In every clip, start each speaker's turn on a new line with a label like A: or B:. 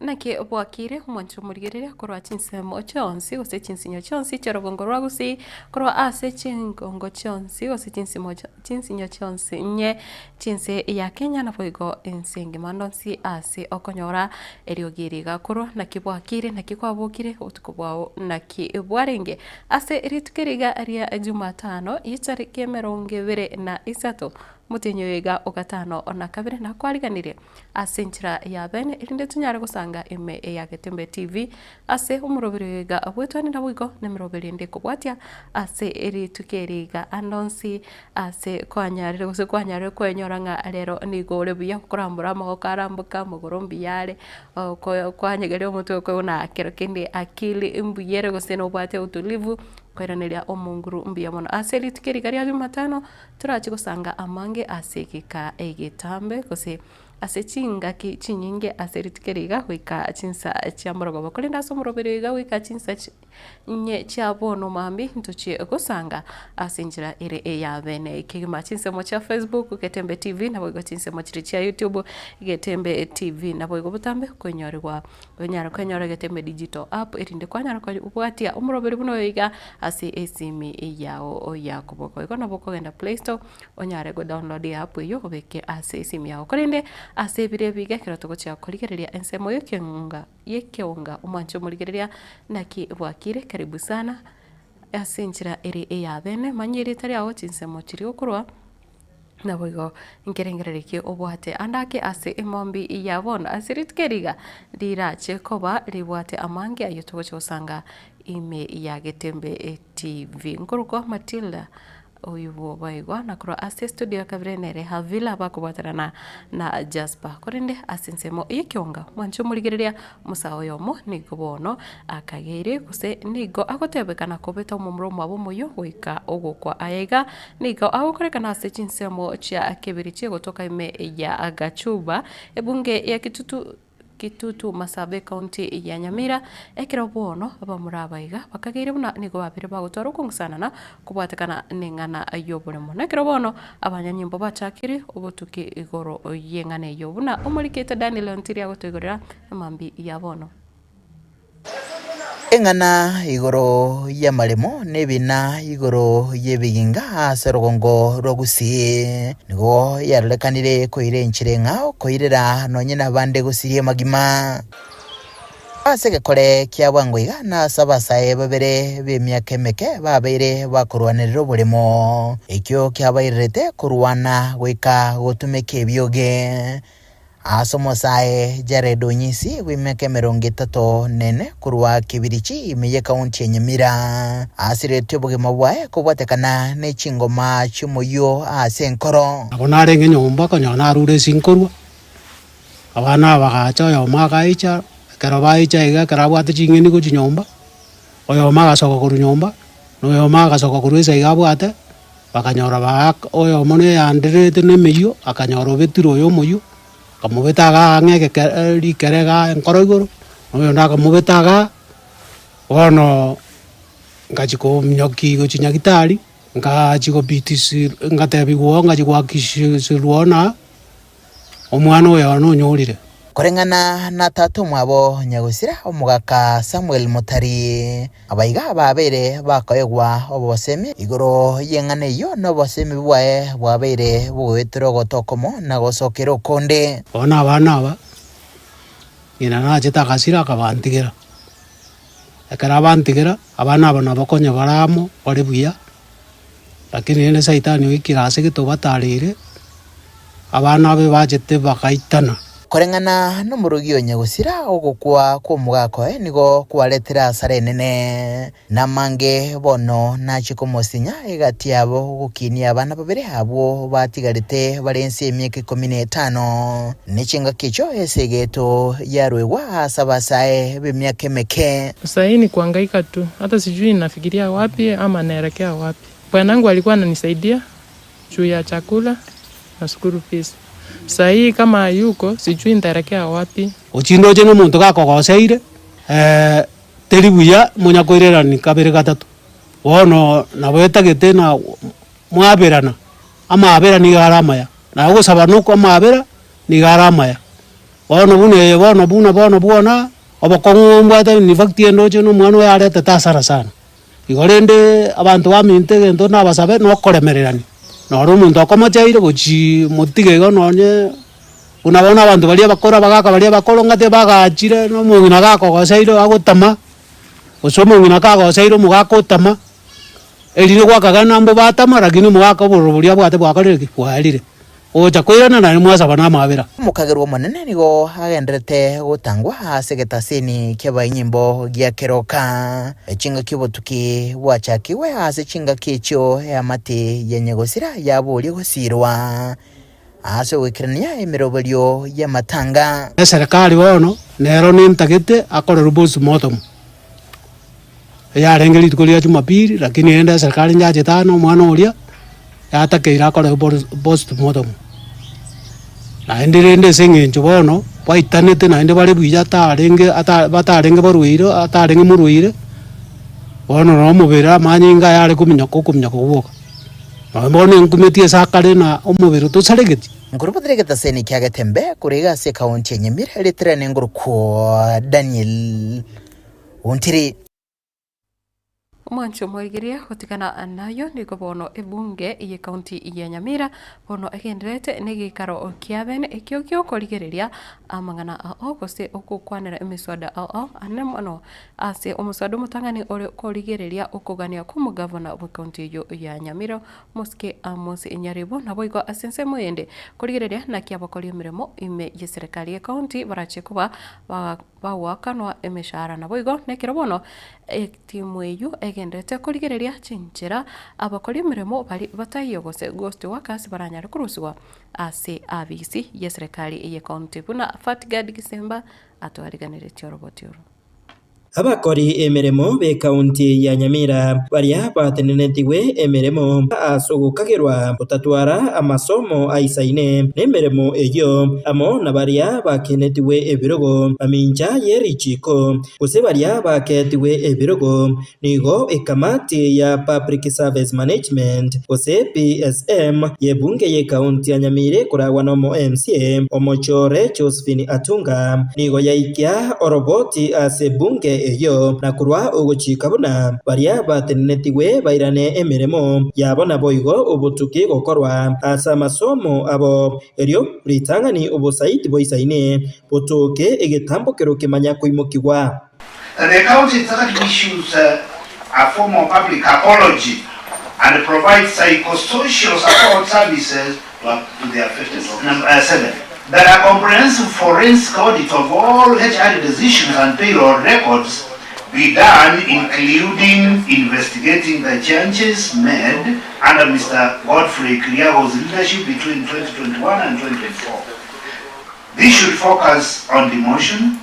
A: Naki bwakire omonche omorigereria korwa chinsemo chionsi gose chinsinyo chionsi chi'orogongo rwa gusii, korwa ase chingongo chionsi gose chinsemo chinsinyo chionsi inye chinse ya Kenya naboigo ense engima ande onsi ase okonyora eriogi eri iga korwa naki bwakire naki kwabokire obotuko bwao naki bwarenge. Ase rituko eri iga ria jumatano ye chitariki emerongo ebere na isato, omotienyi oyo iga o gatano na kabere nakwariganirie. Ase enchera ya bene, erinde tonyare gosanga ime ya Getembe TV ase omoroberi oyo iga bwetwane naboigo nemeroberi ende ekobwatia ase rituko eri iga ande onsi ase kwanyarire gose kwanyarire kwenyora ng'a rero nigo ore buya okorambora amagoko aramboke amagoro mbuya are kwanyegeria omotwe okwe buna kero kende akili mbuya ere gose nobwate utulivu koiraneria omonguru mbuya mono. Ase rituko eri iga ria jumatano. Torache gosanga amange ase egeka egetambe, gose ase chingaki chinyinge ase rituko eri iga goika chinsa chia morogoba. Korende ase omoroberi iga goika chinsa inye chia bono mambia ntochie gosanga ase enchera ere eya bene kegima. Chinsemo chia Facebook, Getembe TV, naboigo chinsemo chiria chia YouTube, Getembe TV. Naboigo botambe koinyorigwa Onyare kwenyora egetembe digital app erinde kwanyara kobwatia omoroberi buna oyo iga ase esimi yao ya koboko. Igo nabo okogenda play store onyare go download eapp eywo obeke ase esimi yao. Korende ase ebiro ebi iga ekero togochia korigereria ensemo ya ekeonga ya ekeonga omwanche omorigereria naki bwakire karibu sana ase enchera ere eya bene manya erieta riago chinsemo chiria okorwa. Naboigo nkerengererio ki obwate ande ake ase emombi ya bono ase rituko eri iga rirache koba ribwate amange ayio togochia gosanga ime ya Getembe TV. Nkorokwa Matilda oywo boigo na korwa ase estudio ya kabere nere Havila bakobwaterana na Jasper. Korende ase ensemo y'ekeonga mwanche omorigereria Omosae oyomo nigo bono akageire, gose nigo agotebekana kobeta omomura omwabo omoyio goika ogokwa. Aya iga nigo agokorekana ase chinsemo chia kebiri chi'egotoka ime ya Gachuba, ebunge ya Kitutu Kitutu Masabe ekaunti ya Nyamira, ekero bono abamura aba iga bakageire buna nigo babere bagotwara okong'usanana kobwatekana neng'ana y'oboremo. Nekero bono abanyanyimbo bachakire obotuki igoro y'eng'ana eyio, buna omorikete Daniel Ontiri agotoigorera emambia ya bono.
B: Eng'ana igoro y'amaremo na ebina igoro y'ebiginga ase orogongo rwa Gusii nigo yarorekanire koira enchera eng'ao koirera nonye nabande gosiria amagima. Ase egekore kia bwango iga nase abasae babere b'emiaka emeke babeire bakorwanerera oboremo, ekio kiabairerete korwana goika gotumeka ebioge. Ase omosae Jared Onyisi bw'emiaka emerongo etato nene korwa Kibirichi ime y'ekaunti ya Nyamira, asiretie obogima bwaye kobwatekana ne chingoma chi'omoyio ase enkoro.
C: Nabo narenge nyomba konyora narure ase nkorwa, Abana aba bagacha oyomo agaicha, ekero baicha iga ekero abwate ching'eni gochia nyomba, oyomo agasoka korwa nyomba, na oyomo agasoka korwa ase iga abwate, bakanyora baaka oyomo neyandererete na emeyio, akanyora obetire oyo omoyio, akamobeta igaa ang'e egeke rikere igaa enkoro igoro, na oyonde akamobeta igaa, bono ngachia kominyokia gochia nyagetari, ngachia gobitisi ngatebiwa oo ngachia goakishirwa oo na. Omwana oyo one onyorire.
B: Koreng'ana na tata omwabo nyagosira omogaka Samuel Motari, abaiga babeire bakoegwa obosemi igoro y'eng'ana eyio na obosemi bwaye bwabeire bogoetera ogoto okomo na gosokera okonde.
C: Bono abana aba, ng'ina nachete agasira akabantigera. Ekero abantigera, abana aba nabo konya bare amo, bare buya, Lakini rende Saitani oikire ase gete obatareire, abana abe bachete bagaitana.
B: Koreng'ana nomorogi o nyagosira, ogokwa kw'omogaka oye nigo kwaretire asara enene, na amange bono nachie komosinya egati yabo gokinia abana babere abwo batigarete bare inse y'emiaka ikomi na etano, ne chingaki echio esegeto yaruegwa ase abasae b'emiaka emeke.
D: Sahii ni kuhangaika tu, hata sijui nafikiria wapi ama naelekea wapi. Bwanangu alikuwa ananisaidia juu ya chakula na school fees. Sahii kama hayuko sijui nitaelekea wapi.
C: Ochindoche nomonto gakogoseire, teri buya monyakoirerani kabere gatato. Bono nabo etagete na mwaberana, amaabera nigo are amaya, na ogosaba nokwa amaabera nigo are amaya. Bono buna eye bono buna bono bwona, obokong'u mbwate in fact endoche na omwana oyo aretete hasara sana. Igo rende abanto baminto egento nabasabe nokoremererania, noro omonto okomocheire gochii motige igo nonye buna bono abanto baria abakoro abagaka baria abakoro ng'ate bagachire na omong'ina gakogoseire agotama, gose omong'ina kagoseire omogaka otama, erinde gwakagana mbo batama lakini omogaka obororo boria abwate bwakorire ki? Bwaerire. Ogocha koirana naende mwasaba namabera.
B: Omokagerwa omonene nigo agendererete gotangwa ase egetasini ki'abanyimbo gia keroka. Chingaki obotuki bwachakigwe ase chingaki echio eamate ya nyagosira yaboria gosiirwa ase ogoikerania emeroberio y'amatanga.
C: Eserekari bono nero nentagete akorerwe postmortem, eyarenge rituko ria jumapili lakini rende eserekari njachete aa na omwana oria, yatakeire akorerwe postmortem. Naende rende ase eng'encho bono, baitanete naende bare buya atarenge ata batarenge barwaire atarenge morwaire, bono na omobere amanyinga aya are kominyoka okominyoka gwoka. Nonye bono enkumeti ase akare na omobere tosaregeti.
B: Nkorobotire egetaseni kia Getembe korwa iga ase ekaunti ya Nyamira ritirane ngorokwo Daniel Ontiri.
A: Omwanchi omorigereria gotigana nayo nigo bono ebunge ye county ya Nyamira bono egendererete negeikaro kia bene ekio giokorigereria amang'ana ao gose ogokwanera emiswada ao ao ane mono ase omoswada omotang'ani ore korigereria okogania kwa omogavana bwe county eyio ya Nyamira Mosike Amos Nyaribo naboigo ase ensemo eyende korigereria naki abakori emeremo ime yeserekari ye county barache koba bagoakanwa emeshahara. Naboigo nekero bono etimu eyio egenderete korigereria chinchera abakori emeremo baria bataiyo gose ghost workers baranyare korusigwa ase abisi yeserekari ye county buna Fatgard Gisemba atwariganeretie oroboti oro.
E: Abakori emeremo b'ekaunti ya Nyamira baria batenenetigwe emeremo ase ogokagerwa gotatwara amasomo aisaine nemeremo eyio, amo na baria bakenetigwe ebirogo mamincha ye richiiko, gose baria bakeetigwe ebirogo, nigo ekamati ya Public Service Management gose PSM y'ebunge y'ekaunti ya Nyamira ekoragwa nomo MCA omochore Josephine Atunga nigo yaikia oroboti ase ebunge eyio na korwa ogochika buna baria batenenetigwe bairane emeremo yabo naboigo obotuki gokorwa ase amasomo abo erio ritang'ani obosaiti boisaine botoke egetambokero kemanya koimokigwa.
F: The county executive issues a formal public apology and provides psychosocial support services to the affected. Number 7, that a comprehensive forensic audit of all HR decisions and payroll records be done, including investigating the changes made under Mr. Godfrey Kiriago's leadership between 2021 and 2024. This should focus on demotion,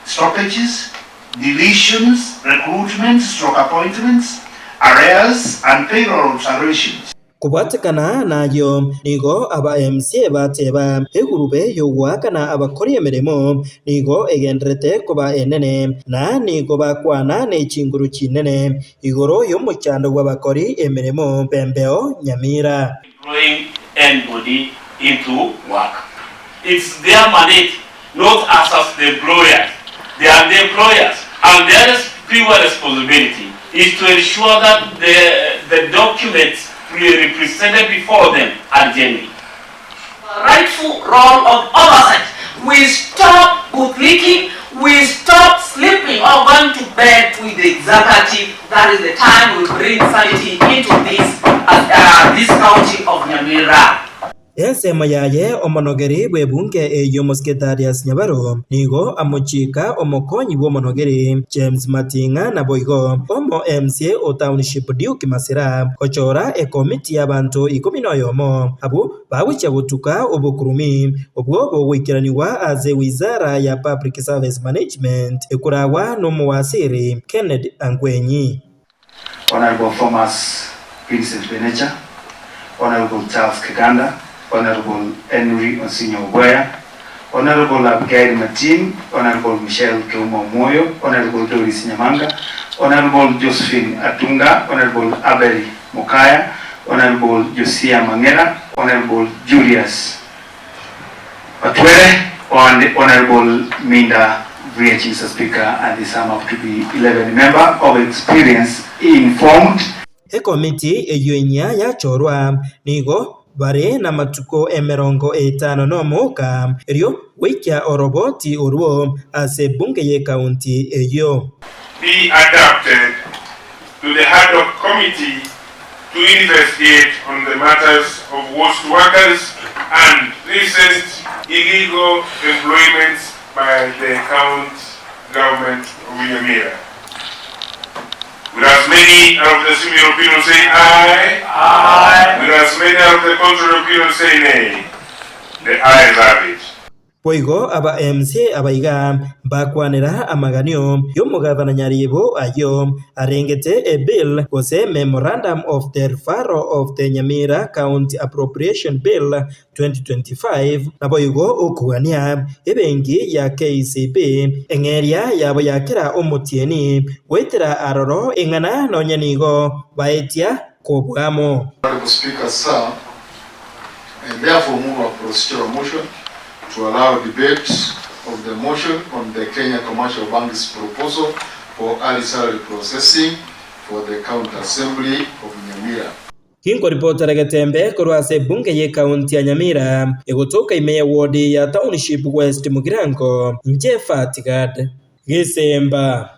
F: stoppages, deletions, recruitment stroke appointments, arrears and payroll alterations.
E: Kobwatekana nayio, nigo aba MCA bateba, Egurube y'ogoakana abakori emeremo nigo egendererete koba enene, na nigo bakwana ne chinguru chinene igoro y'omochando bw'abakori emeremo b'embeo Nyamira.
G: Employing anybody into work it's their mandate not us as the employers they are the employers and their pure responsibility is to ensure that the the documents represented before them are genuine.
H: Rightful role of oversight. We stop bootlicking, we stop sleeping or going to bed with the executive. That is the time we bring sanity into this, uh, this county of Nyamira.
E: Ensemo yaye omonogeri bw'ebunge eyio Omosike Darius Nyabaro nigo amochika omokonyi bw'omonogeri James Mating'a naboigo omo MCA o Township Duke Masira gochora ekomiti y'abanto ikomi noyomo abwo Bagochia gotuka obokurumi obwo bogoikeranigwa ase wizara ya Public Service Management ekoragwa n'omowasiri Kennedy Angwenyi.
I: Honourable Thomas Vincent Benecha, Honourable Charles Kiganda, Honourable Henry Onsinyo Obweya, Honourable Abigail Martin, Honourable Michelle Keuma Omwoyo, Honourable Doris Nyamanga, Honourable Josephine Atunga, Honourable Abel Mokaya, Honourable Josiah Mang'era, Honourable Julius Batwere, And Honorable Minda Riachi, Mr. Speaker, and they sum up to be 11 member of experienced, informed,
E: Ekomiti eyio enyia yachorwa nigo bare namatuko emerongo etano nomo oka, erio goikia oroboti orwo ase ebunge y'ekaunti eyio.
J: Be adapted to the Ad Hoc Committee to investigate on the matters of waste workers and recent illegal employments by the county government of Nyamira. Will as many of the similar opinion say aye? Aye. Will as many of the contrary opinion say nay? The ayes have it.
E: Boigo aba MC abaiga mbakwanera amaganio y'omogavana Nyaribo ayio arengete e bill gose Memorandum of the Referral of the Nyamira County Appropriation Bill 2025 naboigo okogania ebenki ya KCB eng'eria yabo ya kera omotienyi goetera aroro eng'ana nonya nigo baetia kobwamo.
K: Honourable Speaker, Sir, I therefore move a procedural motion to allow debate of the motion on the Kenya Commercial Bank's proposal for early salary processing for the County Assembly of Nyamira.
E: Ginkoripotera Getembe korwa ase ebunge y'ekaunti ya Nyamira, egotoka ime ya ward ya Township West Mugirango, inche Fatigad Gesemba.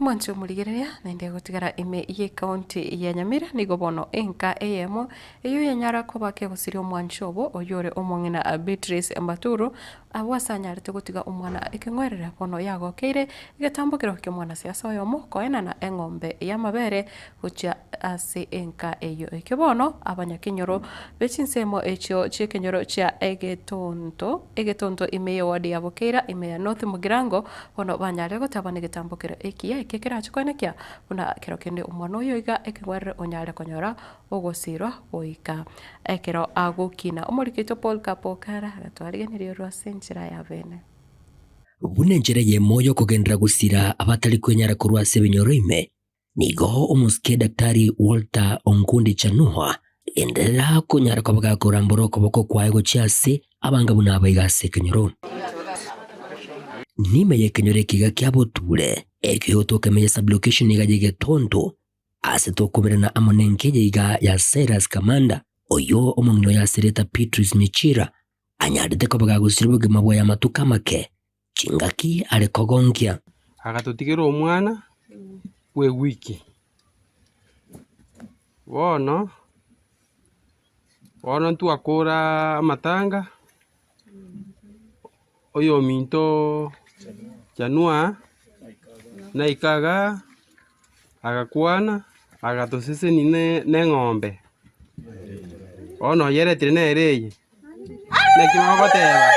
A: Omwancho omorigereria naende gotigara ime y'ecounty ya Nyamira nigo bono enka eyemo eyio yanyara koba kegosiria omwancho obo oyio ore omong'ina Beatrice Mbaturu abwo ase anyarete gotiga omwana ekeng'werere bono yagokeire egetambokero kia omwanasiasa oyomo koenana eng'ombe y'amabere gochia ase enka eyio. Ekio bono abanyakenyoro be chinsemo echio chi'ekenyoro chia egetonto, egetonto ime y'eward ya Bokeira, ime ya North Mugirango, bono banyarire gotaba negetambokero ekiya ekio kerache koenekia buna kero kende omwana oyo iga ekeng'werere onyare konyora ogosirwa goika ekero agokina. Omoriki oito Paul Kapokara agatwarigeneria orwo ase enchera ya bene.
L: Buna enchera eyemo y'okogenderera gosira abatari kwenyara korwa ase ebinyoro ime, Nigo omosike Daktari Walter Onkundi Chanua agenderera konyara koba gakorambora okoboko kwaye gochia ase abanga buna abaiga ase ekenyoro. Nime y'ekenyoro ekiga kia Boture, ekio tokemenya sub-location iga y'Egetonto, ase tokoberana amo nenkeya iga ya Cyrus Kamanda, oyio omong'ina oye asereta Beatrice Michira, anyarete koba gagosiria obogima bwaye amatuko amake Chingaki are kogonkia.
M: Agatotigera omwana bw'ewiki. Bono, bono ntwakora amatanga, oyominto Chanua naika igaa, agakwana, agatosesenia ne na eng'ombe. Bono oyeretire nere eye. Naki mogoteba?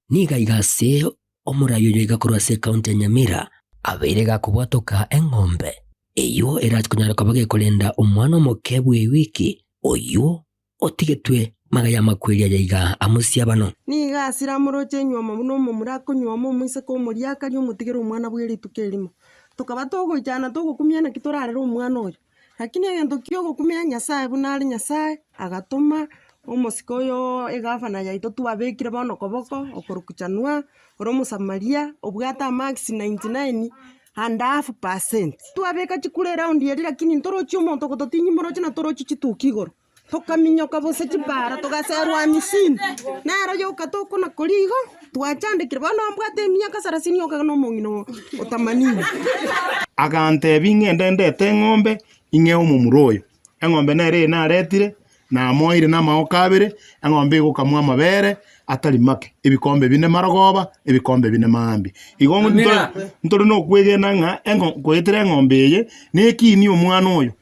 L: Nigo iga ase omorai oyo iga korwa ase ekaunti ya Nyamira abeire gakobwatoka eng'ombe eyio erache konyara koba gekorenda omwana omoke bw'ewiki oyio otigetwe magega y'amakweri aya iga amosiabano.
N: Nigo asire amoroche enyuomo buna omomura akonyuoma omoiseke omoriakari omotigere omwana bwe rituko erimo. Tokaba togoichana togokumia naki torarere omwana oyo. Lakini egento ki'ogokumia Nyasae buna are Nyasae, agatoma omosike oyo egavana yaito twabekire bono koboko, okorokwa Chanua, ore omosamaria, obwate amarks 99 and half percent. Twabeka chikura eround eria lakini ntorochi omonto ogototinyia moroche na torochi chituki igoro. Tokaminyoka bose chipara, togaserwa amisini, nero yoka tokona koria igo, twachandekire. Bono mbwate emiaka sarasini yoka na omong'ina oo otamanini.
O: Agantebia ing'ende ndete eng'ombe ing'ee omomura oyo. Eng'ombe nere eye naretire, namoeire namagoko abere, eng'ombe egokamwa amabere atari make, ebikombe bine marogoba, ebikombe bine maambia. Igo ntore nokwegena ng'a eng'o goetera eng'ombe eye nekinie omwana oyo.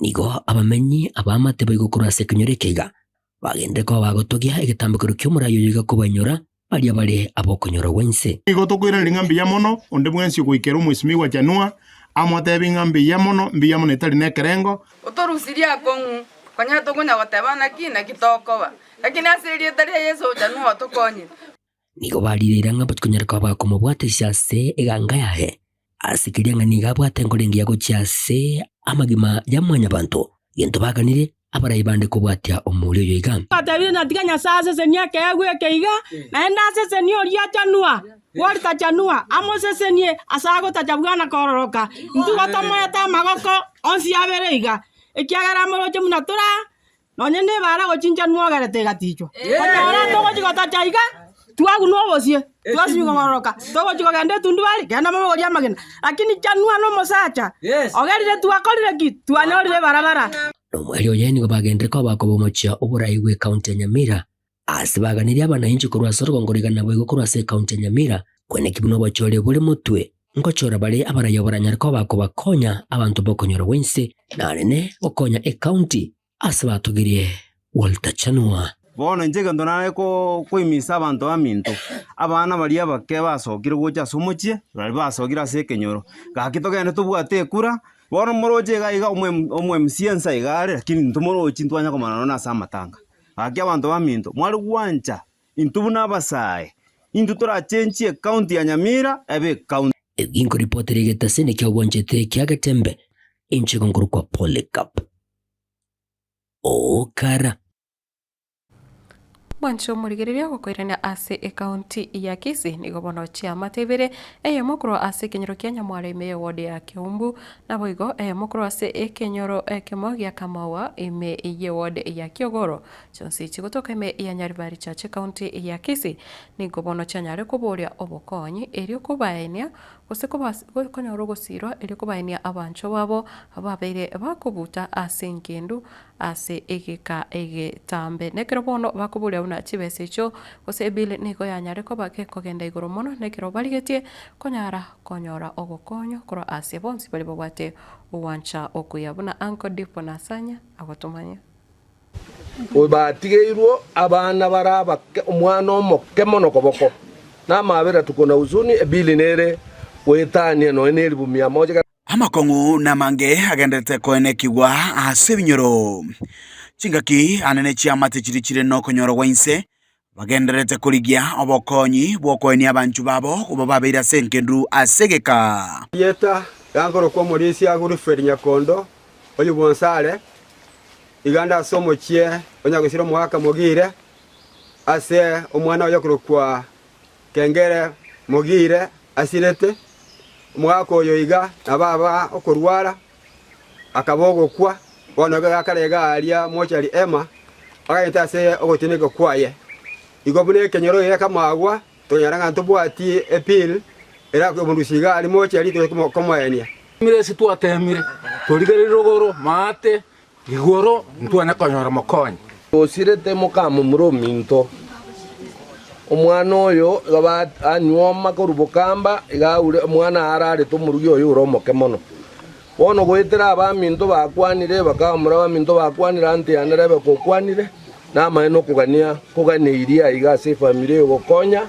L: Nigo abamenyi ab'amate boigo korwa ase ekenyoro eke iga bagenderere koba bagotogia egetambokero ki'omorai oyo iga kobainyora baria bare ab'okonyora gwense.
O: Nigo tokoiraneria ng'a mbuya mono onde bwensi ogoikera omwesimigwa Chanua, amotebi ng'a mbuya mono, mbuya mono etari nekerengo.
P: Otorusirie akong'u, konya tokonya goteba naki, naki tokoba. Lakini ase erieta ria Yeso ocha nigo otokonyire.
L: Nigo barireire ng'a mbatikonyara koba bakomobwatisia ase eganga yaye, ase keria ng'a nigo abwate enkoro engiya gochia ase amagima ya mwanyabanto. Gento baganirie abarai bande kobwatia omouri oyo iga.
Q: Twatebire ng'a tiga Nyasae asesenie ekeegwa eke iga, naende asesenie oria achanua, bw'oritachanua, amosesenie ase agotacha bwana kororoka. Intwe igo tomoete amagoko onsi abere iga, ekiagera amoroche buna tore aa, Nonye nebara gochinchanwa ogerete egatichwa. Konyora togochi gotacha iga, twagunwa obosie, twasinywa kogororoka, togochi kogenda etundubari, genda mobogorie amagena. Lakini chanwa nomosacha, ogerire twakorire ki? Twanyorire ebarabara.
L: Nomoerio oye nigo bagenderere koba koba omochie oborai bw'ecounty ya Nyamira, ase baganirie abanainchi korwa ase orogongo rigana boigo korwa ase ecounty ya Nyamira, kweneki buna obochori bore motwe, ngochora bare abaraiyo baranyare koba kobakonya abanto b'okonyora gwense, na anene gokonya ecounty ase batogirie Walter Chanua.
R: Bono inche egento nare koimisa abanto baminto, abana baria abake basokire gocha ase omochie, baria basokire ase ekenyoro, gaki togende tobwate ekura, bono moroche iga iga omo MC ense iga are lakini ntomorochi ntwanya komana nonya ase amatanga. Gaki abanto baminto, mware gwancha intwe buna abasae, intwe torachenchie ecounty ya Nyamira ebe ecounty.
L: Ginkoripotera egetaseni kia obwanchete kia Getembe, inche nkorokwa Polycarp Okara.
A: Mwanche omorigereria gokoirania ase ekaunti ya Kisii nigo bono chiamate ibere, eyemo korwa ase ekenyoro kia Nyamware ime y'eward ya Keumbu, naboigo eyemo korwa ase ekenyoro ekemo gia Kamaua ime y'eward ya Kiogoro. Chionsi chigotoka ime ya Nyaribari Church ekaunti ya Kisii nigo bono chianyare koboria obokonyi erio kobaenia gose konyora ogosirwa erio kobaenia abanchwa babo babeire bakobuta ase engendu ase egeka egetambe. Nekero bono bakoboria buna chibesa echio gose ebill nigo yanyare koba gekogenda igoro mono nekero barigetie konyara konyora ogokonywa korwa ase bonsi baria babwate ogwancha okuya buna Uncle Dipo Nasanya agotomanya.
S: Batigeirwe abana bare abake, omwana omoke mono koboko, na amabera tuko na huzuni, ebili nere goetania nonya nelifu mia moja.
T: Amakong'u namange agendererete koenekigwa ase ebinyoro. Chingaki anene chiamate chiria chire nokonyora gwa inse, bagendererete korigia obokonyi bw'okoenia abanchwa babo koba babeire ase engendu ase egeka.
U: Erieta riankorokwa omorisia Wilfred Nyakondo, oyio bw'Onsare, iga nde ase omochie o Nyagusira omogaka Mogire, ase omwana oye okorokwa Kengere Mogire asirete. Omogaka oyo iga nabo aba okorwara, akaba ogokwa, bono iga gakare iga aria mochari Emma, aganyete ase ogotineka kwaye. Igo buna ekenyoro gekamagwa, tokonyora ng'a ntobwati ebill erakomorusia iga aria mochari toche komoenia.
V: Ase twateemire, torigererie rogoro, maate, igoro, ntwanya konyora mokonyi.
S: Osirete mokamomura ominto. Omwana oyo iga anyuoma korwa bokamba, iga aure omwana ararete omorugi oyo ore omoke mono. Bono goetera abaminto bakwanire, bakamomura abaminto bakwanire, anto yane Rebeka okwanire, namaene okogania koganeirie aiga ase efamiri eye gokonya.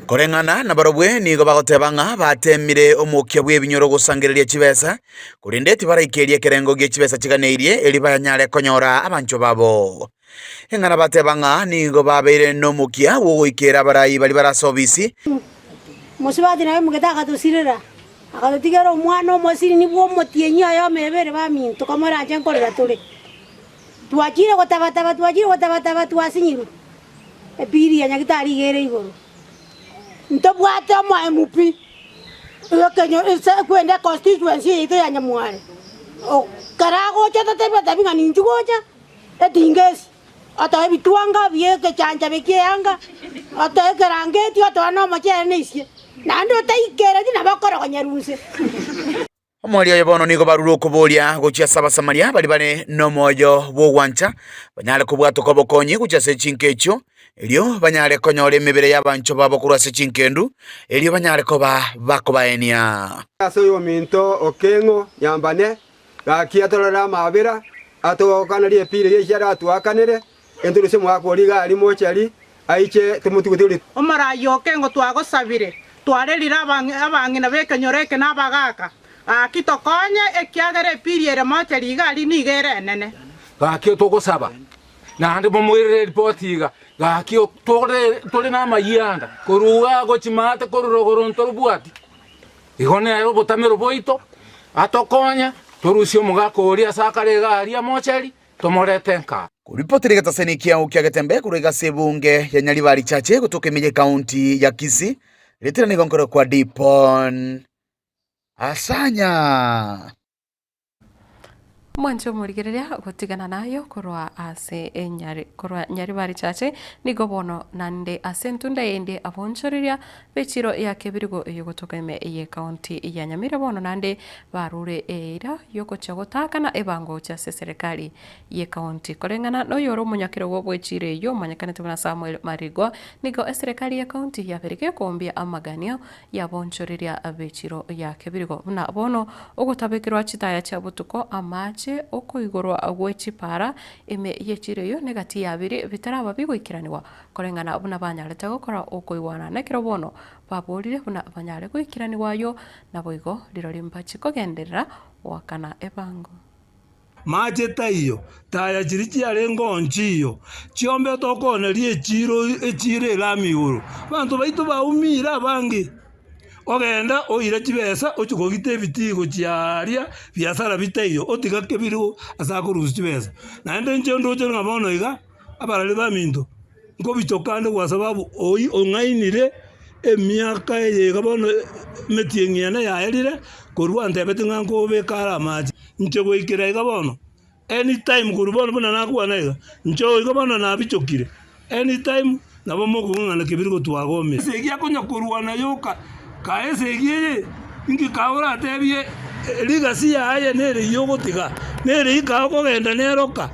T: Koreng'ana nabarobwo nigo bagoteba ng'a bateemire omokia bw'ebinyoro gosangereria chibesa, korende tibaraikeria ekerengo gie chibesa chiganeirie erio banyare konyora abanchwa babo. Eng'ana bateba ng'a nigo babeire nomokia bw'ogoikera abarai baria bare ase obisi,
W: Mosubati naye omogete agatosirera, agatotigera omwana omosirini bw'omotienyi oyomo ebere baminto, komoranche nkorera tore. Twachire gotaba-taba, twachire gotaba-taba, twasinyirwe. Ebiiri ya Nyagitari iga ere igoro. Ntobwate omo MP kwende econstituency yaito ya Nyamware, ekero agocha totebi otebi ng'a ninchi gocha, etinga esi, otoe ebitwanga bia egechancha bia eanga, otoe ekerangeti, otoe na omochere na esie, naende otaikereti nabo okorogonya inse.
T: Omoerio oye bono nigo barure okoboria gochia ase Abasamaria baria bare nomoyo bw'ogwancha, banyare kobwatoka obokonyi gochia ase chinka echio, erio banyare konyora emebere y'abanchwa babo korwa ase chinkendu, erio banyare koba bakobaenia.
U: Ase oyominto Okeng'o Nyambane, gaki atorore amaabera, atogokanerie epiira eyio echiare atoakanere, enturusie omogaka oria iga aria mochari, aiche tomotugotie oria.
X: Omoraai Okeng'o twagosabire, twarerire abang'ina b'ekenyoro eke na abagaaka, gaki tokonye, ekiagera epiiri ere mochari iga aria nigo ere enene.
V: Gaki togosaba, naende momoirere eripoti iga, gaki tore namayianda korwa igaa gochia maate korwa rogoro ntorobwati. Igo nere obotamero bwaito, atokonye. Torusie omogaka oria ase akare iga aria mocheri, tomorete nka.
T: Koripoti rigetasani kiao kia Getembe korwa egasi ebunge ya Nyaribari Chache gotoka ime ye county ya Kisii, ritera nigo nkorokwa Dipon Asanya.
A: Mwanche omorigereria gotigana nayo korwa ase enyari korwa Nyaribari Chache nigo bono naende ase entunda ende abonchoreria b'echiro ya Kebirigo eyio gotoka ime ye county ya Nyamira bono naende barure eira yogochia gotaakana ebango gochia ase eserekari ye county. Koreng'ana noyore omonyakerogo bw'echiro eyio omanyekanete buna Samuel Marigo nigo eserekari ye county yabeire gekombia amaganio Yabonchoreria ab'echiro ya kebirigo, buna bono ogotabekerwa chitaya chia botuko, amache, okoigorwa gwe chipara ime y'echiro eyio negati ya biria bitaraba bigoikeranigwa, koreng'ana buna banyarete gokora okoigwana. Nekero bono baborire buna banyare goikeranigwa ayio, naboigo rirorio mbache kogenderera goakana ebango.
B: Mache taiyo, taya chiria chiarenge onchiyo, chiombe tokooneria echiiro echiiro erami igoro. Abanto baito baumire abange, ogenda oire chibesa ochia kogita ebitii gochia aaria biasara bitaiyo, otiga kebirigo ase akorusia chibesa. Naende inche ndoche ng'a bono iga, abarari baminto, nkobichoka ande kwa sababu oyio ong'ainire emiaka eye iga bono emetienyi ene yaerire, korwa antebeti ng'a nkobeka are amache. Inche goikera iga bono, anytime korwa bono buna nakwana iga, inche iga bono nabichokire, anytime nabo mokong'ang'ana kebiri gotwagomire. Esegi akonya korwana yoka, kae esegi eye, inki kae oratebie rigasi yaye nere eyio ogotiga, nere eyio kae okogenda neroka.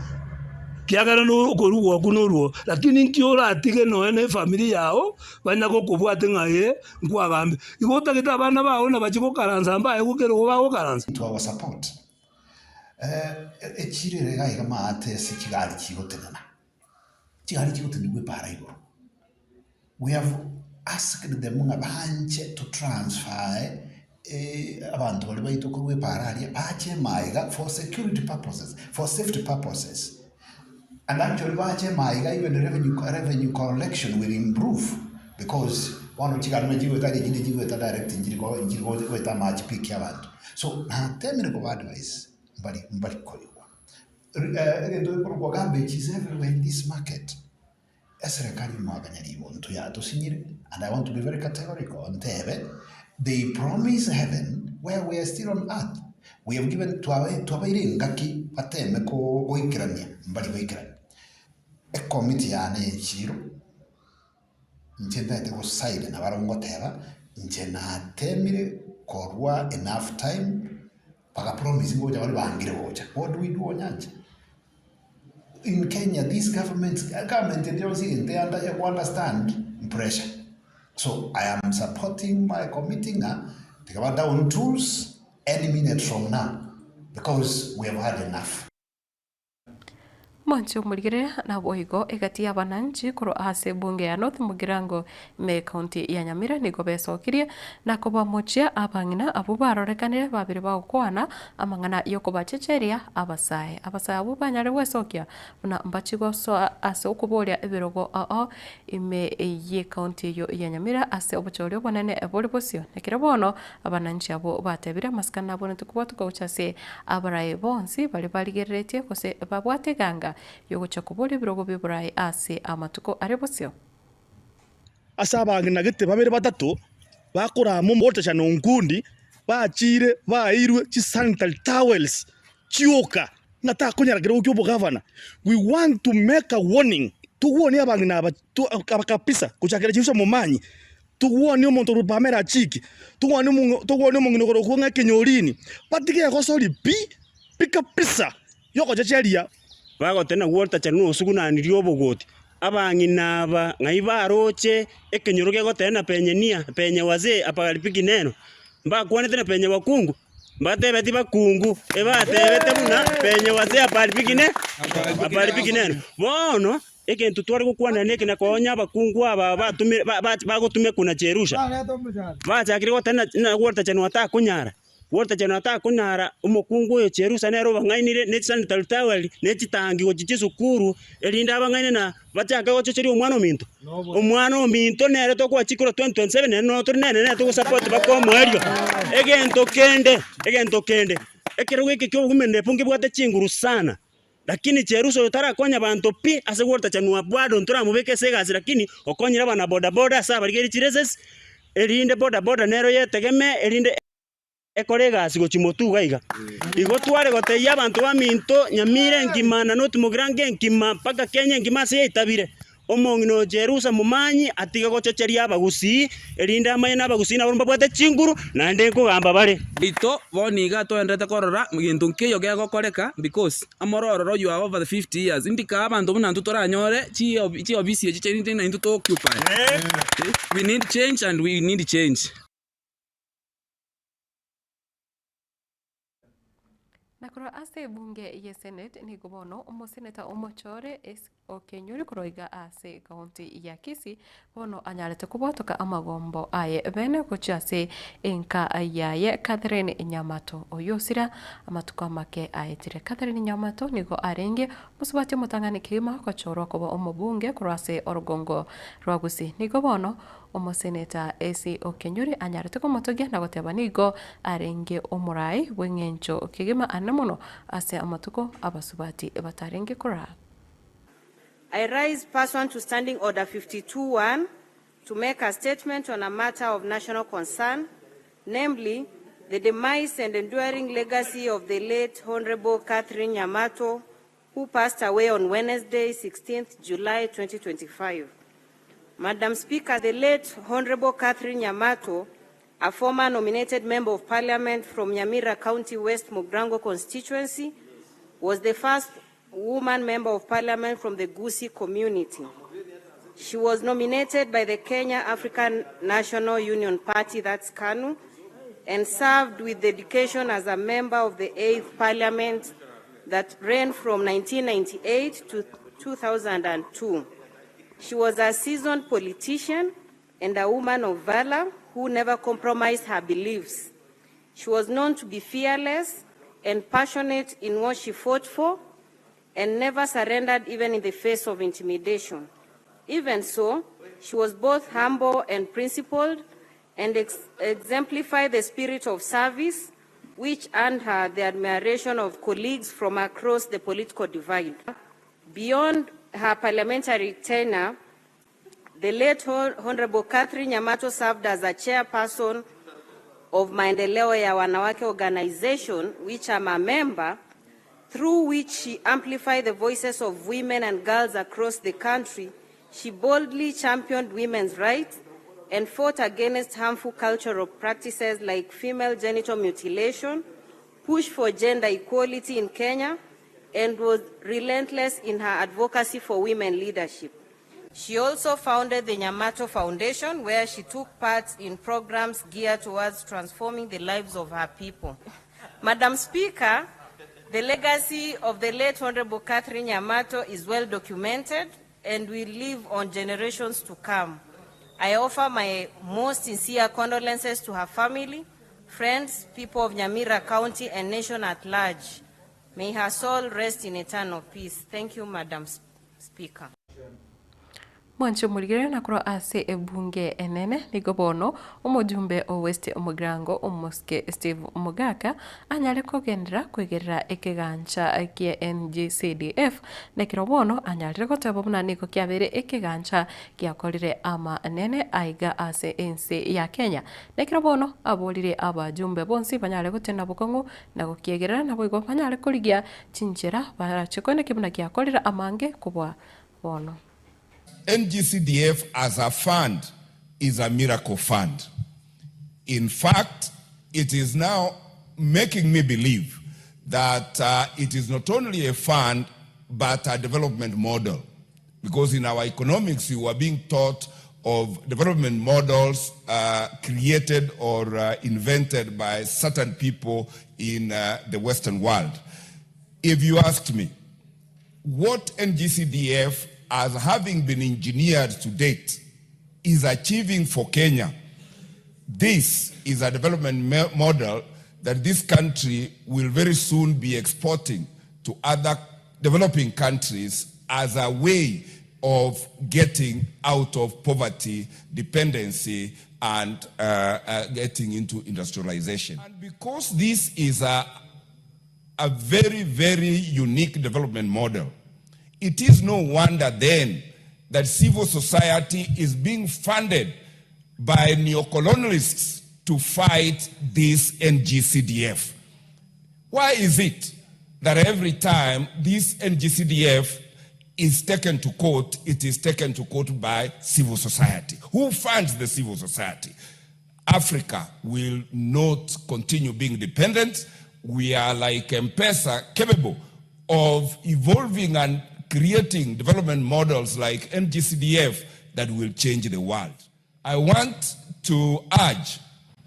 B: Kiagera nokorua gwaku noruo, lakini inki oratige nonya na efamiri yao banya gokobwate ng'a ee nkwagambe. Igo otagete abana bao nabachie gokaransa mbaye gokerogo bagokaransa.
C: To our support. Echiro ere iga iga maate ase chigari chigotenena, chigari chigotenigwa epara igoro. We have asked them ng'a banche to transfer abanto baria baito korwa epara aria bache emaiga for security purposes, for safety purposes. And actually bache emaiga even revenue revenue collection will improve because bono chigari buna chigoeta aria echinde chigoeta direct nchiri ko nchiri goeta amache pi kia abanto. So natemire koba advise mbari mbari koigwa. Egento gekorokwa garbage is everywhere in this market. Eserekari omwaka nyaribonto yatosinyire and I want to be very categorical ntebe they promise heaven where we are still on earth. We have given twabe twabaire engaki bateme ko goikerania mbari goikerania. Ekomiti yane ya echiro inche ntagete gosaida nabarabwo ngoteba inche natemire korwa enough time baka promise ngocha bare bangire gocha what do we do onyancha? In Kenya these governments, government ende yonsi egento eyanda ego understand pressure. So I am supporting my committee ng'a tiga ba down tools any minute from now because we have had enough.
A: Mwanche omorigereria naboigo egati y'abananchi korwa ase ebunge ya North Mugirango ime ekaunti ya Nyamira nigo besokirie na kobamochia abang'ina abwo barorekanire babere bagokwana amang'ana y'okobachecheria abasae. Abasae abwo banyare gwesokia buna mbachie gosoa ase okoboria ebirogo ao ime y'ekaunti eyio ya Nyamira ase obochori obonene bore bosio. Nekero bono abananchi abwo batebire amasikani nabwenerete kobwatoka gocha ase abarai bonsi baria barigereretie gose babwate eganga y'ogochia koboria ebirogo bi'oborai ase amatuko are bosio.
D: Ase abang'ina gete babere batato bakorama omotachano onkundi, bachiire baeirwe chisanitary towels chioka, ng'a takonyara kerogo kia obogavana. We want to make a warning, togwonie abang'ina aba aba kabisa gochakera Jerusalem omanyi, togwonie omonto korwa Pamela Achiki, togwonie omongo togwonie omong'ina okorokwa ng'a Ekenyorini, batige egosori pi, pi kabisa yogochecheria.
F: Bagoteba gwotacha nosugunanirie obogoti. Abang'ina aba ng'ai baroche ekenyoro gegoteba na penye nia, penye wazee apagaripiki neno? Mbakwanete na penye wakungu? Mbatebeti bakungu, ebatebete buna penye wazee apagaripiki ne, apagaripiki neno. Bono egento tware gokwanera neke na konya abakungu aba batumire ba- ba- bagotumekwa na cherusha, bachakire goteba na na gwotacha takonyara. Gwotachana takonyara omokungu oyo Cherusa nere obang'ainire ne chisanitary towel, ne chitangi gochia chisukuru, erinde abang'aine na bachake gochocheria omwana ominto. Omwana ominto nere tokoa chikura 2027 nere noro tore nere nere togosupport mpaka omoerio. Egento kende, egento kende. Ekerogo eke kia women rep nkebwate chinguru sana, lakini Cherusa oyo tarakonya abanto pi ase gwotachanwa bado ntoramobeke ase egasi lakini okonyire abana boda boda ase abarigeria chiresesi, erinde boda boda nero yetegemee erinde ekore egasi gochia motwe iga iga. Igo tware gotebia abanto baminto Nyamira enkima na North Mugirango enkima mpaka Kenya enkima ase yaitabire, omong'ina oyo Jerusa momanyi atige gochocheria abagusii, erinde amanye na abagusii nabo mbabwate chinguru, naende nkogamba bare.
G: Ito bono iga toenderete korora gento nkeiyo gegokoreka because amorororo you are over the 50 years indika abanto buna intwe toranyore chiofisi echi chiaito naintwe to occupy. We need change and we need change.
A: Na korwa ase ebunge ye Senate nigo bono omoseneta omochore Okenyuri korwa iga ase ekaunti ya Kisii bono anyarete kobwatoka amagombo aye bene gochia ase enka yaye Catherine Nyamato oyio osira amatuko amake aetire. Catherine Nyamato nigo arenge mosubati omotang'ani kegima gochorwa koba omobunge korwa ase orogongo rwa Gusii. Nigo bono Omoseneta AC Okenyuri anyarete komotogia na goteba nigo arenge omorai bw'eng'encho kegima anene mono ase amatuko abasubati batarenge koraa.
H: I rise pursuant to Standing Order 52 1 to make a statement on a matter of national concern, namely the demise and enduring legacy of the late Honorable Catherine Nyamato, who passed away on Wednesday, 16th July 2025. Madam Speaker, the late Honorable Catherine Nyamato, a former nominated member of parliament from Nyamira County West Mugirango constituency, was the first woman member of parliament from the Gusii community. She was nominated by the Kenya African National Union Party, that's KANU, and served with dedication as a member of the 8th Parliament that ran from 1998 to 2002. She was a seasoned politician and a woman of valor who never compromised her beliefs. She was known to be fearless and passionate in what she fought for and never surrendered even in the face of intimidation. Even so, she was both humble and principled and exemplified the spirit of service which earned her the admiration of colleagues from across the political divide. Beyond her parliamentary tenure, the late Honorable Catherine Nyamato served as a chairperson of Maendeleo ya Wanawake organization, which I'm a member, through which she amplified the voices of women and girls across the country. She boldly championed women's rights and fought against harmful cultural practices like female genital mutilation, pushed for gender equality in Kenya, and was relentless in her advocacy for women leadership. She also founded the Nyamato Foundation, where she took part in programs geared towards transforming the lives of her people. Madam Speaker, the legacy of the late Honorable Catherine Nyamato is well documented and will live on generations to come. I offer my most sincere condolences to her family, friends, people of Nyamira County, and nation at large. May her soul rest in eternal peace. Thank you, Madam Speaker.
A: Mwanche omorigereria na korwa ase ebunge enene, nigo bono omojumbe o West Mugirango omosike Steve Mogaka anyare kogenderera koigerera ekegancha kie NGCDF, na ekero bono anyarire goteba buna nigo kiabeire ekegancha giakorire amanene aiga ase ense ya Kenya. Na ekero bono aborire abajumbe bonsi banyare gotena bokong'u na gokiegerera naboigo banyare korigia chinchera barache koeneki buna giakorire amange kobua bono.
I: NGCDF as a fund is a miracle fund. In fact, it is now making me believe that it is not only a fund, but a development model. Because in our economics, we were being taught of development models created or invented by certain people in the Western world. If you asked me, what NGCDF, as having been engineered to date, is achieving for Kenya, this is a development model that this country will very soon be exporting to other developing countries as a way of getting out of poverty, dependency, and getting into industrialization. And because this is a a very, very unique development model. It is no wonder then that civil society is being funded by neocolonialists to fight this NGCDF. Why is it that every time this NGCDF is taken to court, it is taken to court by civil society? Who funds the civil society? Africa will not continue being dependent. We are like M-Pesa, capable of evolving and creating development models like NGCDF that will change the world. I want to urge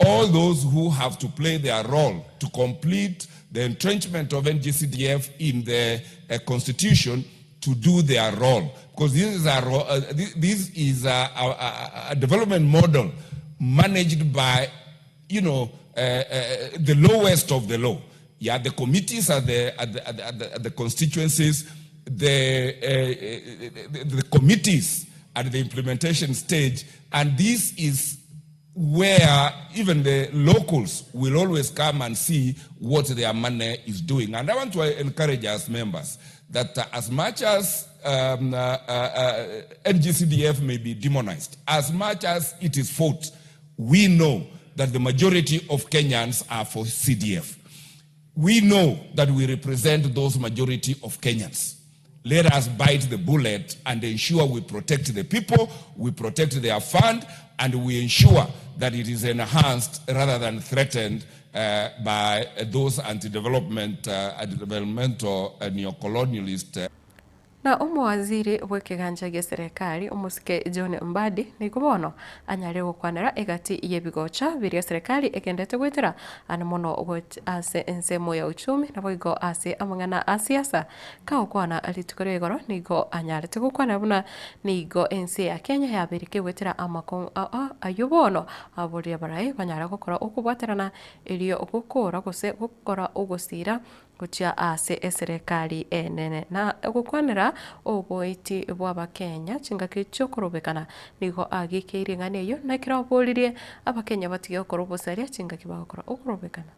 I: all those who have to play their role to complete the entrenchment of NGCDF in the constitution to do their role, because this is a development model managed by the lowest of the low. Yeah, the committees at the constituencies, the committees at the implementation stage, and this is where even the locals will always come and see what their money is doing. And I want to encourage us members that as much as NGCDF may be demonized, as much as it is fought, we know that the majority of Kenyans are for CDF. We know that we represent those majority of Kenyans. Let us bite the bullet and ensure we protect the people, we protect their fund, and we ensure that it is enhanced rather than threatened by those anti-development, anti-developmental neocolonialist.
A: Na omowaziri bw'ekeganja gia serikali omosike John Mbadi nigo bono anyare gokwanera egati y'ebigocha biria serikali egendete gwetera ane mono ase ensemo ya uchumi naboigo ase amang'ana a siasa kagokwana rituko ria igoro nigo anyarete gokwana buna nigo ense ya Kenya yabereke gwetera amako aywo bono aboria barai banyara gokora okobwaterana erio gokora gose gokora ogosira gochia ase eserikali enene na gokwanera oboiti bwa abakenya chingaki chiokorobekana nigo agikeire eng'ana eywo na ekero aboririe abakenya batige gokora obosaria chingaki bagokora okorobekana.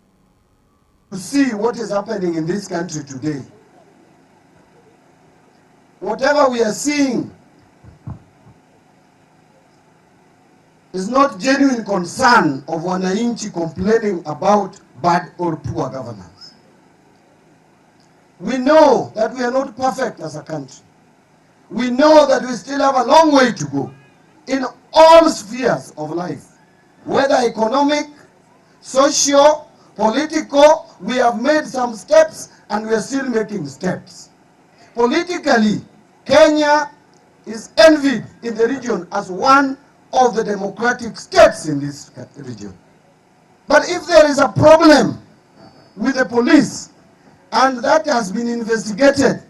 E: To see what is happening in this country today. Whatever we are seeing is not genuine concern of wananchi complaining about bad or poor governance. We know that we are not perfect as a country. We know that we still have a long way to go in all spheres of life, whether economic, social, political. We have made some steps and we are still making steps. Politically, Kenya is envied in the region as one of the democratic states in this region. But if there is a problem with the police, and that has been investigated,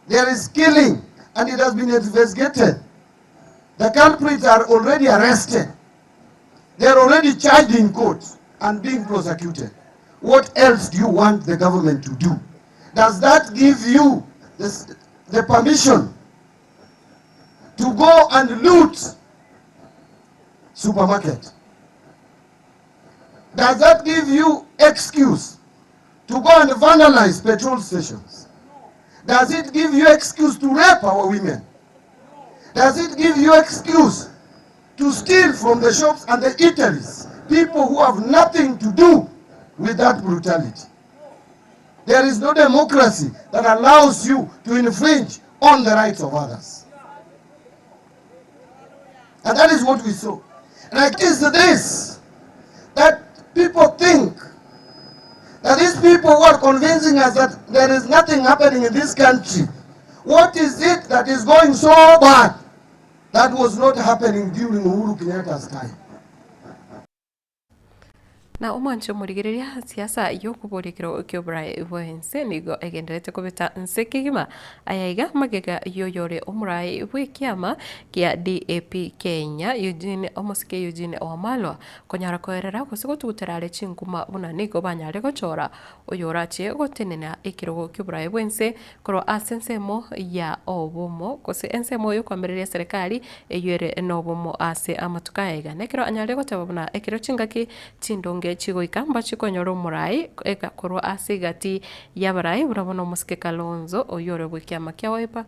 E: there is killing, and it has been investigated, the culprits are already arrested. They are already charged in court and being prosecuted. What else do you want the government to do? Does that give you the permission to go and loot supermarket? Does that give you excuse to go and vandalize petrol stations? Does it give you excuse to rape our women? Does it give you excuse to steal from the shops and the eateries, people who have nothing to do with that brutality? There is no democracy that allows you to infringe on the rights of others. And that is what we saw. And it is this, that people think that these people who are convincing us that there is nothing happening in this country, what is it that is going so bad that was not happening during Uhuru Kenyatta's time?
A: Na omwancho omorigereria siasa yokoboria kia oborai bwa ense nigo egenderete kobeta nse kegima ayaiga magega yoyore omorai bwa ekiama kia DAP Kenya Eugene omosike Eugene Wamalwa konyara koerera gose gotugutera are chinkuma buna nigo banyare gochora oyorache gotenena ekerogo kia oborai bwa ense korwa ase ensemo ya obomo gose ensemo yokoamereria serikali eywo ere na obomo ase amatuko ayaiga na ekero anyare goteba buna ekero chingaki chindonge. chibunge chigoika mbache konyora omorai eka korwa ase egati y'abarai buna bono omosike Kalonzo oyio ore bw'ekiama kia Wiper,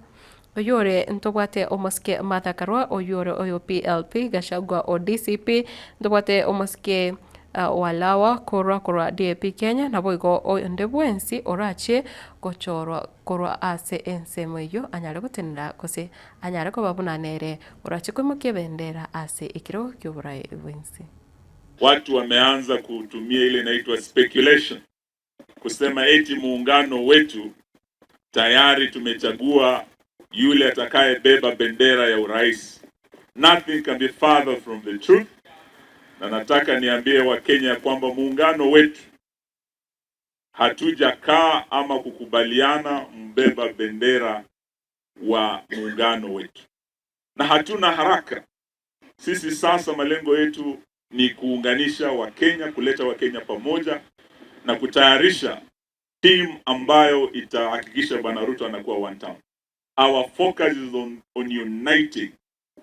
A: oyio ore ntobwate omosike Martha Karua oyio ore oyo PLP, Gachagua o DCP, ntobwate omosike Walawa korwa korwa DAP Kenya, naboigo onde bwensi orache gochorwa korwa ase ensemo eyio anyare gotenena gose anyare koba buna nere orache koimokia ebendera ase ekerogo ki'oboraai bw'ense.
J: Watu wameanza kutumia ile inaitwa speculation kusema eti muungano wetu tayari tumechagua yule atakayebeba bendera ya urais. Nothing can be farther from the truth, na nataka niambie Wakenya kwamba muungano wetu hatujakaa ama kukubaliana mbeba bendera wa muungano wetu, na hatuna haraka. Sisi sasa malengo yetu ni kuunganisha Wakenya, kuleta Wakenya pamoja na kutayarisha team ambayo itahakikisha Bwana Ruto anakuwa one term. Our focus is on uniting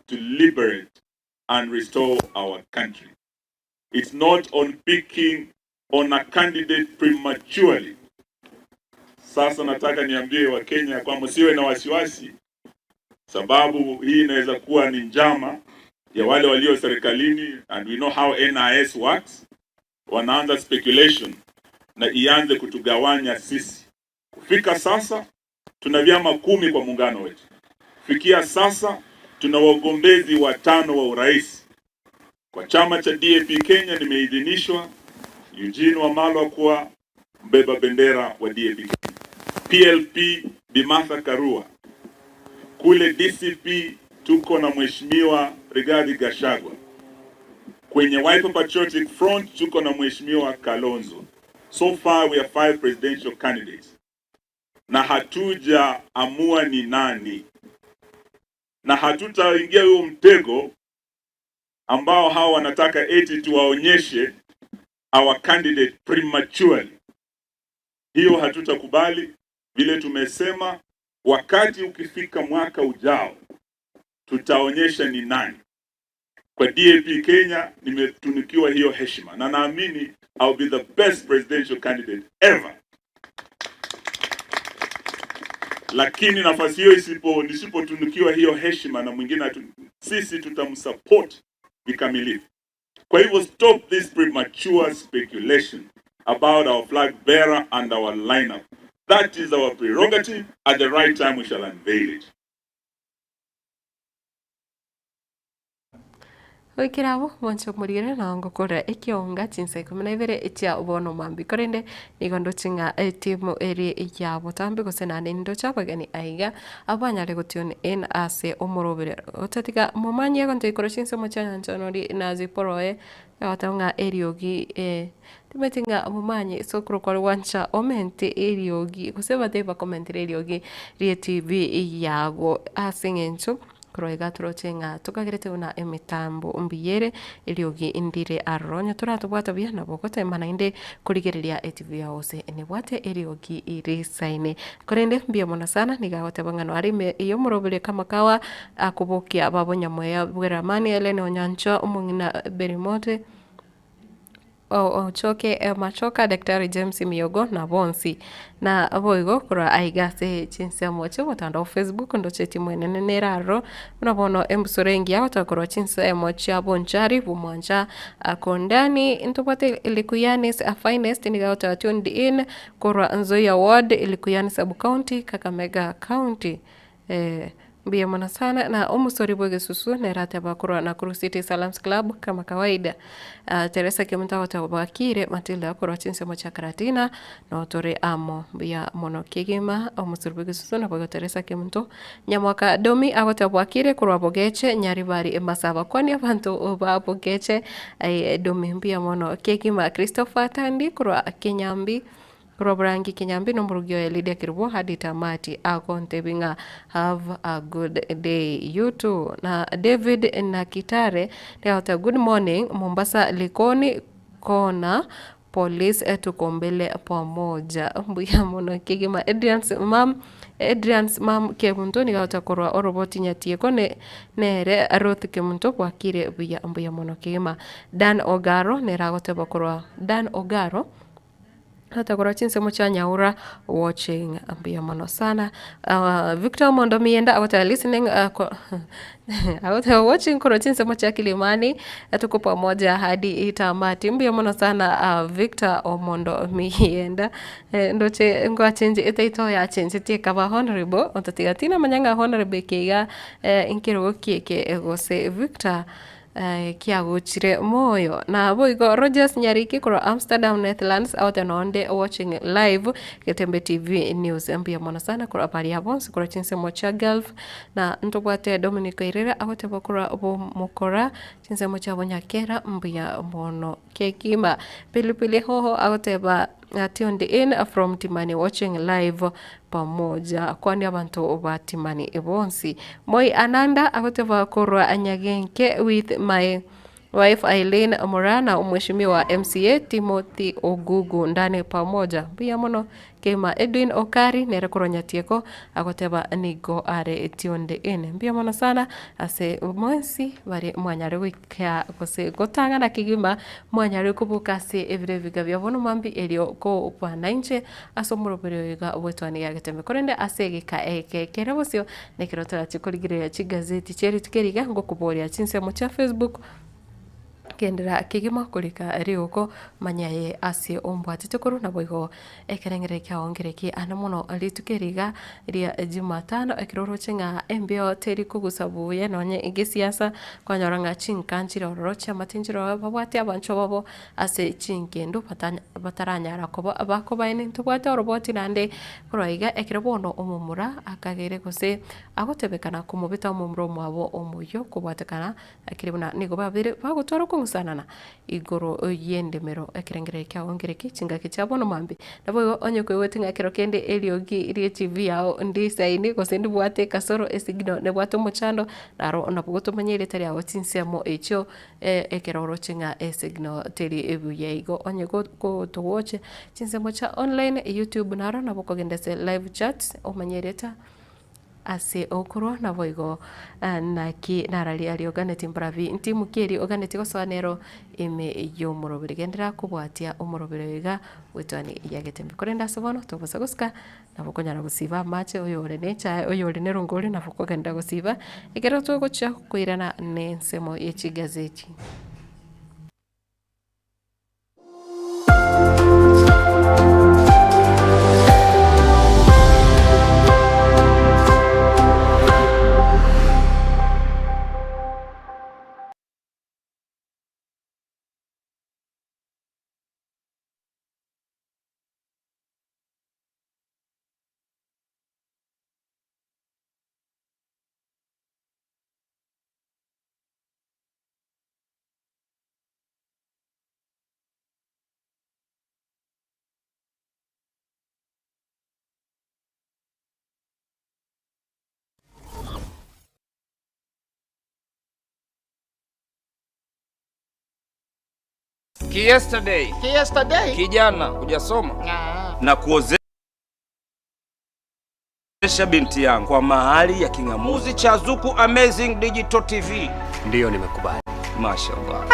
J: to liberate and restore our country. It's not on picking on a candidate prematurely. Sasa nataka niambie Wakenya kwamba siwe na wasiwasi, sababu hii inaweza kuwa ni njama ya wale walio serikalini, and we know how NIS works. Wanaanza speculation na ianze kutugawanya sisi. Kufika sasa tuna vyama 10 kwa muungano wetu. Kufikia sasa tuna wagombezi 5 wa urais. Kwa chama cha DAP Kenya nimeidhinishwa Eugene Wamalwa kuwa mbeba bendera wa DAP Kenya. PLP Bi Martha Karua. Kule DCP tuko na Mheshimiwa Rigathi Gachagua. Kwenye Wiper Patriotic Front tuko na Mheshimiwa Kalonzo. So far we have 5 presidential candidates. Na hatujaamua ni nani. Na hatutaingia huo mtego ambao hawa wanataka eti tuwaonyeshe our candidate prematurely. Hiyo hatutakubali. Vile tumesema, wakati ukifika mwaka ujao tutaonyesha ni nani. Kwa DAP Kenya nimetunikiwa hiyo heshima na naamini I'll be the best presidential candidate ever. Lakini nafasi hiyo nisipotunikiwa hiyo heshima na mwingine sisi tutamsupport kikamilifu. Kwa hivyo stop this premature speculation about our flag bearer and our lineup. That is our prerogative. At the right time we shall unveil it.
A: Goikera abwo mwanche omorigere na ngokora ekionga chinsa ikomi na ibere echia bono mambia. Korende nigo ndoche ng'a etimu eri ya botambe gose naende ndoche abageni aiga abanyare gotune in ase omorobere. Otatiga momanye egonto ikoro chinsemo chia nyanchonori na ziporoe egoteba ng'a eriogi timanyeti ng'a momanye ase okorokwa gwancha omente eriogi gose batebi bakomentera eriogi ria etv yago ase eng'encho korwa iga toroche ng'a tokagerete buna emitambo mbuya ere eriogi ndire aroro. Onye toratobwata buya nabo ogotema naende korigereria etv yago gose nebwate eriogi risaine. Korende mbuya mono sana niga agoteba ng'a noare ime ya omoroberi kamakawa akobokia babo Nyamweya Bweramani Ellen Onyancha omong'ina Berimote Ochoke Machoka Daktari James Miyogo na bonsi. Na boigo korwa aiga ase chinsemo chi'omotandao Facebook ndoche etimu enene nere aroro buna bono embusuro engiya gotoka korwa chinsemo chia Bonchari, Bomwancha, Kondani ntobwate Likuyani finest nigo agotoka tuned in korwa Nzoia ward, Likuyani sub county, Kakamega county. Mbuya mono sana na omosori bw'egesusu nere ateba korwa Nakuru City Salams Club kama kawaida. Teresa Kemunto agoteba bwakire Matilda korwa chinsemo chia Karatina notore amo. Mbuya mono kegima omosori bw'egesusu naboigo Teresa Kemunto. Nyamwaka Domi agoteba bwakire korwa Bogeche Nyaribari Masaba. Kwani abanto ba Bogeche aye Domi mbuya mono kegima. Christopher Tandi korwa Kinyambi Korwa Borangi Kinyambi nomorugi oye Lydia Kerubo hadi tamati agontebi ng'a have a good day you too. Na David Nakitare niagoteba good morning Mombasa Likoni kona police tuko mbele pamoja. Mbuya mono kegima. Adrian's mum Adrians mam Kemunto nigo agocha korwa oroboti Nyatieko ne nere Ruth Kemunto bwakire buya mbuya mono kegima. Dan Ogaro nere agoteba korwa Dan Ogaro agocha korwa chinsemo chia Nyaura watching mbuya mono sana. Victor Omondo Mienda agoteba listening agoteba watching korwa chinsemo chia Kilimani tuko pamoja hadi tamati. Mbuya mono sana Victor Omondo Mienda. Ndoche ngwachenche etitle yachenchetie ekaba honourable, otatiga tinamanya ng'a honourable eke iga nkerogo ki eke gose Victor kiagochire moyo. Naboigo Rogers Nyariki korwa Amsterdam Netherlands agote nonde watching live Getembe TV news mbuya mono sana korwa baria bonsi korwa chinsemo chia Gulf na ntobwate Dominic Oirere agoteba korwa Bomokora chinsemo chia Bonyakera mbuya mono kegima. Pilipili Hoho agoteba Tuned in from Timani watching live pamoja kwani abanto ba Timani bonsi. Moi Ananda agoteba korwa Nyagenke with my wife Eileen Murana omweshimiwa MCA Timothy Ogugu ndani pamoja. Mbuya mono kegima. Edwin Okari nere korwa Nyatieko agoteba nigo are tuned in. Mbuya mono sana ase mwensi bare mwanyare goika gose gotang'ana kegima Mwanyare koboka ase ebiro ebiga bia bono mambia erio kobana inche ase omoroberi oyo iga bw'etwani ya Getembe. Korende ase egeka eke kere bosio, nekero torache korigereria chigazeti chie rituko eri iga, ngokoboria chinsemo chia Facebook, kendera kegima korika rigoko, manya aye ase ombwatete korwa naboigo Ekerengererio kiao nkereki ande mono rituko eri iga ria jumatano ekero oroche ng'a embeo teri kogusa buya nonye egesiasa, kwanyora ng'a chinka nchire ororo chiamate nchire ororo babwate abanchwa babo ase chingendo batanya bataranyara koba bakobaeni ntobwate oroboti naende korwa iga ekero bono omomura akagere gose agotebekana komobeta omomura omwabo omoyio kobwatekana Lakini buna nigo babere bagotwara okong'usanana igoro y'endemero, ekerengererio kiao nkereki chingaki chia bono mambia. Naboigo onye koigwete ng'a ekero kende eriogi rie TV yao ndisaini gose ndibwate ekasoro esignal nebwate omochando, naro nabo gotomanya erieta riao chinsemo echio ekero oroche ng'a esignal teri buya igo. Onye go gotogocha chinsemo chia online, YouTube naro nabo okogenda ase live chat omanye erieta. Ase okorwa naboigo, naki nararie aria oganetie mbarabi ntimukie erio oganetie gosoa nero ime y'omoroberi. Genderera kobwatia omoroberi oyo iga bw'etwani ya Getembe. Korende ase bono tobosa gosika, nabo okonyara gosiba amache oyore ne echae oyore ne erongori nabo okogenderera gosiba, ekero togochia koirana nensemo ye chigazeti.
K: Ki yesterday.
M: Ki yesterday.
K: Kijana hujasoma
M: Ah.
K: na kuozesha binti yangu kwa mahali ya king'amuzi cha Zuku Amazing Digital TV.
N: Ndiyo, nimekubali.
K: Mashallah.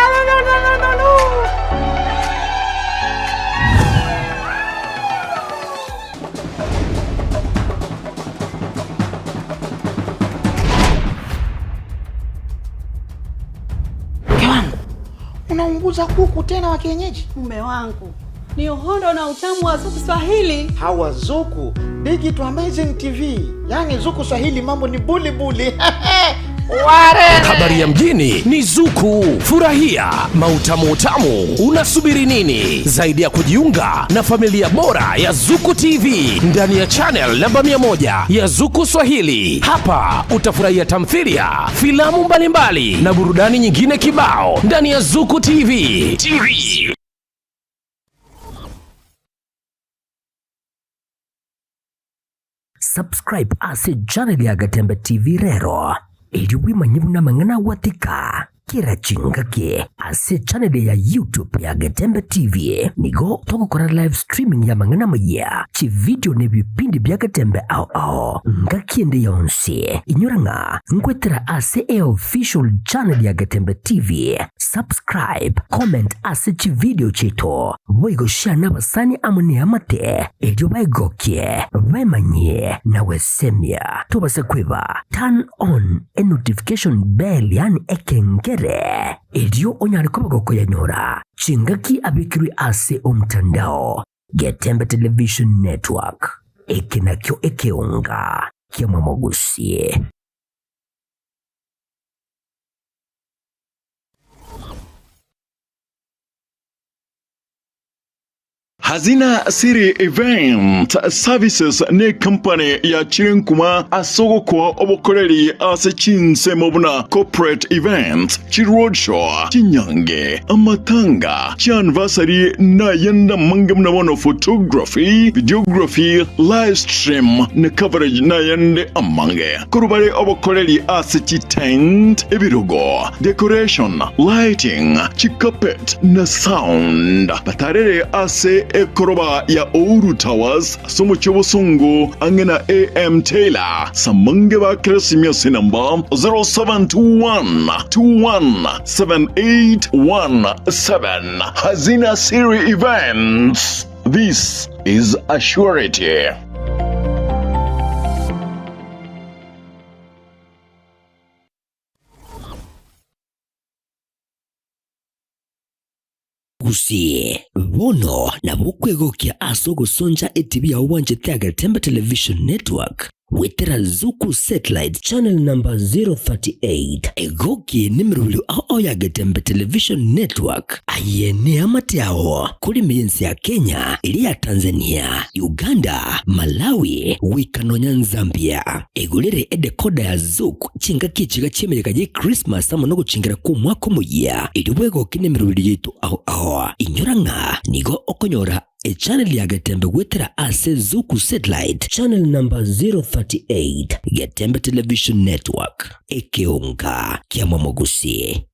M: Mke wangu, unaunguza kuku tena wa kienyeji?
O: Mume wangu ni uhondo na utamu wa Zuku Swahili.
M: Hawa Zuku Digital Amazing TV, yaani Zuku Swahili mambo ni buli buli. Ware.
Y: Habari ya mjini ni Zuku. Furahia mautamu utamu. Unasubiri nini zaidi ya kujiunga na familia bora ya Zuku TV ndani ya channel namba 100 ya Zuku Swahili? Hapa utafurahia tamthilia, filamu mbalimbali na burudani nyingine kibao ndani ya Zuku TV. TV.
L: Subscribe ase channel ya Gatembe TV rero erio bwemanye buna amang'ana agwatika. Kera chingaki ase echaneli ya YouTube ya Getembe TV nigo togokora live streaming y'amang'ana amayia, chividio na ebipindi bia Getembe ao ao ngaki ende yonsi. Inyora ng'a nkwetera ase eofficial channel ya Getembe TV. Subscribe, comment ase chividio chiaito, boigo share nabasani amo neamate erio baegokie, baemanyie na gwesemia. Tobasa kweba turn on enotification bell yaani ekengere, erio onyare koba gokoyanyora chingaki abekirwe ase omtandao. Getembe Television Network, eke nakio ekeonga ki'amamogusie.
N: Hazina City Event Services necompany yachire nkuma ase ogokoa obokoreri ase chinsemo buna corporate events, chiroadshow, chinyange, amatanga, chianniversary na ayande amange buna bono photography, videography, live stream na coverage na ayande amange. Korwa bare obokoreri ase chitent, ebirogo, decoration, lighting, chicarpet, na sound. Batarere ase ekoroba ya Ouru Towers ase omochie obosongo ang'e na AM Taylor. Samange ba Keresimia ase enamba 0721 21 7817. Hazina Siri Events. This is a surety.
L: Gusii, bono nabo okwegokia ase ogosoncha etibi yao bwanchete Agetembe Television Network goetera Zuku Satellite Channel number 038. Egokie nemerobio ao ao ya Getembe Television Network. Aye neamate ao korime y'ense ya Kenya, eria ya Tanzania, Uganda, Malawi, goika nonya Nzambia. Egorere edecoder ya Zuku chingaki echiga chi'emeyega ye Christmas amo nogochingera kw'omwaka omoyia, erio bwegoke nemerobio yaito ao ao. Inyora ng'a nigo okonyora echannel ya Getembe goetera ase Zuku Satellite channel number 038, Getembe Television Network, ekeonga kia Momogusi.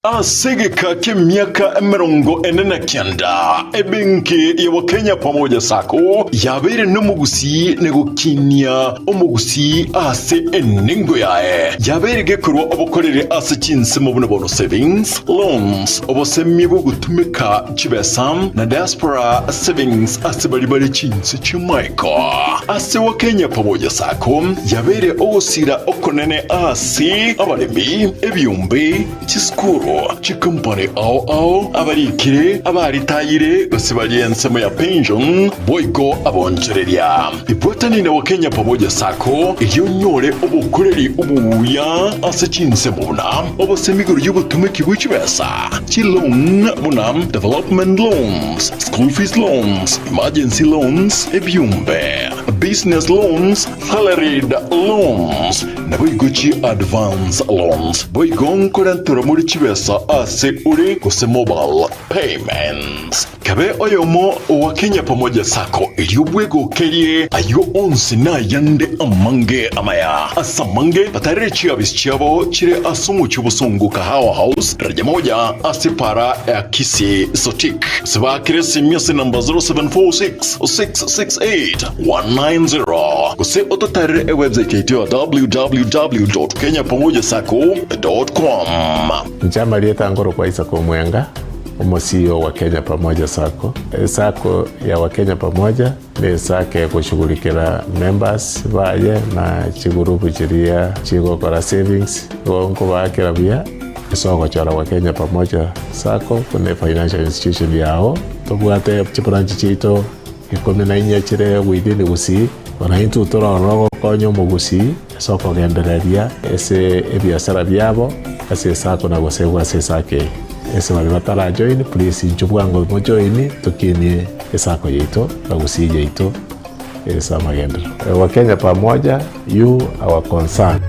N: Ase egeka ki'emiaka 49, ebenki ya Wakenya Pamoja Sacco yabeire nomogusii na gokinia omogusii ase enengo yaye. Yabeire gekorwa obokoreri ase chinsemo buna bono savings, loans, obosemia bw'ogotumeka chibesa na diaspora savings ase baria bare chinse chi'amaiko. Ase Wakenya Pamoja Sacco yabeire ogosira okonene ase abaremi, ebiombe, Chisukuru, chikompani ao ao, abarikire, abaritayire, gose baria ensemo ya pension, boigo abonchoreria. Ibwatani na Wakenya Pamoja Sacco erio onyore obokoreri obuya ase chinsemo buna obosemi igoro y'obotumeki bwe chibesa, chiloan buna development loans, school fees loans, emergency loans, ebiombe, business loans, Salaried loans, naboigo chi advance loans, boigo nkorenterwa more chibesa ase ore gose mobile payments. Kabe oyomo owa Kenya Pamoja Sacco erio bwegokerie ayio onsi nayande amange amaya. Ase amange batarere chiabisi chiabo chire ase omochie obosongo Kahawa House, daraja moja ase para ya Kisii Sotik. Gose baakere esimi ase enamba 0746 668 190 gose ototarere ewebsite yaito ya www.kenyapamojasacco.com.
P: Inche amarieta nkorokwa Isaac Omwenga, omo CEO wa Kenya Pamoja Sacco. Esacco ya Wakenya Pamoja ne esacco egoshughulikera members baye na chigurupu chiria chigokora savings, igo nkobaakera buya ase ogochora Wakenya Pamoja Sacco buna efinancial institution yao. Tobwate chibranch chiaito Ikomi na inye chire within Gusii, bono intwe tororore ogokonya omogusii ase okogendereria ase ebiasara biabo ase esako na gosegwa ase esako eye. Ase baria batara join please inchuo bwango mo join tokinie esako yaito na Gusii yaito ase amagenderero. Wakenya pamoja, you our concern.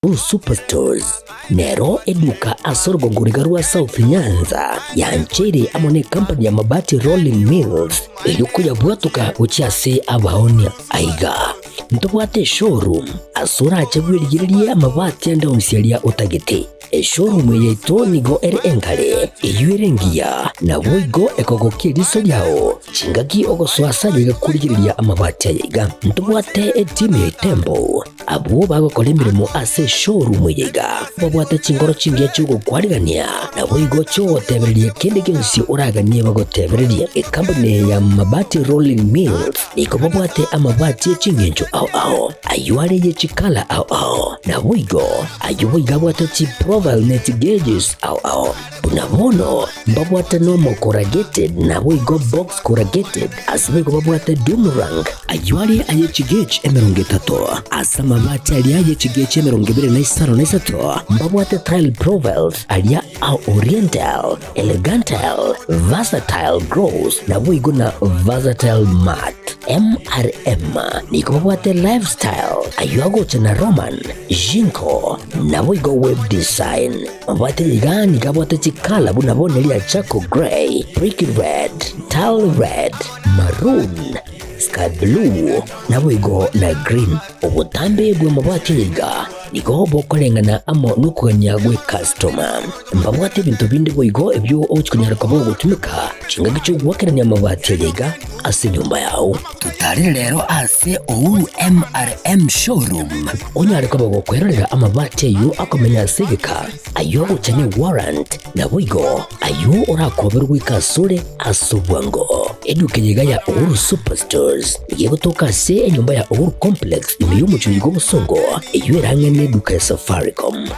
L: Uhuru Superstores nero eduka ase orogongo riga rwa South Nyanza yancheire amo ne company ya Mabati Rolling Mills erio koyabwatoka gochia ase abaonia. Aiga ntobwate eshowroom ase orache bwerigererie amabati ande onsi aria otagete. Eshowroom eye yaito nigo ere engare, eyio ere engiya, naboigo ekogokia eriso riao chingaki ogosoa ase ayaiga korigereria amabati ayaiga. Ntobwate etimu ya Itembo Abwo bagokora emeremo ase eshowroom eye iga babwate chinkoro chingiya chi'ogokwarigania, naboigo chi'ogotebereria kende gionsi oraganie bagotebererie. Ekampuni eye ya Mabati Rolling Mills nigo babwate amabati e chingencho ao ao, ayio are ye chikala ao ao, naboigo ayio boigo abwate chiprofile ne chigauges ao ao. Buna bono mbabwate nomo corrugated naboigo box corrugated, ase boigo babwate doom rank, ayio are aye chigauge 30, ase amabati aria aye chigauge 25 na 3 mbabwate tile profiles aria a oriental, elegantal, versatile gloss naboigo na versatile matte. MRM nigo babwate lifestyle ayio agocha na Roman, Jinko naboigo web design. Mabwate iga nigo abwate chikala buna bono eria charcoal grey, brick red, tile red, maroon, sky blue, naboigo na green. Obotambe bw'amabati aya iga nigo bokoreng'ana amo nokogania gw'ecustoma. Mbabwate ebinto binde boigo ebio ogochi konyara koba ogotumeka chingaki chi'ogoakerania amabati aya iga ase enyomba yao. Totarire rero ase Uhuru MRM Showroom onyare koba gokwerorera amabati ayio akomenya ase egeka, ayio agocha ne warrant, naboigo ayio orakoberwe goika asore ase obwango. Eduka eye iga ya Uhuru Superstores nigo egotoka ase enyomba ya Uhuru Complex ime y'omochie oyo bw'obosongo eyio ere ang'e neduka ya Safaricom.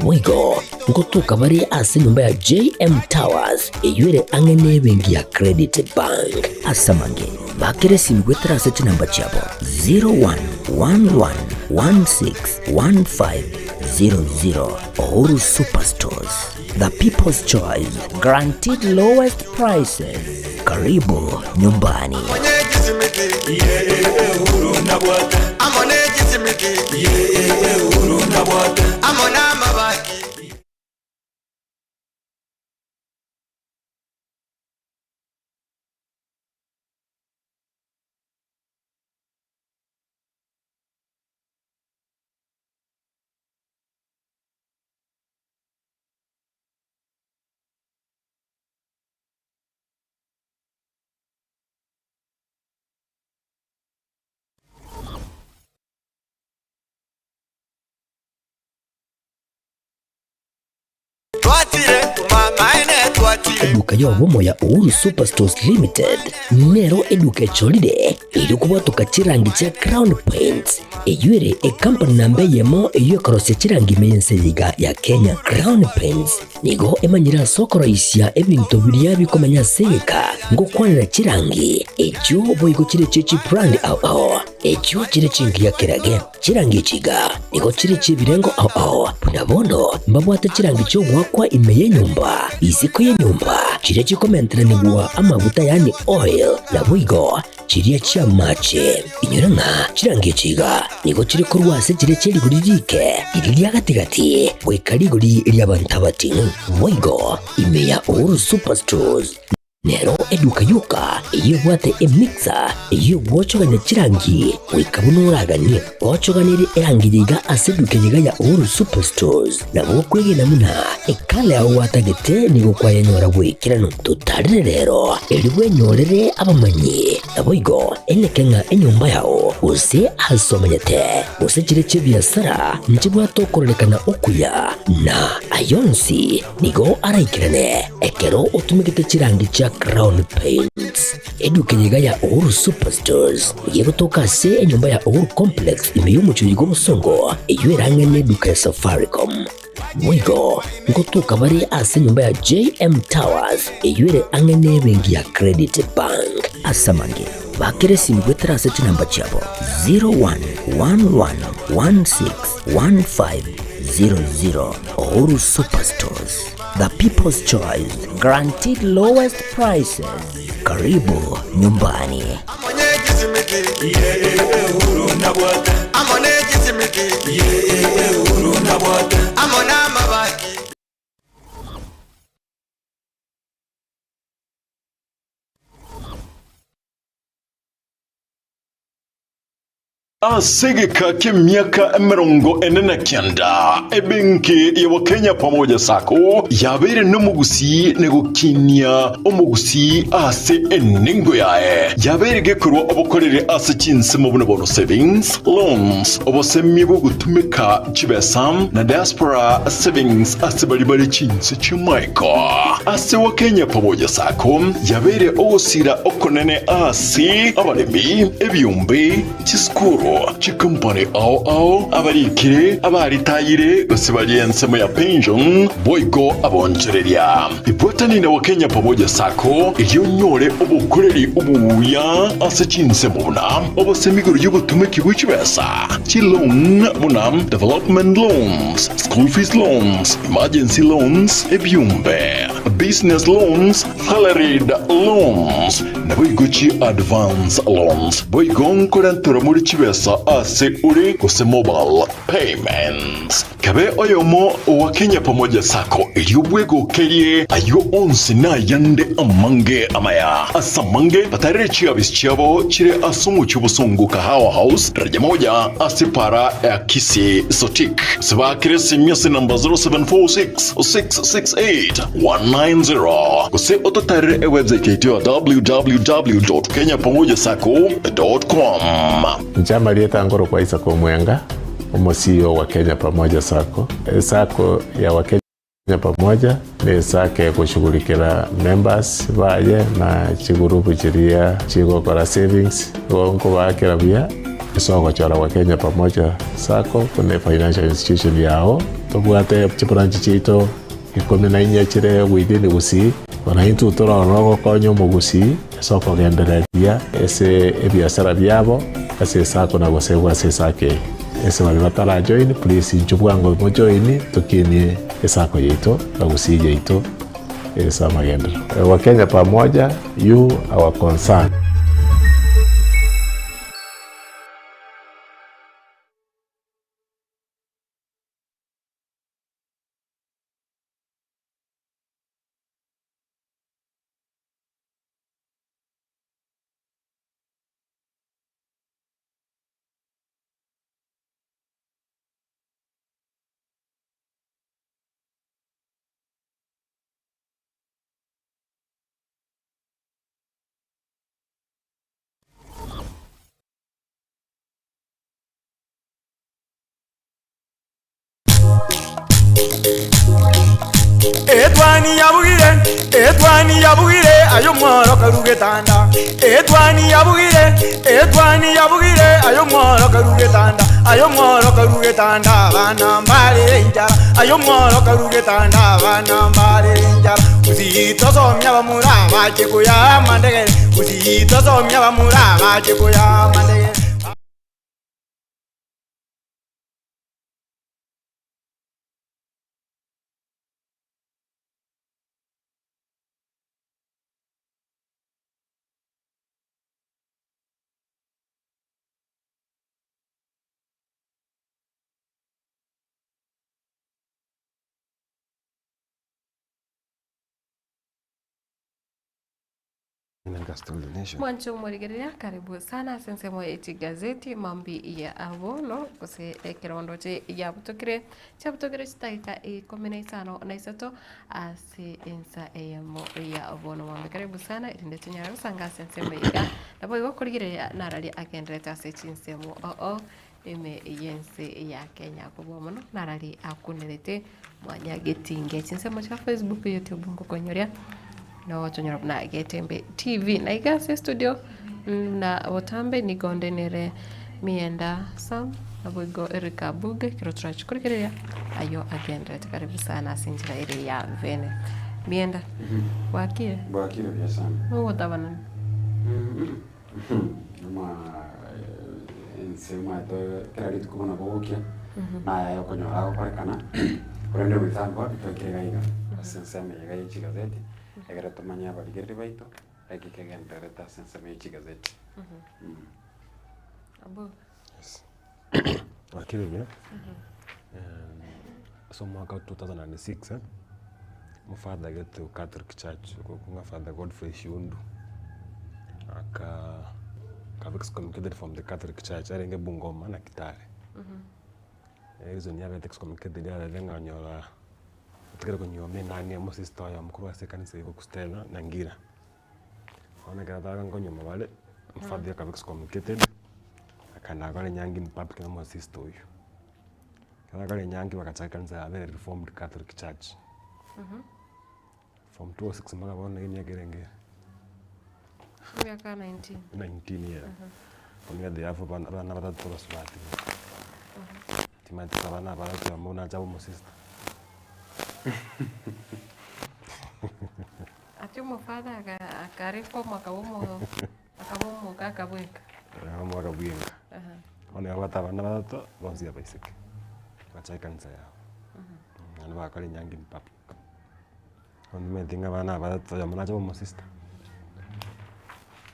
L: Boigo ngotoka bare ase enyomba ya JM Towers eyio ere ang'e nebenki ya Credit Bank. Ase amange, bakera esimi goetera ase chinamba chiabo 0111161500. Uhuru Superstores, the people's choice, guaranteed lowest prices. Karibu nyumbani. Eduka y'obomo ya Uhuru Superstores Limited nero eduka echorire erio kobwatoka chirangi chia Crown Paints eyio ere ecompany namba eyemo eyio ekorosia chirangi ime y'ense eye iga ya Kenya. Crown Paints Nigo emanyire ase okoroisia ebinto biria bikomenya ase egeka, ngokwanera chirangi, echio boigo chire chie chibrand ao ao, echio chire chingiya kerage. Chirangi echi iga nigo chire chi'ebirengo ao ao, buna bono mbabwate chirangi chi'ogoakwa ime y'enyomba, isiko y'enyomba, chiria chikomenteranigwa amaguta yaani oil, naboigo Chiria chi'amache. Inyora ng'a chirangi echi iga nigo chire korwa ase chiria chie rigori riike, riria ria gati-gati, goika rigori ri'abanto abating'u. Boigo ime ya Uhuru Superstores nero eduka yoka eyio ebwate emixer eyio egwochogania chirangi goika buna oraganie. Gochoganerie erangi eye iga ase eduka eye iga ya Uhuru Superstores nabo okwegena buna ekala yao gwatagete nigo kwayenyora bw'ekeranu. Totarire rero erio bwenyorere abamanyi, naboigo eneke ng'a enyomba yao, gose aase omenyete, gose chire chi'ebiasara nchibwate okororekana okuya, na ayio onsi nigo araikerane ekero otumegete chirangi chia Crown Paints. Eduka eye iga ya Uhuru Superstores nigo egotoka ase enyomba ya Uhuru Complex ime y'omochie oyo bw'obosongo, eyio ere ang'e neduka ya Safaricom. Boigo ngotoka bare ase enyomba ya JM Towers eyio ere ang'e nebenki ya Credit Bank. Ase amange, bakera esimi goetera ase chinamba chiabo 0111161500. Uhuru Superstores, the people's choice, guaranteed lowest prices. Karibu nyumbani.
Q: esimiti Ye Uhuru nabwate amo n'amabati.
N: Ase egeka ki'emiaka 49, ebenki ya Wakenya Pamoja Sacco yabeire nomogusii na gokinia omogusii ase enengo yaye. Yabeire gekorwa obokoreri ase chinsemo buna bono savings, loans, obosemi bw'ogotumeka chibesa na diaspora savings ase baria bare chinse chi'amaiko. Ase Wakenya Pamoja Sacco yabeire ogosira okonene ase abaremi, ebiombe, Chisukuru, chikompani ao ao, abarikire, abaritayire, gose baria ensemo ya pension, boigo abonchoreria. Ibwatani na Wakenya Pamoja Sacco erio onyore obokoreri obuya ase chinsemo buna obosemi igoro y'obotumeki bwe chibesa, chiloan buna development loans, school fees loans, emergency loans, ebiombe, business loans, Salaried loans, naboigo chi advance loans, boigo nkorenterwa more chibesa ase ore gose mobile payments. Kabe oyomo owa Kenya Pamoja Sacco erio bwegokerie ayio onsi na ayande amange amaya. Ase amange batarere chiabisi chiabo chire ase omochie obosongo Kahawa House, daraja moja ase para ya Kisii Sotik. Gose baakere esimi ase namba 0746 668 190 gose ototarere ewebsite yaito ya www.kenyapamojasacco.com.
P: Inche amarieta nkorokwa Isaac Omwenga, omo CEO wa Kenya Pamoja Sacco. Esacco ya Wakenya Pamoja ne esacco egoshughulikera members baye na chigurupu chiria chigokora savings, igo nkobaakera buya ase ogochora Wakenya Pamoja Sacco buna efinancial institution yao. Tobwate chibranch chiaito Ikomi na inye chire within Gusii, bono intwe torore ogokonya omogusii ase okogendereria ase ebiasara biabo ase esako na gosegwa ase esako eye. Ase baria batara join please inchuo bwango mo join tokinie esako yaito na Gusii yaito ase amagenderero. Wakenya pamoja, you our concern.
Q: Etwani yabugire, etwani yabugire, aye omworo karu getanda. Etwani yabugire, etwani yabugire, aye omworo karu getanda. Aye omworo karu getanda, abana mbarere enchara. Aye omworo karu getanda, abana mbarere enchara. Gusii tosomia abamura bache koya amandegere. Gusii tosomia abamura bache koya amandegere.
A: Mwanche omorigereria karibu sana ase ensemo ye chigazeti mambi ya bono gose ekerondo che yabutokire chiabutokire chidakika ikomi na isano na isato ase ensa eyemo ya bono mambi karibu sana erinde tonyare gosanga ase ensemo iga naboigo korigereria nararia agenderete ase chinsemo oo ime y'ense ya Kenya kobua mono narari akunerete mwanyagetinge chinsemo chia Facebook, YouTube ngokonyoria nogotonyora buna Getembe TV. Na iga ase estudio na botambe nigo onde nere Mienda Sam naboigo Eric Abuge ekero torachi korigereria ayio agenderete karibu sana ase enchera ere ya bene. Mienda, bwakire?
F: Bwakire buya sana.
A: Nogotabana?
F: Nyuma ense omanyete kera rituko buna bogokia, naye okonyora agokorekana, korende we thank God twaikire iga iga ase ensemo eye iga ya chigazeti, ekero tomanye abarigereria baito, eki kegendererete ase ensemo ya chigazeti.
A: Abu.
R: Bwakire buya, ase omwaka wa 2006, omofather gete o Catholic Church okorokwa ng'a Father Godfrey Shiundu, aka akaba excommunicated from the Catholic Church arenge Bungoma na Kitale. Ereason yabete excommunicated yarenge ng'a onyora otigere konyuoma enani ya omosister oyomo korwa ase ekanisa ya Stella na Ngira. Bono ekero ataka nkonyuoma bare, omofather akaba excommunicated, akaenda gokora enyangi in public na omosister oyio. Ekero akora enyangi bagachaka ekanisa yabo ere Reformed Catholic Church. From 2006 mpaka bono iga emiaka erenge ere?
A: Emiaka 19.
R: 19 yeah. Bono iga they have abana abana batato abasubati. Timanyeti gose abana aba oyomo nache abe omosister.
A: Ati omofather aka akarefoma akaba omo akaba omogaka bwenka.
R: Omogaka bwenka. Bono nigo abwate abana batato, bonsi abaiseke, bacha ekanisa yabo. Naende bagakora enyangi in public. Bono nimanyete ng'a abana aba batato oyomo nache abe omosister.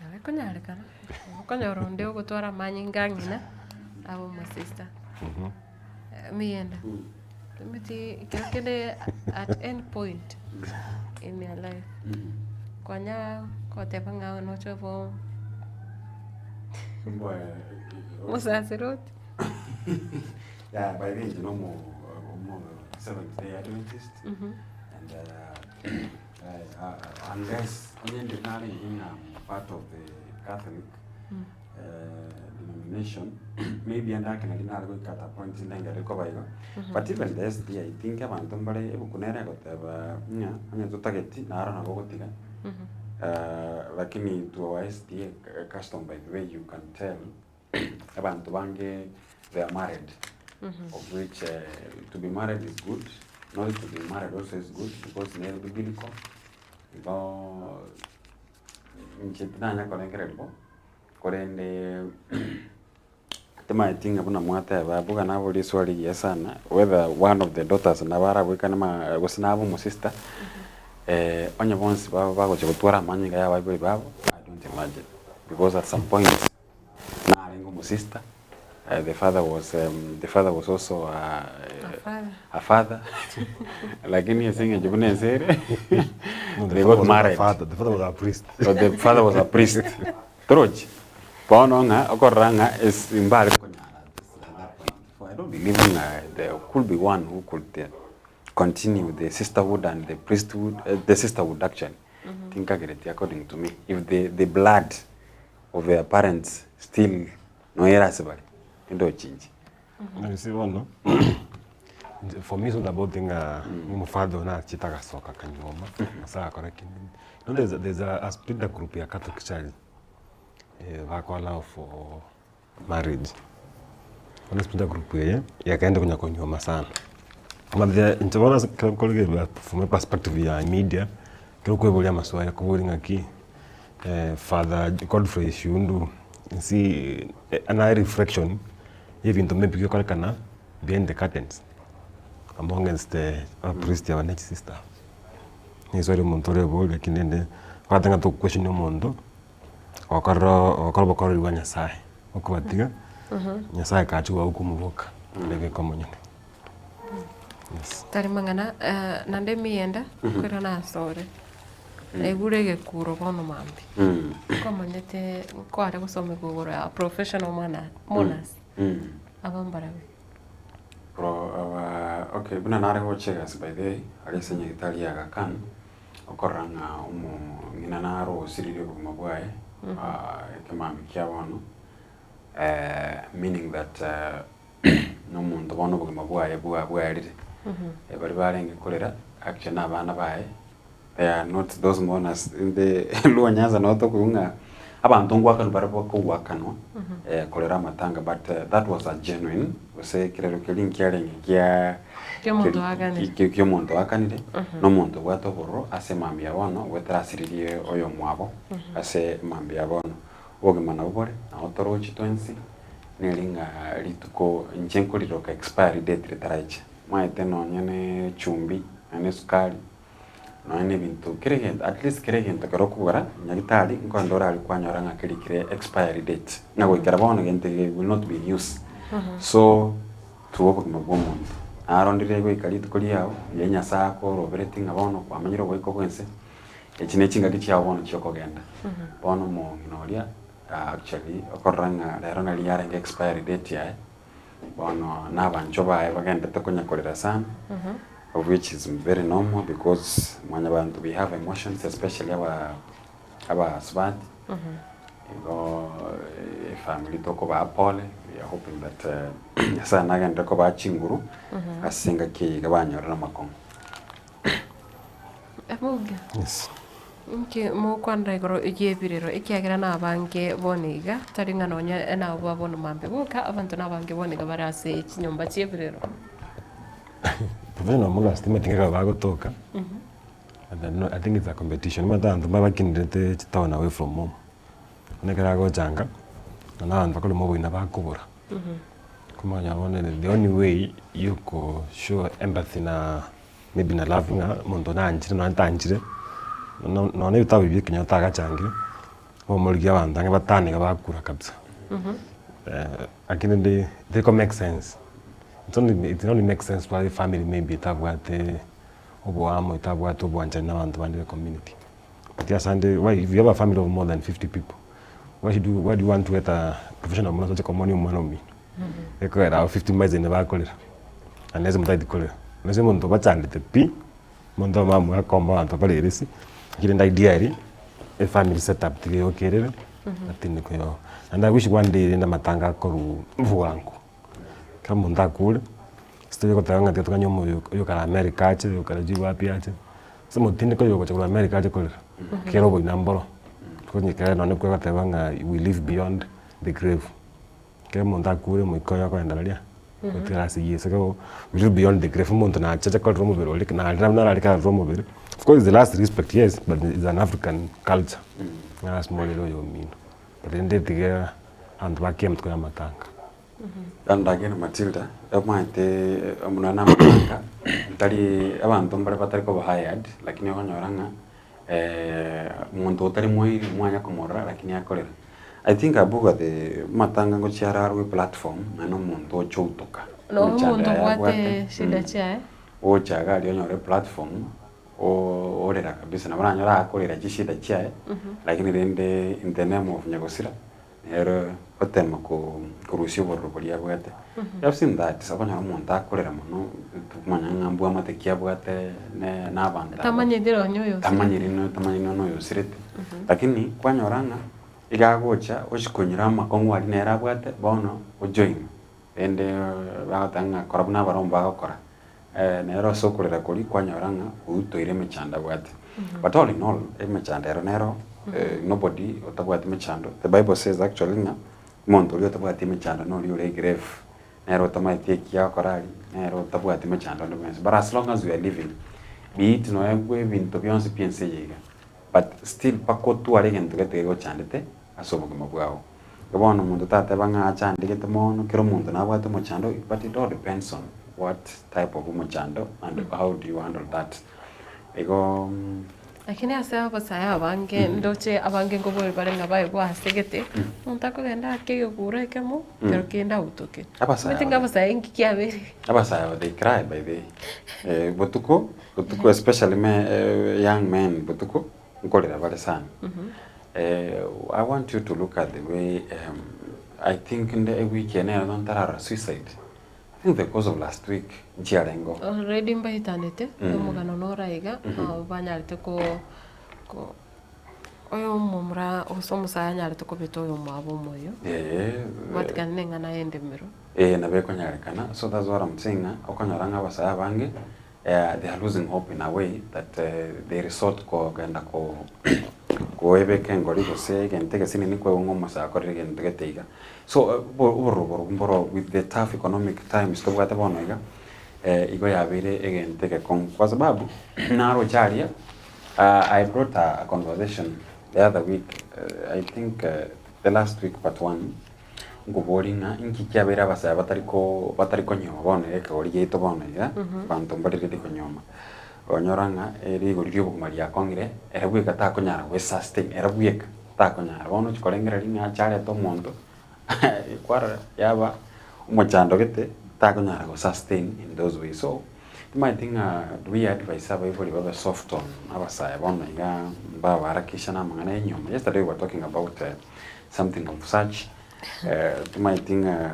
A: Nabo ekonyarekana, okonyora onde ogotwara amanyinga a ng'ina, abe omosister. Miyenda, omanyete ekero kende at any point in your life, konya goteba ng'a noche obe omosasiroti.
S: Yeah, by the way, you know, mo, mo Seventh Day Adventist, and unless onye ndi nare ng'a I'm part of the Catholic denomination, maybe ande ake nari nare goika at a point ndengere koba igo, but even the SDA I think abanto mbare ebuku nere egoteba ng'a onye totageti naro nabo ogotiga, lakini to our SDA custom by the way you can tell abanto bange they are married of which to be married is good, not to be married also is good because nere biblical, igo inche tinanya korengereria bo, korende timanyeti ng'a buna mwateba abwo iga naboria eswali egiya sana, whether one of the daughters nabo arabwekane ma gose nabe omosister, onye bonsi babo bagochia gotwara amanyinga ya abaibori babo, I don't imagine because at some point narenge omosister, the father was the father was also a a father lakini ase eng'encho buna ense ere
R: No, the
S: they
R: father
S: got
R: was not a
S: married.
R: father, the father was a priest.
S: But the father was a priest. Torochi? Bono ng'a okorora ng'a es mbare konyara at that point. For I don't believe ng'a there could be one who could continue the sisterhood and the priesthood, the sisterhood actually. Tinkagereti according to me. If the, the blood of their parents still noyo ere ase bare, tindochi inche.
R: You see bono, inche for me it's not about ng'a omofather oyo nachete agasoka akanyuoma, gose agakora ki. You know there's a, there's a, a splinter group ya Catholic Church, bako allow for marriage. Bono splinter group eye, yakaenda konya konyuoma sana. But inche bono ase ekero nkorigereria from a perspective ya media, ekero okoeboria amaswali okoboria ng'aki Father Godfrey Shiundu nsi naye reflection ya ebinto maybe bigokorekana behind the curtains amongst the abapriest aba ne chisister. Nigo ore omonto oreborie lakini rende obwate ng'a togoquestioni omonto okorora ogokora obokoreri bwa Nyasaye, okobatiga Nyasaye akacha kobahukumu boka ere omonyene. Yes.
A: Tari mang'ana naende emiyenda nkoirana asore, naigure egekuro bono mambia, nkomanyete nkware gosomigwa igoro ya professional manners mourners, aba mbarabwo.
S: Bro aba okay buna nare gocha egasi by the way, aria ase nyagetari ya Aga Khan, okorora ng'a omo ng'ina naro osiririe obogima bwaye, ekemambia kia bono, meaning that na omonto bono obogima bwaye bwa bwaerire, baria barenge korera actually na abana baye, they are not those mourners in the Luo Nyanza nabo tokoigwa ng'a abanto ngoakanwa bare bakogoakanwa korera amatanga but that was a genuine gose ekerero keria nkiarenge kia
A: Kia omonto oakanire.
S: kia omonto oakanire, na omonto obwate obororo ase emambia ya bono goetera asiririe oyomwabo ase emambia ya bono. Obogima nabo bore, nabo toroche twensi, neri ng'a rituko inche nkoriroka expiry date ritaraicha. Maete nonye ne echumbi, nonye ne esukari, nonye na ebinto kera egento at least kera egento ekero okogora nyagetari nkorende orari kwanyora ng'a kerikire expiry date, ng'a goikera bono gento eke will not be in use. So. Through obogima bwa omonto. Narondire goika rituko riao, riria Nyasae akoroberetie ng'a bono kwamenyire oboiko bw'ense, echi ne chingaki chiao bono chi'okogenda. Bono omong'ina oria actually okorora ng'a rero nari yarenge expiry date yaye, bono na abanchwa baye bagendete konya korera sana, of which is very normal because mwanyabanto we have emotions especially aba abasubati, igo efamiri tokobaa pole, we are hoping that Nyasaye nagenderere kobaa chinguru ase engaki eye iga banyorire amakong'u.
A: Ebuge.
R: Yes.
A: Inki mokwanera igoro y'ebirero, ekiagera nabange bono iga, tari ng'a nonya nabwo ba bono mambia boka, abanto nabange bono iga bare ase chinyomba chi'ebirero.
R: Professional mourners timanyeti ng'a ekero bagotoka, I think it's a competition, omanyete abanto mbabakinderete chitown away from home, buna ekero agochanga, na abanto bakorema oboina bakobora, komanya bono the only way yoko show empathy na maybe na love ng'a omonto nanchire nonye tanchire, nonye ebitabu ebi bia ekenyoro tagachangire, omorigia abanto ang'e batano iga bakura kabisa. Lakini rende teri make sense, it's only it only make sense kwa efamily maybe etabwate oboamo etabwate obwanchani na abanto bande be community. But ase ande why if you have a family of more than 50 people, why should you why do you want to get a professional buna oche komonia omwana omino? Ekogera abwo 50 mbaisane bakorera, unless motageti korera. Unless omonto obachandete pi, omonto omamwa akomba abanto barere ase, lakini rende ideally, efamily setup tiga eyokerere, atindekwe oo. Naende I wish one day rende amatanga akorwa bwango, ekero omonto akure, ase tonya goteba ng'a tiga toganye omoyo oyokare America ache, oyokare sijui wapi ache, ase omotindeko oyo ogocha korwa America ache korera, ekero oboina mboro, onye ekero nonye kwegoteba ng'a we live beyond the grave. Ekero omonto akure omoika oye okoendereria, gotigara ase Yeso. Ekero we live beyond the grave, omonto nachache korera omobere oria, narira buna ararike ararere omobere, of course is the last respect yes, but is an African culture, ng'a ase morere oyo omino. But rende tiga abanto bakie amatuko ya amatanga.
S: And again Matilda, omanyete buna na amatanga, ntari abanto mbare batari koba hired, lakini okonyora ng'a Omonto otari moiri mwanya komorora lakini akorera. I think abwo gose amatanga ngochia ararwe platform naende omonto ocha outoka
A: Nonya
S: emechando
A: omonto
S: yaye
A: obwate
S: abwate
A: shida chiaye.
S: ocha iga aria onyore platform orera kabisa nabo oranyore akorera chishida chiaye lakini rende in the name of nyagosira Nere otema korusia obororo boria abwate. I have seen that, okonyora omonto akorera mono, tokomanya ng'a mbwamate ki abwate ne na abanto aba.
A: Tamanyeti nonye oyo osirete.
S: Tamanyiri no tamanyiri nonye oyo osirete. Lakini kwanyora ng'a iga agocha ochia konyora amakong'u aria nere abwate bono ojoin. Rende bagoteba ng'a kora buna abarombe bagokora. Nere ase okorera koria kwanyora ng'a outoire emechando abwate. But all in all, emechando ero nero nobody otabwati mechando. The bible says actually ng'a omonto oria otabwati emechando noria ore egrave, nere otamaeti eki agokora aria, nere otabwati mechando onde bwensi. But as long as we are living, be it nonya bwa ebinto bionsi pi ense eye iga, but still mpaka otware egento gete gegochandete ase obogima bwao. Igo bono omonto tateba ng'a achandegete mono, kera omonto nabwate omochando, but it all depends on what type of omochando and how do you handle that. Igo.
A: Lakini ase abasae abange ndoche abange nkobori bare ng'a baegwe ase gete, omonto akogenda ake egekuro ekemo, ekero kende agutoke.
S: Abasae
A: Omanyete ng'a abasae inki kiabeire?
S: Abasae aba they cry by the way. Botuko, botuko especially me young men botuko, nkorera bare sana. I want you to look at the way I think nde ewiki eye nero ntararora suicide. I think the cause of last week nchiarenge oo.
A: Already mbaitanete, omogano noro iga, nabo banyarete ko ko oyo omomura gose omosae anyarete kobeta oyomwabo omoyo, batigane na eng'ana ya endemero.
S: Ee nabo ekonyarekana, so that's what I'm saying ng'a okonyora ng'a abasae abange they are losing hope in a way that they resort kogenda ko koebeka engori gose egento egesinini kwegwa ng'a omosae akorire egento gete iga. So obororo borobwo mboro with the tough economic times tobwate bono iga, igo yabeire egento egekong'u kwa sababu naroche aria I brought a conversation the other week I think the last week but one. Nkoborie ng'a inki kiabeire abasae batari ko batari konyoma bono iga ekegori giaito bono iga, abanto mbarireti konyoma. Okonyora ng'a rigori ri'obogima riakong'ire, ere bweka takonyara goe sustain, ere bweka takonyara. Bono ochia korengereria ng'a ache arete omonto, kwarora yaba omochando gete. Takonyara go sustain in those ways. So, timanyeti ng'a do we advise abaibori babe soft on abasae bono iga mbabaharakisha na amang'ana ya enyiomo. Yesterday we were talking about something of such, timanyeti ng'a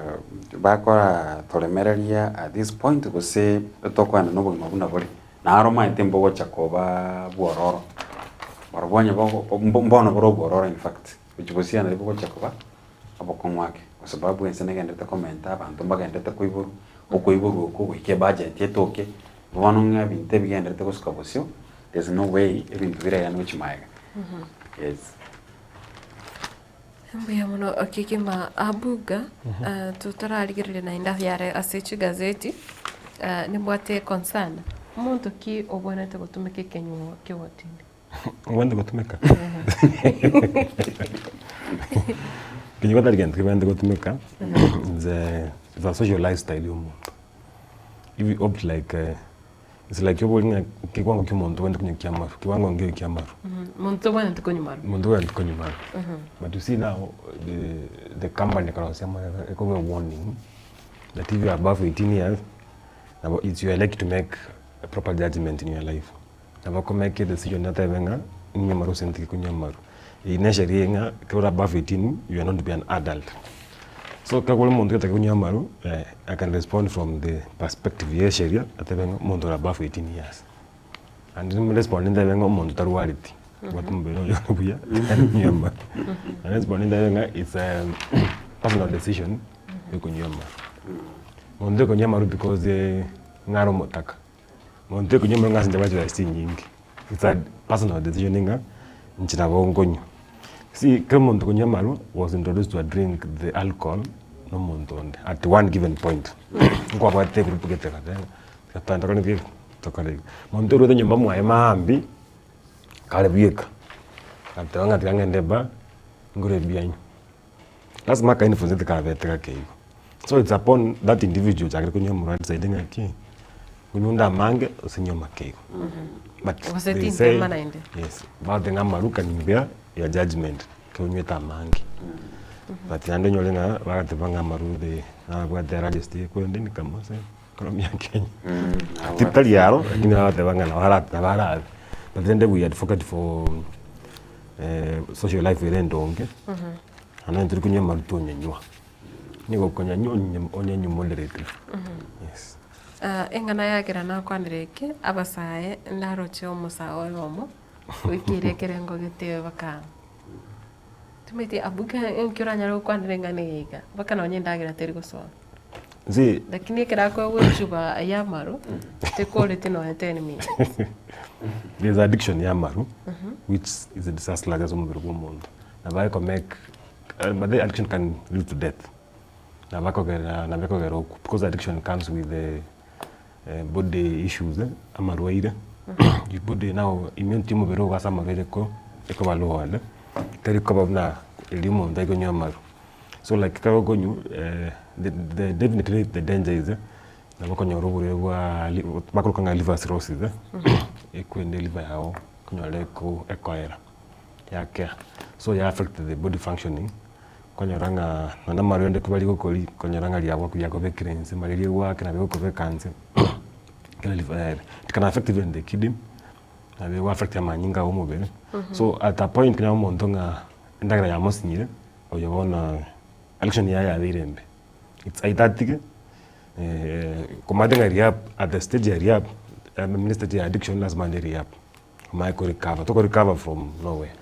S: bakora toremereria at this point gose tokoenda na obogima buna bore. Naro omanyete mbogocha koba bwororo, barobwo onye bogo mbono bore obwororo in fact, gochia gosiana nari bogocha koba obokong'u ake, kwa sababu ense negenderete komenta, abanto mbagenderete koiborwa, okoiborwa okwo goika ebudget etoke, bono ng'a ebinto ebigenderete gosuka bosio, there's no way ebinto birairane gochia magega, yes.
A: Mbuya mono kegima Abuga, totararigereria naende ayare ase chigazeti, nimbwate concern, omonto ki obwenerete gotumeka ekenyuo ki'ogotindi?
R: Obwenerete gotumeka? Ekenyuo tari gento kebwenerete gotumeka, it's a social lifestyle ya omonto, if you opt like It's like obori ng'a kiwango kia omonto ogende konywa kia amaru, kiwango nkeiyo kia amaru.
A: Monto obwenerete konywa maru.
R: Monto obwenerete konywa maru. But you see now, the the company ekarosia amang'ana ekoba warning, that if you are above 18 years, nabo it's your elect to make a proper judgement in your life. Nabo oko make a decision otebe ng'a ninywe amaru gose ntige konywa amaru. Eyio ne esheria ng'a ekero ore above 18, you are known to be an adult. So ekero kore omonto otagete konywa amaru, I can respond from the perspective ya esheria, atebe ng'a omonto ore above 18 years. Naende nimo respond ntebe ng'a omonto tarwareti, obwate omobere oye ore buya, tari konywa amaru. Naende respond ntebe ng'a it's a personal decision ya okonywa amaru. Monto okonywa amaru because ng'a are omotaka, monto okonywa amaru ng'a ase inche abwate chibesa chinyinge, it's a personal decision ng'a inche nabo nkonywa. See kera omonto okonywa amarwa was introduced to a drink the alcohol na omonto onde at one given point, nkwabwate egroup gete gose ng'a tiga tokore ki? Tokore iga. Monto orwete nyomba mwaye maambia, kare bweka, agateba ng'a tiga ng'ende ebar, ngore ebiya nywe. Lasima aka influence tikabete gake igo. So it's upon that individual ochakire konywa amarwa adecide ng'aki, ngonywa onde amange gose nywe amake igo. But
A: Gose
R: they say,
A: tintema naende.
R: yes, bagoteba ng'a amaru can impair your judgement ekero onywete amange. But naende onyore ng'a bagateba ng'a amaru the nabwate largest ekwende ni kama ase economy ya Kenya. Tari aro lakini bagateba ng'a nabo ara nabo arabe. But rende we advocate for social life ere endonge, naende onye tori konywa amaru tonyanywa. Nigo okonyanywa onyanywe moderately. Yes.
A: Eng'ana yagera nakwanire eke, abasae naroche omosae oyomo, oikeire ekerengo gete baka timanyeti abwo nki oranyare gokwanera eng'ana eye iga, mpaka nonye endagera teri gosoa.
R: See,
A: Lakini ekero akoegwa echuba ya amaru, tekoreti nonye ten minutes.
R: there's addiction ya amaru which is a disaster ase omobere bwa omonto. Nabo ekomake but the addiction can lead to death. Nabo ekogera nabo ekogera okwe because addiction comes with the body issues amarwaire, your body now immunity ya omobere ogo ase amarwaire ko ekoba low ande, teri koba buna eria omonto aikonywa amaru. So like ekero okonywa the the definitely the danger is nabo okonyora oborwaire bwa bakoroka ng'a liver cirrhosis ekwende eliver yago okonyora eko ekoera yakea. So ya affect the body functioning, okonyora ng'a naende amarwaire ande kobari gokori okonyora ng'a riago riakobekire inse malaria egoake nabo egokobeka nse ekero liver yaerire. It can affect even the kidney, nabo ego affect amanyinga a omobere, so at a point okonyora omonto ng'a endagera yamosinyire. Oyo bono addiction yaye yabeire embe, it's either atige komanyete ng'a rehab at the stage ya rehab ime stage ya addiction lasima ande rehab omanye ko recover, toko recover from nowhere.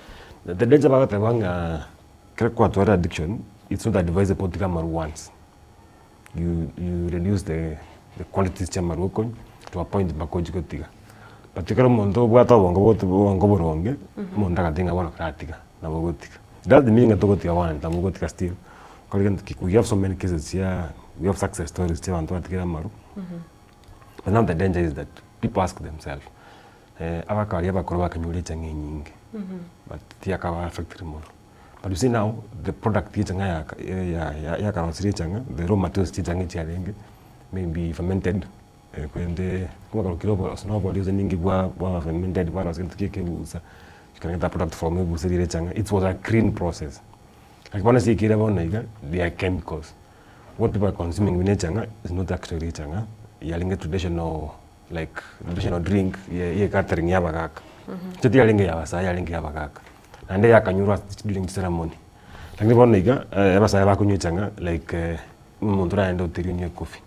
R: The danger bagoteba ng'a ekero kwatwarire addiction it's not advisable otige amarwa once, you you reduce the the quantities chia amarwa okonywa to a point mpaka ochie gotiga. But ekero omonto obwate obongo botu obongo boronge, omonto agateba ng'a bono karatiga. Nabo ogotiga. It doesn't mean ng'a togotiga one, nabo ogotiga still, kore gento ki we have so many cases chia we have success stories chia abanto batigire amaru, but now the danger is that people ask themselves, abakari abakoro bakanyora echang'a enyinge, but tiyakaba affected mono. But you see now, the product ya echang'a yaka ya ya yakarosirie echang'a, the raw materials chia echang'a echiarenge, maybe fermented, korende kwagarokire obo ase nobori ase ninki bwa bwa fermented bwarosia gento kia ekebusa. Ekero gento product from ebusa riria echang'a it was a clean process. Lakini bono ase ekere bono iga they are chemicals. What people are consuming buna echang'a is not actually echang'a, yarenge traditional like traditional drink ye ye catering ya abagaka. Inche tiyarenge ya abasae yarenge ya abagaka, naende yakanyorwa ase during ceremony. Lakini bono iga, abasae bakonywa echang'a like omonto oragende oterie onywe ecoffee.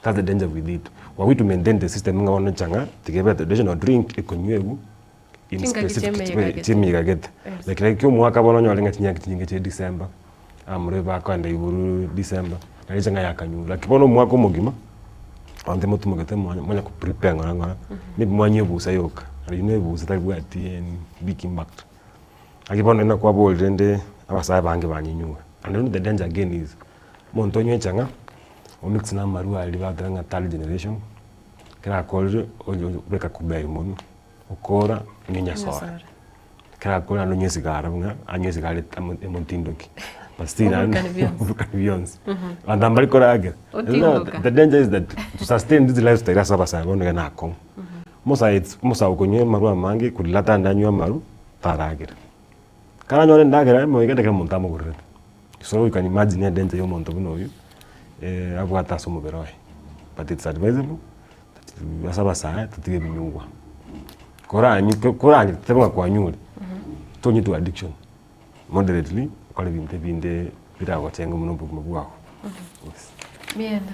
R: That's the danger with it. Were we to maintain the system ng'a bono echang'a tiga ebe traditional drink ekonywewu in
A: Chingaki
R: specific
A: chi'emeyega gete.
R: chi'emeyega gete.
A: Yes.
R: Like like omwaka bono onyore ng'a chinyaki chinyinge chia December, abamura bakoenda igoro December, nari echang'a yakanyurwe. Lakini bono omwaka omogima, abanto motimogete mwanya mwanya ko prepare ng'ora ng'ora, maybe mwanywa ebusa yoka, riria na ebusa taribwati any big impact. Lakini bono naende nakwaborire rende abasae abange banyenyure. And you know the danger again is, omonto onywa echang'a, omix na amarwa aria bagoteba ng'a third generation, ekero akorire onya obeka kubei monwe, okora onywe nyasore. Ekero akore naende onywe esigara buna anywe esigara emo emotindoki. But still naende
A: Oburukani bionsi.
R: oburukani bionsi. Abanto mbari koragera.
A: Otindoka.
R: The danger is that to sustain this lifestyle ase abasae bono iga na akong'u. Omosae it's omosae okonywa amarwa amange korira atande anywe amarwa, taragera. Karanyore endagera emoika ekero omonto amogorerete. So you can imagine edanger ya omonto buna oyio, abwate ase omobere oye. But it's advisable, that ase abasae totige ebinyugwa. Koranywe ko- koranywe totebe ng'a kwanyure, tonywe to addiction, moderately, okore ebinto ebinde biragochenge buna obogima bwago, yes.
A: Mienda,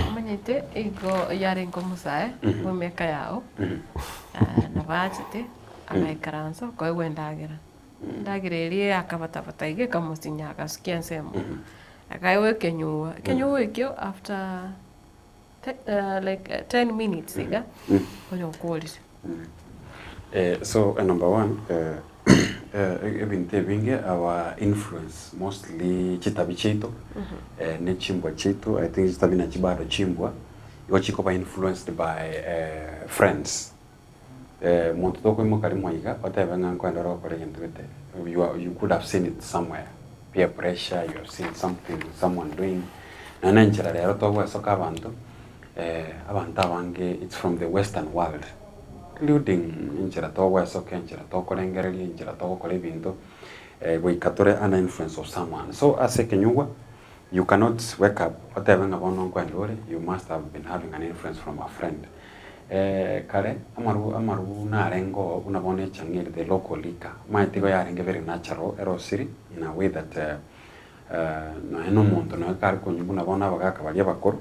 A: omanyete igo yarenge omosae bwa emiaka yao, nabo achete agaikaransa okoegwa endagera. Endagera eria akabatabata iga ekamosinya agasukia ensemo. Akaegwa ekenyugwa, ekenyugwa ekio after like 10 minutes iga, onya okorire.
S: So number one, ebinto ebinge our influence mostly chitabi chiaito, ne chimbwa chiaito, I think chitabi nachi bado chimbwa, igo chikoba influenced by friends. Monto tokoimoka rimo iga otebe ng'a nkoenda ore gokora egento gete, you are you could have seen it somewhere, peer pressure, you have seen something someone doing, nonya na enchera rero togoesoka abanto, abanto abange it's from the western world, including enchera togoesoka, enchera tokorengereria, enchera togokora ebinto, goika tore under influence of someone. So ase ekenyugwa, you cannot wake up otebe ng'a bono nkoenda ore, you must have been having an influence from a friend. Kare amaru amaru narenge oo buna bono echang'a ere the local liquor, omanyete igo yarenge very natural erosiri in a way that nonya na omonto nonya kare konywa buna bono abagaka baria abakoro,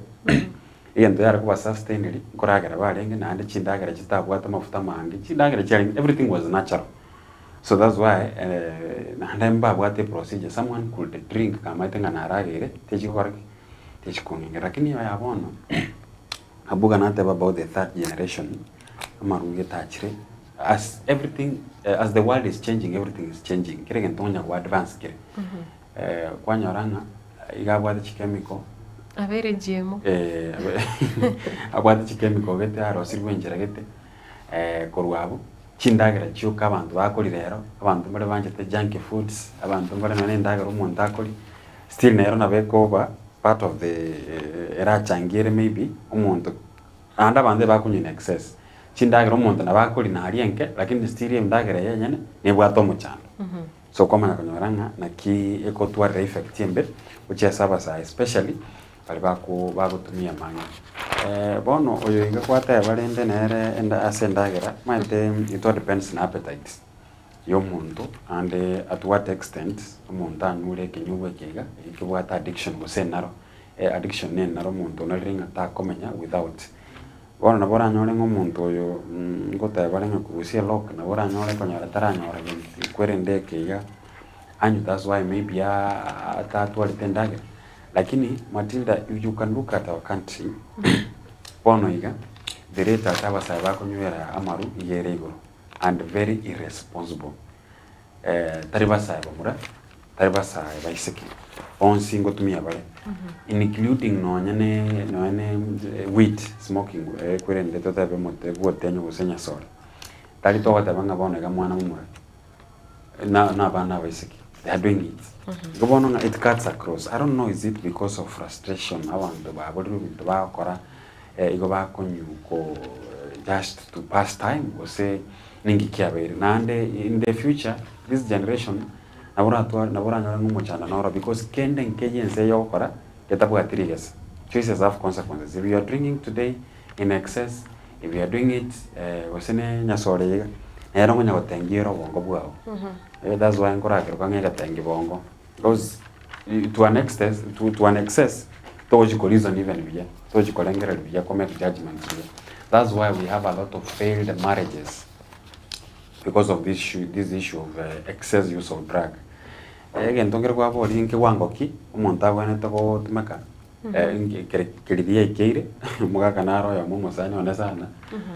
S: egento yare koba sustain eri, nkoragera barenge naende chindagera chitabwate amafuta amange, chindagera chiarenge everything was natural. So that's why naende mbabwate eprocedure, someone could drink kamaete ng'a narageire, techigokora ki? Techikong'engera. Lakini oyo bono. Abuga nateba about the third generation, amaruge etachire, as everything as the world is changing everything is changing, kera egento onye go advance kere. Kwanyora ng'a iga abwate chichemical,
A: Abeire GMO.
S: abwate chichemical gete arosirwe enchera gete, korwa abwo, chindagera chioka abanto bakoria rero, abanto mbare banchete junk foods, abanto mbare nonya na endagera omonto akoria, Still nero nabo ekoba part of the erachangie ere maybe omonto naende abanto ebakonywa in excess. Chindagera omonto nabo akoria naria enke lakini still endagera eye enyene nebwate omochando. So kwamanya konyora ng'a naki ekotwarera effect embe gochia ase abasae especially baria bako bagotumia amang'ana. Bono oyo iga kwateba rende nere enda ase endagera omanyete it all depends na appetite. Y'omonto, naende at what extent omonto anyure ekenyugwa eke iga, eke kebwate addiction gose enaro, addiction na enaro omonto onarire ng'a takomenya without. Bono nabo oranyore ng'a omonto oyo ngoteba are ng'a korusia elock nabo oranyore konyora taranyora gento kwerende eke iga, anywe that's why maybe atatwarete endagera. Lakini Matilda if you can look at our country, bono iga, the rate ase abasae bakonywera amaru iga ere igoro. and very irresponsible tari basae bamura tari basae baiseke bonsi ngotumia bare including nonya ne nonya ne weed smoking ekwerende totebe omote bwotenyo gose nyasore tari togoteba ng'a bono iga mwana momura na na abana abaiseke they are doing it igo bono ng'a it cuts across I don't know is it because of frustration abanto baborirwe ebinto bagokora igo bakonywa ko just to pass time gose ninki kiabeire. Naende in the future this generation nabo oratware nabo oranyore ng'a omochando noro because kende nkeiyo ense eye ogokora. Etabwati rigesa. Choices have consequences. If you are drinking today in excess, if you are doing it gose ne nyasore iga, nere okonya gotengia ere obongo bwao. That's why nkorakeroka ng'a egetengi bongo, because to an excess, to an excess, togochi ko reason even buya, togochi korengereria buya, ko make judgments buya. That's why we have a lot of failed marriages because of this issue, this issue of excess use of drug. Egento nkere kwaboria nkewango ki omonto abwenerete gotumeka kere riria yaikeire, omogaka naro oyomo omosani one sana,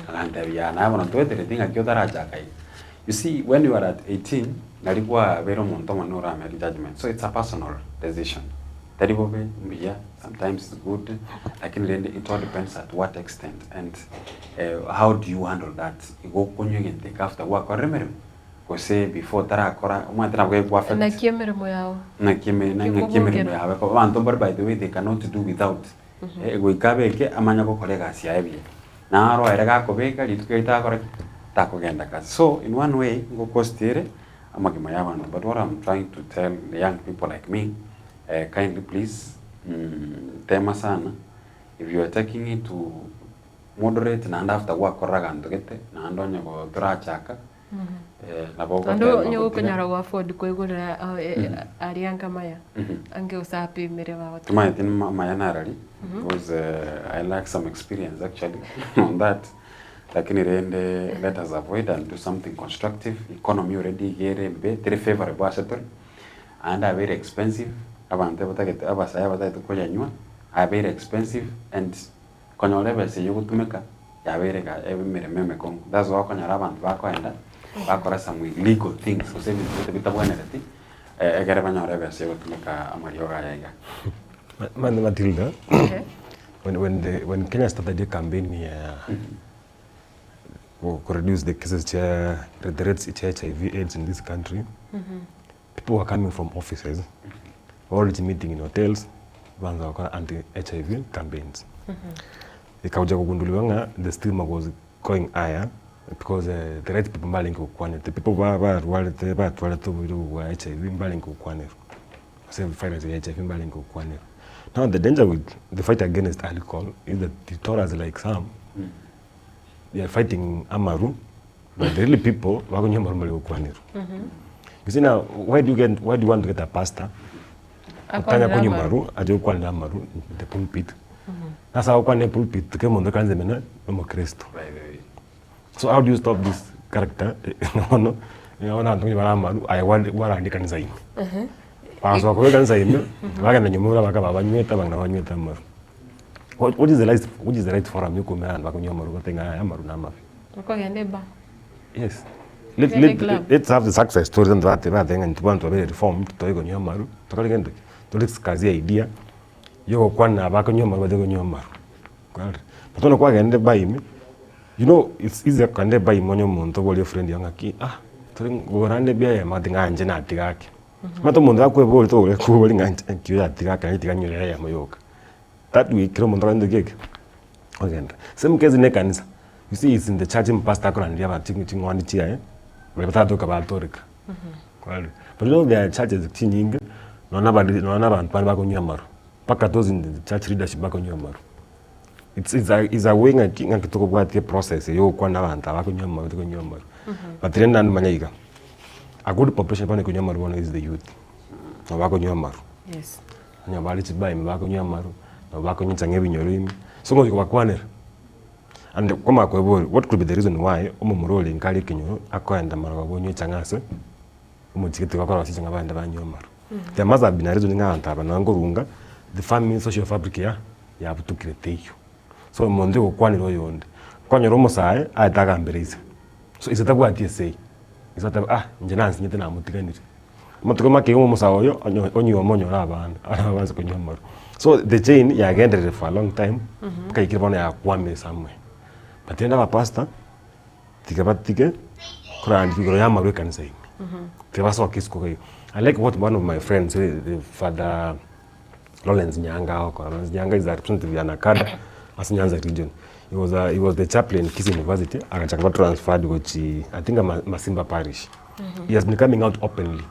S: agantebia yaa naye bono ntoetereti ng'aki otarachaka iga. You see when you are at 18 nari kwabeire omonto omonene ora make judgement so it's a personal decision. Tari bobe, mbuya, sometimes it's good, lakini rende it all depends at what extent and how do you handle that. Igo okonywa egento eke after gwakorire emeremo. Gose before otarakora, omanyete nabo gegoku affect.
A: Naki emeremo yao?
S: Naki eme naki emeremo
A: Ekobokera.
S: yago ekoba. Abanto mbare by the way they cannot do without. Goika abeke amanye gokora egasi yaye buya. Naro ere gakobeka rituko erio takora ki? Takogenda kasi. So in one way ngokost ere amagima ya abanto but what I'm trying to tell the young people like me, kindly please tema sana, if you are taking it to moderate naende after gwakorire aganto gete, naende onye torachaka Nabo
A: Naende
S: ogotema
A: onye
S: gotiga.
A: gokonyara go afford koigorera aria anga amaya, ange gose apimire bagoteba.
S: Timanyeti amaya narari because I lack some experience actually on that lakini rende let us avoid and do something constructive. Economy already iga ere embe teri favourable ase tore naende abeire expensive abanto ebatagete abasae abatagete koyanywa abeire expensive and Konyora ebesa eyio egotumeka yabeire iga emeremo emekong'u. That's why okonyora abanto bakoenda bakora some illegal things gose ebinto gete bitabwenereti egere banyore ebesa egotumeka amariogo aya iga.
R: Mani Matilda, when, when, the, when Kenya started a campaign ya ku reduce the cases cha the rates cha HIV AIDS in this country, people were coming from offices, already meeting in hotels, banza gokora anti HIV campaigns. Ekagocha kogunduliwa ng'a the stigma was going higher because the right people mbarenge gokwanera, the people ba barwarete batwarete oborwaire obo bwa HIV mbarenge gokwanerwa, gose virus ya HIV mbarenge gokwanerwa. Now the danger with the fight against alcohol is that it taught us like some, they are fighting amaru, but the real people bakonywa amaru mbari gokwanerwa. You see now, why do you get, why do you want to get a pastor otanya
A: Akwanere
R: konywa
A: amaru.
R: amaru ache gokwanera amaru in the pulpit nase agokwana epulpit kera omonto akaranse mena nomokristo. So how do you stop this character bono bono abanto onye bare amaru aye gwarandie ekanisa ime. Bagasoka korwa ekanisa ime bagenda nyuma buna bakaba banywete abang'ina banywete amaru. What what is the right which is the right forum yokoumera abanto bakonywa amaru goteba ng'a aya amaru namabe.
A: Okogenda eba.
R: Yes. Let,
A: Genda
R: let,
A: eclub.
R: let's have the success stories and bateba bateba ng'a intwe abanto babere reformed tore konywa amaru tokore gento ki? Tore discuss idea yogokwana abakonywa amaru batige konywa amaru. Kwarora? But bono kwagenire bar ime, you know it's easier kogenda ebar ime onye omonto oborie efriend yago ng'aki ah tore ngorande ebia eyemo ati ng'a inche natiga ake. Omanyete omonto gakweboria togokora kobori ng'a inche nki oyo atiga ake naye tiga nyore eyemo yoka. That week kera omonto akogenda ki eke? Ogenda. Same case na ekanisa, you see it's in the church omopastor akoranderia abanto ching'ondi chiaye, baria bataratoka batoreka. Kwarorire? But you know there are churches chinyinge, nonya na abare nonya na abanto bande bakonywa amarwa, mpaka those in the church leadership bakonywa amarwa. It's it's a it's a way ng'aki ng'aki tokobwatia eprocess ya gokwana abanto aba bakonywa amarwa tikonywa amarwa. But rende naende manya iga, a good population bono ekonywa amarwa bono is the youth, nabo bakonywa amarwa.
A: Yes.
R: Onye bare chibar ime bakonywa amarwa, nabo bakonywa chang'aa ebinyoro ime, so ngochia kobakwanera, and kwamanya koeboria what could be the reason why omomura orenge aria ekenyoro akoenda marogoba onywe echang'aa ase omochie gete bakorosia chang'aa bagende banywe amarwa. There must have been a reason ng'a abanto aba nonye nkorunga the family social fabric ya yabutukire teiyo. So omonto ogokwanera oyonde, kwanyora omosae aete agambere ise, so ise tabwati esei, ise oteba ah inche nansinyete namotiganire. Amatuko make igo omosae oyo onyo onyuoma onyore abana, abana baanse konywa amarwa. So the chain yagenderire for a long time, mpaka yaikire bono yakwamire somewhere. But rende abapastor, tiga batige korandia igoro ya amarwa ekanisa ime, tiga basoke isiko iga igo. I like what one of my friends Father Lawrence Nyanga agokora, Lawrence Nyanga is a representative ya Nakada ase Nyanza region. He was a, he was the chaplain Kisii University, agachaka koba transferred gochi I think ama Masimba parish. He has been coming out openly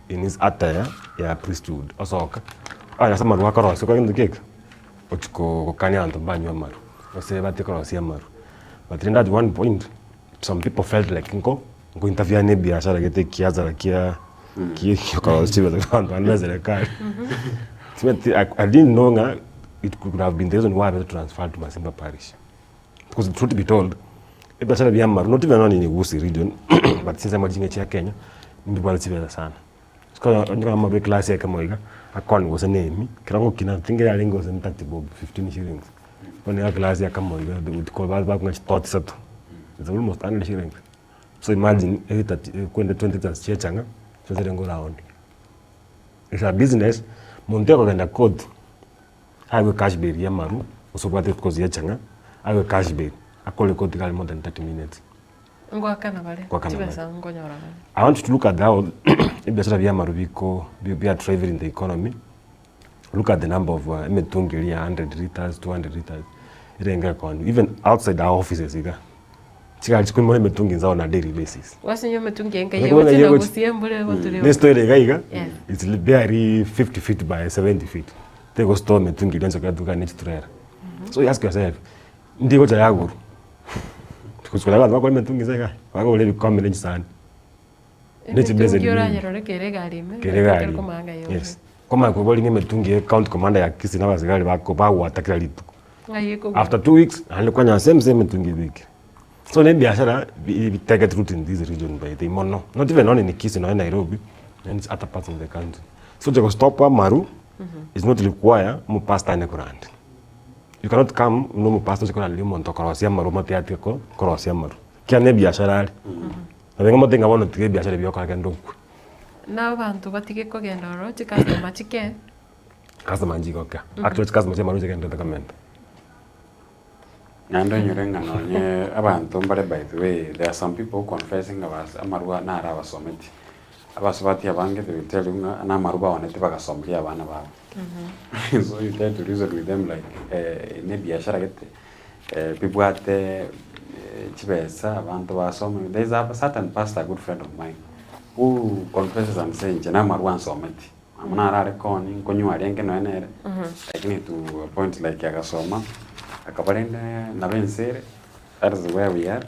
R: in his attire ya priesthood, osoka Aya ase amarwa akorosia okore gento ki eke, ochia ko gokania abanto mbanywe amarwa, gose batige korosia amarwa. But rende at one point, some people felt like nko nko interfere na ebiashara gete ekiasara kia kia okorosia chibesa abanto bande ba serikali. Timanyeti I didn't know ng'a it could have been the reason why abete transferred to Masimba parish. Because truth be told, ebiasara bia amarwa not even only in Gusii region but chinsemo chinge chia Kenya, mbibwate chibesa sana. Onye amarwa eclass ekemo iga, akoni gose na emi, ekero ngokina tinga yarenge gose ni 30 bob, 15 shillings. Bono iga eclass ekemo iga bakong'a chitoti isato, it's almost 100 shillings. So imagine elita kwende 20 litres chia echang'a, chibesa chiria nkoraonie. It's a business, monto ekogenda court, aegwe cash bail ya amarwa, gose obwate rituko ria echang'a, aegwe cash bail, akore court iga are more than 30 minutes.
A: Ngoakana bare,
R: Ngoakana bare.
A: chibesa nkonyora bare.
R: I want you to look at how ebiasara bia amaru biko bi bia driving the economy, look at the number of emetungi eria ya 100 litres, 200 litres, erenge ekooni even outside our offices iga, chigari chikoimoria emetungi inse on a daily basis.
A: Gwasinye emetungi enka
R: Nigo
A: yegochia
R: ng'a
A: na
R: yegochi-
A: gosia embura egoturigwa.
R: Ne store ere iga iga,
A: Yes.
R: it's barely 50 feet by 70 feet, tego store emetungi eria onsi ekero ne chitrailer. So you ask yourself, ndi gocha yagorwa, gochia abanto bakora emetungi inse igaa, bakogora ebikombe ne chisani, ne chibeseni
A: Emetungi
R: mingi.
A: oranyerore kere egari ime,
R: Kere egari ime,
A: komanga yonsi.
R: yes. Komanya koboria ng'a emetungi eye county commander ya Kisii na abasigari bako bagwata kera rituko.
A: Ng'ai ekogwa?
R: After 2 weeks, naende kwanyora same same emetungi ebekire. So na ebiashara bi take root in this region by the way mono, not even only in Kisii nonye Nairobi and other parts of the country. So gocha gostop amaru is not require omopastor aende korandi. You cannot come buna omopastor oche koranderia omonto okorosia amaru omotebie atige ko korosia amaru. Ekiagera na ebiashara are. Nabo ng'a bono tiga ebiashara ebi okora genda okwe.
A: Na abanto batige kogenda ororo chicustomer chike.
R: Customer nchigokea. Actually chicustomer chia amaru nchigenderete komenta.
S: Naende onyore ng'a nonye abanto mbare by the way, there are some people who confessing ng'a bas amarwa naro abasometi. Abasubati abange they will tell you ng'a na amarwa baonete bagasomeria abana babo. So you try to reason with them like ne ebiashara gete bibwate chibesa abanto basome. There is a certain pastor, a good friend of mine, who confesses and say inche na amarwa ansometi. Amo naro are koni, nkonywa arenge nonya nere, lakini to a point like agasoma, akaba rende nabo ense ere, that is where we are,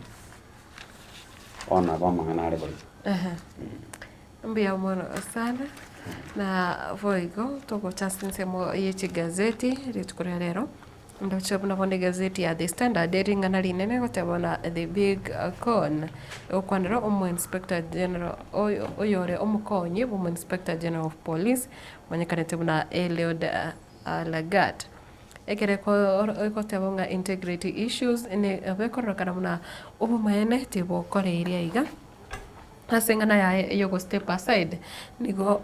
S: bono nabo amang'ana are boigo.
A: Ehe. Mbuya mono sana na boigo togocha ase ensemo ye chigazeti rituko ria rero, ndoche buna bono egazeti ya The Standard ring'ana rinene goteba buna the big con, egokwanera omo inspector general oyo oyore omokonyi bwa omo inspector general of police, omanyekanete buna Eliud Lagat. Ekere egoteba ng'a integrity issues ne bekororekana buna obomaene tibokoreirie iga. Ase eng'ana yaye ya ogostep aside, nigo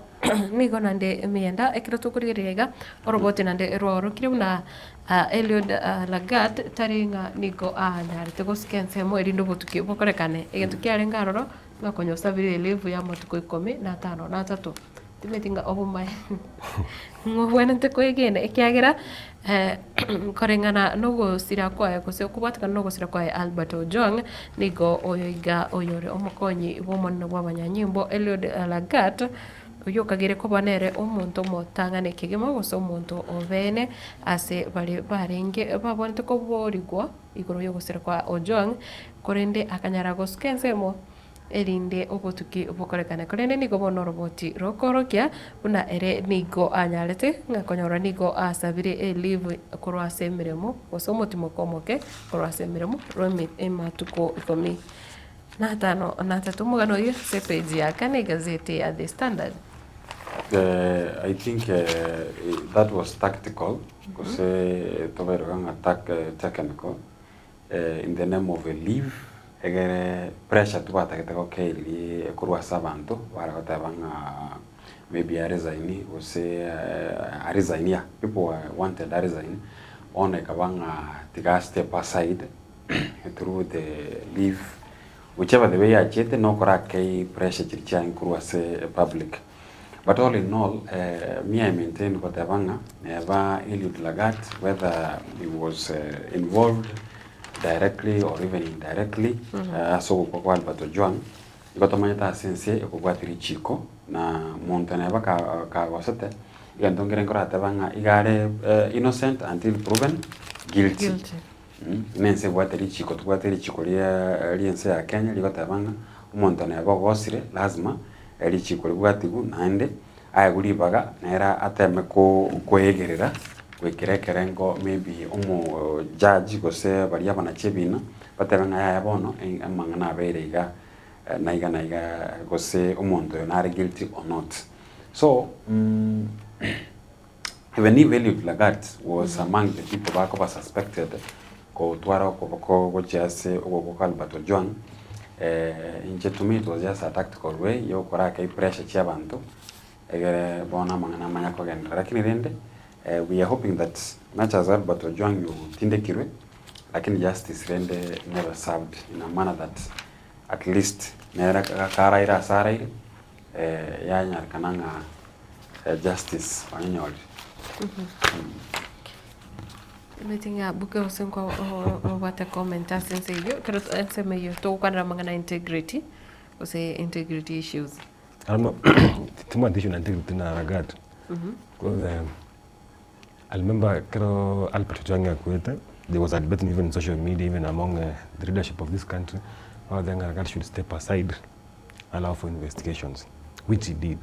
A: nigo naende emeyanda ekero tokorigereria iga, oroboti naende rwaorokire buna Eliud Lagat tari ng'a nigo anyarete gosika ensemo erinde obotuki bokorekane. Egento kiarenge aroro, ng'a konya osabire eleave ya amatuko ikomi na atano na atato. Timanyeti ng'a obomaene ng'obwenerete koegena ekiagera koreng'ana na ogosira kwaye gose okobwatekana na ogosira kwaye Albert Ojwang, nigo oyo iga oyore omokonyi bwa omonene bwa abanyanyimbo Eliud Lagat, oyio okagere koba nere omonto omotang'ani kegima gose omonto obeene ase baria barenge babwenerete koborigwa igoro ya ogosira kwa Ojwang, korende akanyara gosuka ensemo. erinde obotuki bokorekane. Korende nigo bono oroboti rokoorokia buna ere nigo anyarete ng'a konyora nigo asabire eleave korwa ase emeremo, gose omotimoko omoke korwa ase emeremo rwa amatuko ikomi na atano na atato. Omogano oyio ase epage ya kane egazeti ya The Standard.
S: I think that was tactical gose toberoka ng'a technical in the name of a leave egere pressure tobatagete gokeiririe korwa ase abanto bare goteba ng'a maybe aresign gose aresign yeah people were wanted aresign bono ekaba ng'a tiga step aside through the leave whichever the way achiete nokora akei pressure chiria chiarenge korwa ase public. But all in all me I maintain goteba ng'a neba Eliud Lagat whether he was involved directly or even indirectly ase ogokwa kwa Albert Ojwang, igo tomanyete ase ense ekobwatia richiko na monto neba kagosete. Egento nkere nkorateba ng'a iga are innocent until proven guilty. Buna ense ebwate richiko, tobwate richiko ria ri'ense ya Kenya rigoteba ng'a omonto neba ogosire lazima richiko ribwatigwe naende aegwe ribaga nere ateme ko koegerera goikera ekerengo maybe omo judge gose baria abanachi ebina batebe ng'a yaya bono amang'ana abeire iga na iga na iga gose omonto oyo nare guilty or not. So even if Eliud Lagat was among the people bakoba suspected kotwara okoboko gochia ase ogokwa kwa Albert Ojwang, inche to me it was just a tactical way ya okoraka epressure chia abanto egere bono amang'ana amanye kogenderera. Lakini rende we are hoping that much as Albert Ojwang otindekirwe, lakini justice rende nebe served in a manner that at least nere karaire ase araire yanyarekana ng'a justice onyenyorire.
A: Omanyete ng'a buke gose nko obwate comment ase ense eyio, ekero ensemo eyio togokwanera amang'ana ya integrity, gose integrity issues.
R: Ano timwati issue na integrity na Lagat, because I remember ekero Albert Ojwang akwete, there was a debate even in social media even among the leadership of this country, bagoteba ng'a Lagat should step aside allow for investigations, which he did.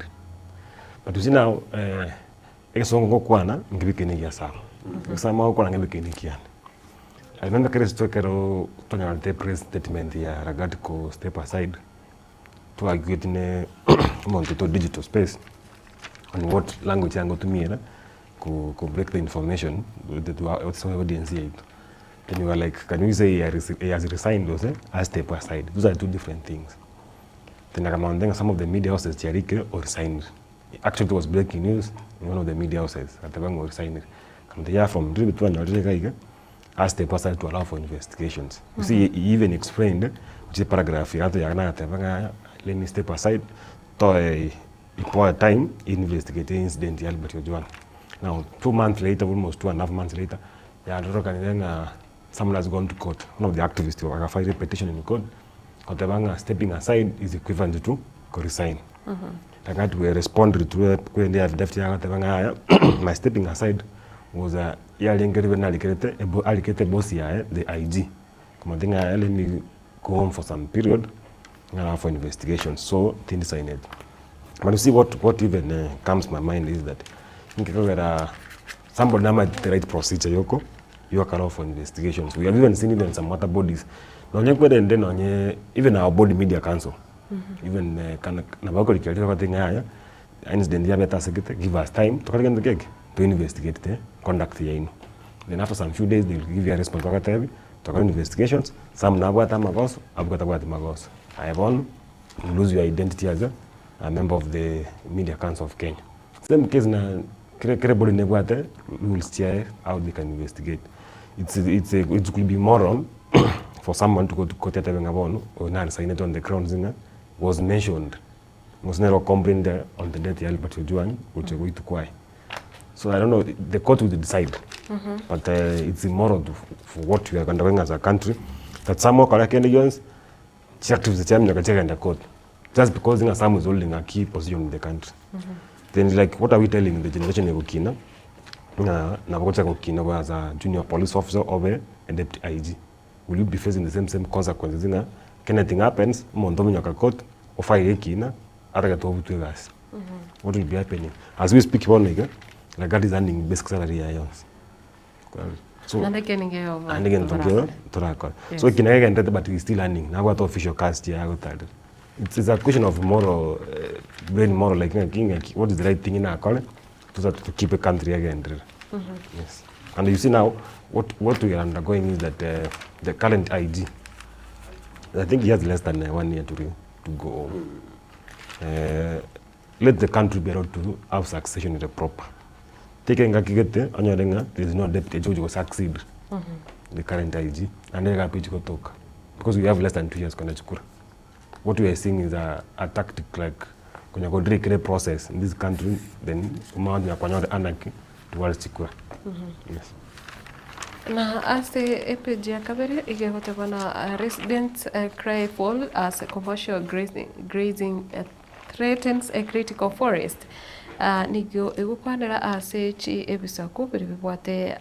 R: But you see now egesongo ngokwana nkebike na egiasabo, egesamo agokwana nkebike na ekiane. I remember ekero esito ekero twanyorete press statement ya Lagat ko step aside, twaigwete ne omonto oito digital space on what language agotumia ko ko break the information to our audience yaito. Then we were like can we say he has resigned gose a step aside, those are two different things. Then akamanya ng'a some of the media houses chiarikire o resigned. Actually it was breaking news in one of the media houses agateba ng'a o resigned. Akamotebia yeah from riria twanyorire iga iga a step aside to allow for investigations. You see he even explained which is paragraph iga agateba ng'a let me step aside toe ipoe time investigate incident ya Albert Ojwang. Now 2 months later almost 2.5 months later yarorokanire ng'a someone has gone to court, one of the activists agafile a petition in court goteba ng'a stepping aside is equivalent to koresign. Lagat we respond through kwende affidavit agateba ng'a yaya my stepping aside was a yarenge ribe narikerete arikete boss yaye the IG komotebia ng'a yaya let me go home for some period allow for investigation so tindi sign it. But you see what even comes to my mind is that nkekogera somebody namanyete the right procedure yoko yoka allow for investigations. We have even seen even some other bodies nonye kwerende nonye even our body media council even kana nabo bakorikia bagoteba ng'a yaya incident yabete ase gete give us time tokore gento keke to investigate the conduct yaino. Then after some few days they will give you a response bagotebi tokore investigations some nabwate amagoso abwo tabwati magoso. Aye bono you lose your identity as a member of the Media Council of Kenya. Same case na kere kere body nebwate rules chiaye how they can investigate. It could be moral for someone to go to court atebe ng'a bono oyo naresignete on the grounds ng'a was mentioned gose nere ocomplained on the death ya Albert Ojwang gochia goitwa kwaye. So I don't know, the court will decide. But it's immoral to, for what we are undergoing as a country that some okora kende gionsi chiactivists chiaminyoka chiagenda court just because ng'a some is holding a key position in the country. Then like what are we telling the generation egokina ng'a nabo gochaka gokina as a junior police officer obe a deputy IG? Will you be facing the same consequences ng'a anything happens omonto ominyoka court ofire ekina atagete obutwe egasi? What will be happening? As we speak bono iga, Lagat is earning basic salary yaye yonsi. So
A: Naende ekeningo
R: naende gento nkio torakora. So ekina gegendete but he is still earning nabwate official cast yaye agotarera. It's a question of moral brain moral like ng'aki ng'aki what is the right thing nakore to, to keep a country yagenderera. Yes. And you see now what we are undergoing is that the current IG, I think he has less than one year to go home. Let the country be allowed to have succession in a proper. Take ngaki gete onyore ng'a there is no deputy go succeed the current IG and then gapi gotoka because we have less than 2 years kwenda chukura. What we are seeing is a tactic like kwenye kodiri process in this country then umawanya kwanyore anarchy towards chikura. Yes.
A: Na ase epeji ya kabere igegotebwa na residents cry foul as commercial grazing threatens a critical forest. Nigo egokwanera ase chi ebisaku biria bibwate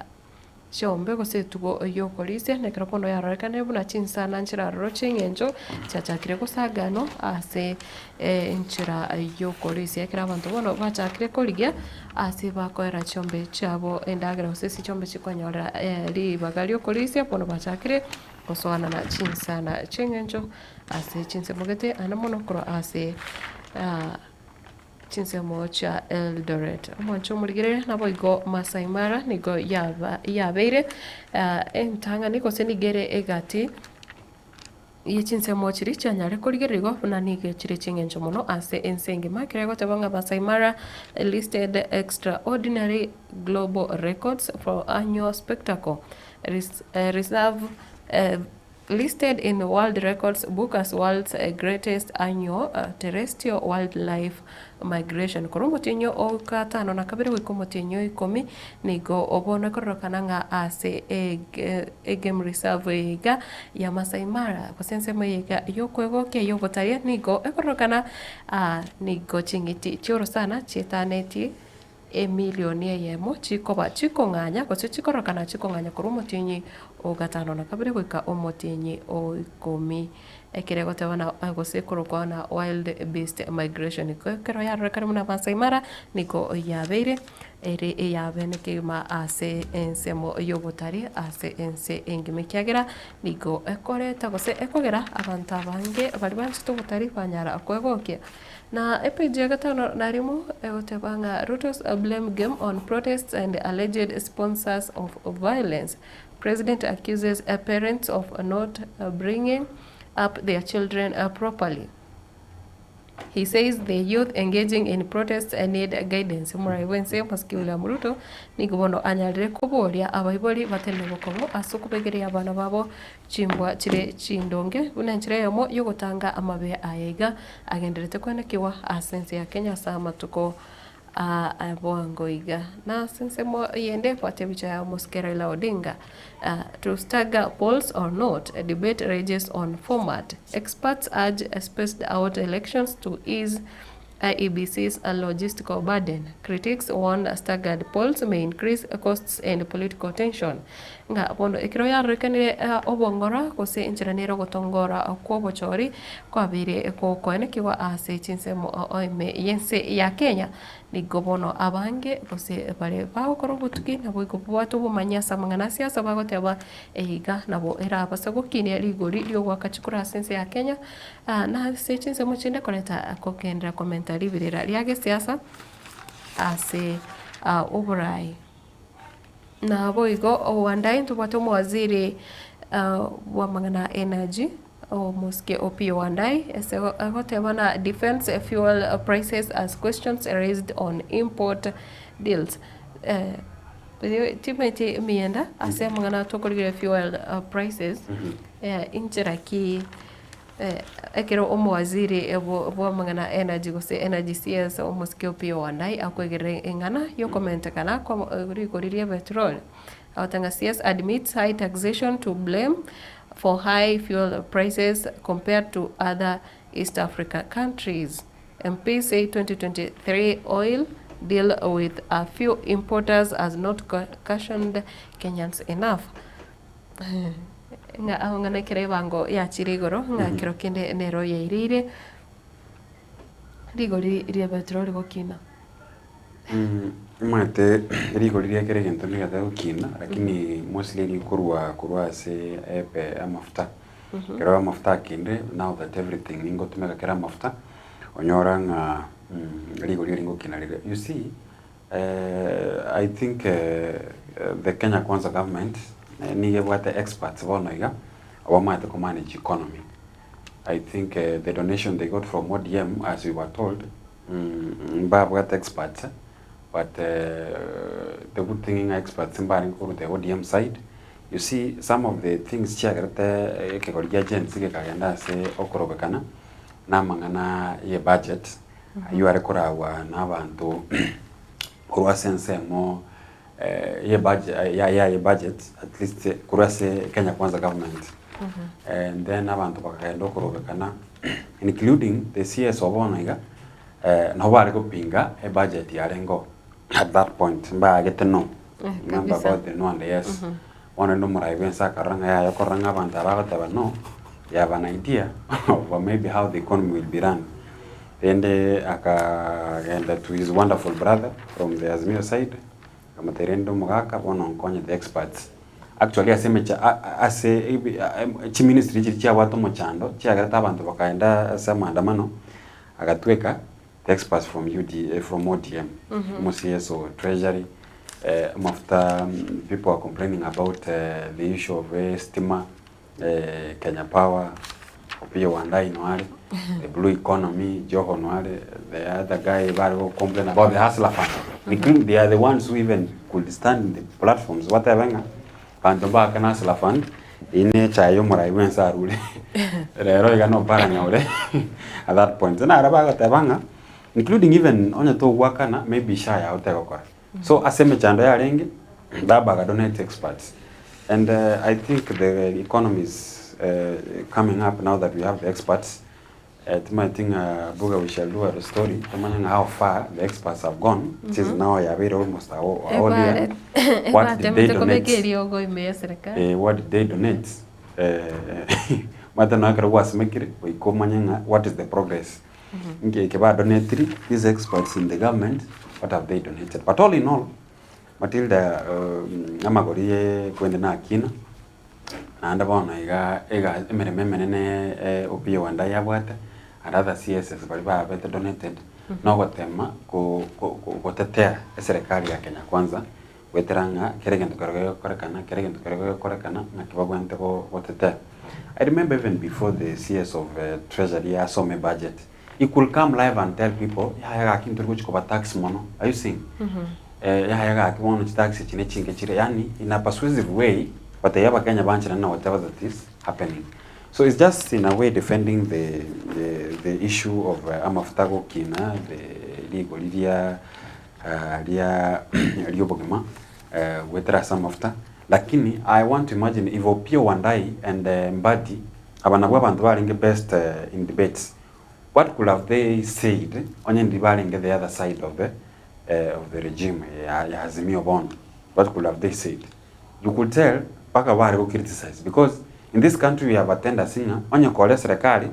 A: chiombe gose etugo y'okorisia, na ekero bono yarorekanire buna chinsana nchiraroro chi'eng'encho chiachakire gosaganwa ase enchera y'okorisia. Ekero abanto bono bachakire korigia ase bakoera chiombe chiabo endagera gose ase chiombe chikonyorera ribaga ri'okorisia, bono bachakire gosoanana chinsana chi'eng'encho ase chinsemo gete ande mono korwa ase chinsemo chia Eldoret. Omwancho omorigereria naboigo Maasai Mara nigo yaba yabeire entang'ani gose nigo ere egati ye chinsemo chiria chianyare korigererigwa buna nigo chire chieng'encho mono ase ense engima. Ekero egoteba ng'a Maasai Mara listed extraordinary global records for annual spectacle reserve Listed in World Records Book as World's Greatest Annual Terrestrial Wildlife Migration. Korwa omotienyi o gatano na kabere goika omotienyi o ikomi nigo bono ekororokana ng'a ase egame reserve eye iga ya Maasai Mara gose ensemo eye iga y'okwegokia y'obotaria nigo ekororokana nigo ching'iti chi'orosana chietanetie emilioni eyemo chikoba chikong'anya, gose chikorokana chikong'anya korwa omotienyi o gatano na kabere goika omotienyi o ikomi. Ekero egoteba na gose ekorokwa na wild beast migration. Ekero yarorekire buna Maasai Mara nigo yabeire ere eyabene kegima ase ensemo y'obotari ase ense engima ekiagera nigo ekoreta gose ekogera abanto abange baria banchete obotari banyara kwegokia. Na epeji ya gatano na rimo egoteba ng'a Ruto's blame game on protests and alleged sponsors of violence. President accuses parents of not bringing up their children properly. He says the youth engaging in protests need guidance. Omorai bwense Mosiki William Ruto nigo bono anyarire koboria abaibori batenene bokobo ase okobegeria abana babo Chimbwa chire chindonge buna enchera eyemo y'ogotanga amabe aya iga agenderete kwenekigwa ase ense ya Kenya ase amatuko a bwango iga. Na ase ensemo eyende bwate ebicha ya omosike Raila Odinga to stagger polls or not, a debate rages on format. Experts urge spaced out elections to ease IEBC's logistical burden. Critics warn staggered polls may increase costs and political tension. Ng'a bono ekero yarorekanire obong'ora gose enchera nere ogotongora kw'obochori kwabeire gokoenekigwa ase chinsemo ime y'ense ya Kenya, nigo bono abange gose bare bagokora obotuki naboigo babwate obomanyi ase amang'ana a siasa bagoteba iga nabo erabase gokinia rigori riogoaka chikura ase ense ya Kenya. Na ase chinsemo chinde koreta kogenderera komenta riberera ria gesiasa ase oborai. Naboigo Wandayi ntobwate omowaziri bw'amang'ana a energy omosike Opiyo Wandayi ase agoteba na defence fuel prices as questions raised on import deals. Timanyeti emienda ase amang'ana tokorigereria fuel prices inchera ki Ekero omowaziri bw'amang'ana a energy gose energy CS omosike Opiyo Wandayi akoegerera eng'ana y'okomentekana kwa rigori ria epetroli, agoteba ng'a CS admits high taxation to blame for high fuel prices compared to other East Africa countries. MP say 2023 oil deal with a few importers has not cushioned Kenyans enough. Ng'a agwo ng'a nekero ebango yachire igoro, ng'a kero kende nero yaireire rigori ria petroli gokina.
S: Omanyete rigori ria kera egento nigo gokina, lakini mostly rikorwa korwa ase epe amafuta. Ekero amafuta akindire, now that everything ningotumeka kera amafuta, onyora ng'a rigori eri ngokina rire. You see, I think the Kenya Kwanza government nigo ebwate experts bono iga abamaete ko manage economy. I think the donation they got from ODM as we were told mbabwate experts but the good thing ng'a experts mbarenge korwa the ODM side. You see some of the things chiagerete ekegori gia Gen Z gekagenda ase okorobekana na amang'ana ye budget. Ayio are koragwa nabanto korwa ase ensemo ye budget yaye budget at least korwa ase Kenya Kwanza government. And then abanto bakagenda okorobekana including the CS o bono iga. Nabo bare gopinga ebudget yarengeo at that point mbaagete no. Remember
A: Kabisa.
S: about the no and the yes. Bono rende omorai bwense akarora ng'a yaya okorora ng'a abanto aba bagoteba no, they have an idea of maybe how the economy will be run. Rende akagenda to his wonderful brother from the Azimio side, akamotebia rende omogaka bono nkonye the experts. Actually ase emecha ase ebi chiministry chiria chiabwate omochando chiagerete abanto bakaenda ase amaandamano, agatweka the experts from UDA, from ODM, omo-CS o treasury, amafuta people are complaining about the issue of estima, Kenya Power, Opiyo Wandayi noare, the blue economy, Joho noare, the other guy bare go complain about the hustler fund. Including they are the ones who even could stand in the platforms batebe ng'a banto mbakane hustler fund, eyio ne echae ya omorai bwensi arure. Rero iga noparanya ore at that point. Naro bagoteba ng'a including even onye togwakana maybe SHA yao tegokora. So ase emechando yarenge, Baba akadonate experts and I think the economy is coming up now that we have the experts. Timanyeti ng'a Buga we shall do a story tomanye ng'a how far the experts have gone since now yabeire almost a whole, a whole year. What did they
A: Ebatemete kobeka
S: donate?
A: eriogo ime ya serikali.
S: What did they donate? Omanyete nonya ekero gwasimekire goika omanye ng'a what is the progress. Inki eke badonetiri, these experts in the government, what have they donated? But all in all, Matilda amagori ye kwende nakina, naende bono iga ega emeremo emenene Opiyo Wandayi abwate, and other CSs baria babete donated, nogotema ko- ko- gotetea eserekari ya Kenya Kwanza, goetera ng'a kera egento kero gegokorekana, kera egento kero gegokorekana, ng'aki babwenerete go- gotetea. I remember even before the CS of Treasury asome ebudget, he could come live and tell people, yaya gaki ntori gochi koba tax mono, are you seeing? Yaya gaki bono chitax echi ne chinke chire, yaani in a persuasive way, gotebia abakenya bancherane na whatever that is happening. So it's just in a way defending the, the, the issue of amafuta gokina, the rigori ria ria ri'obogima goetera ase amafuta, lakini I want to imagine if Opiyo Wandayi and Mbadi, aba nabwo abanto barenge best in debates, what could have they said onye ndiri barenge the other side of the of the regime ya ya Azimio bono, what could have they said? You could tell mpaka bare go criticize because in this country we have a tendency ng'a onye kore eserekari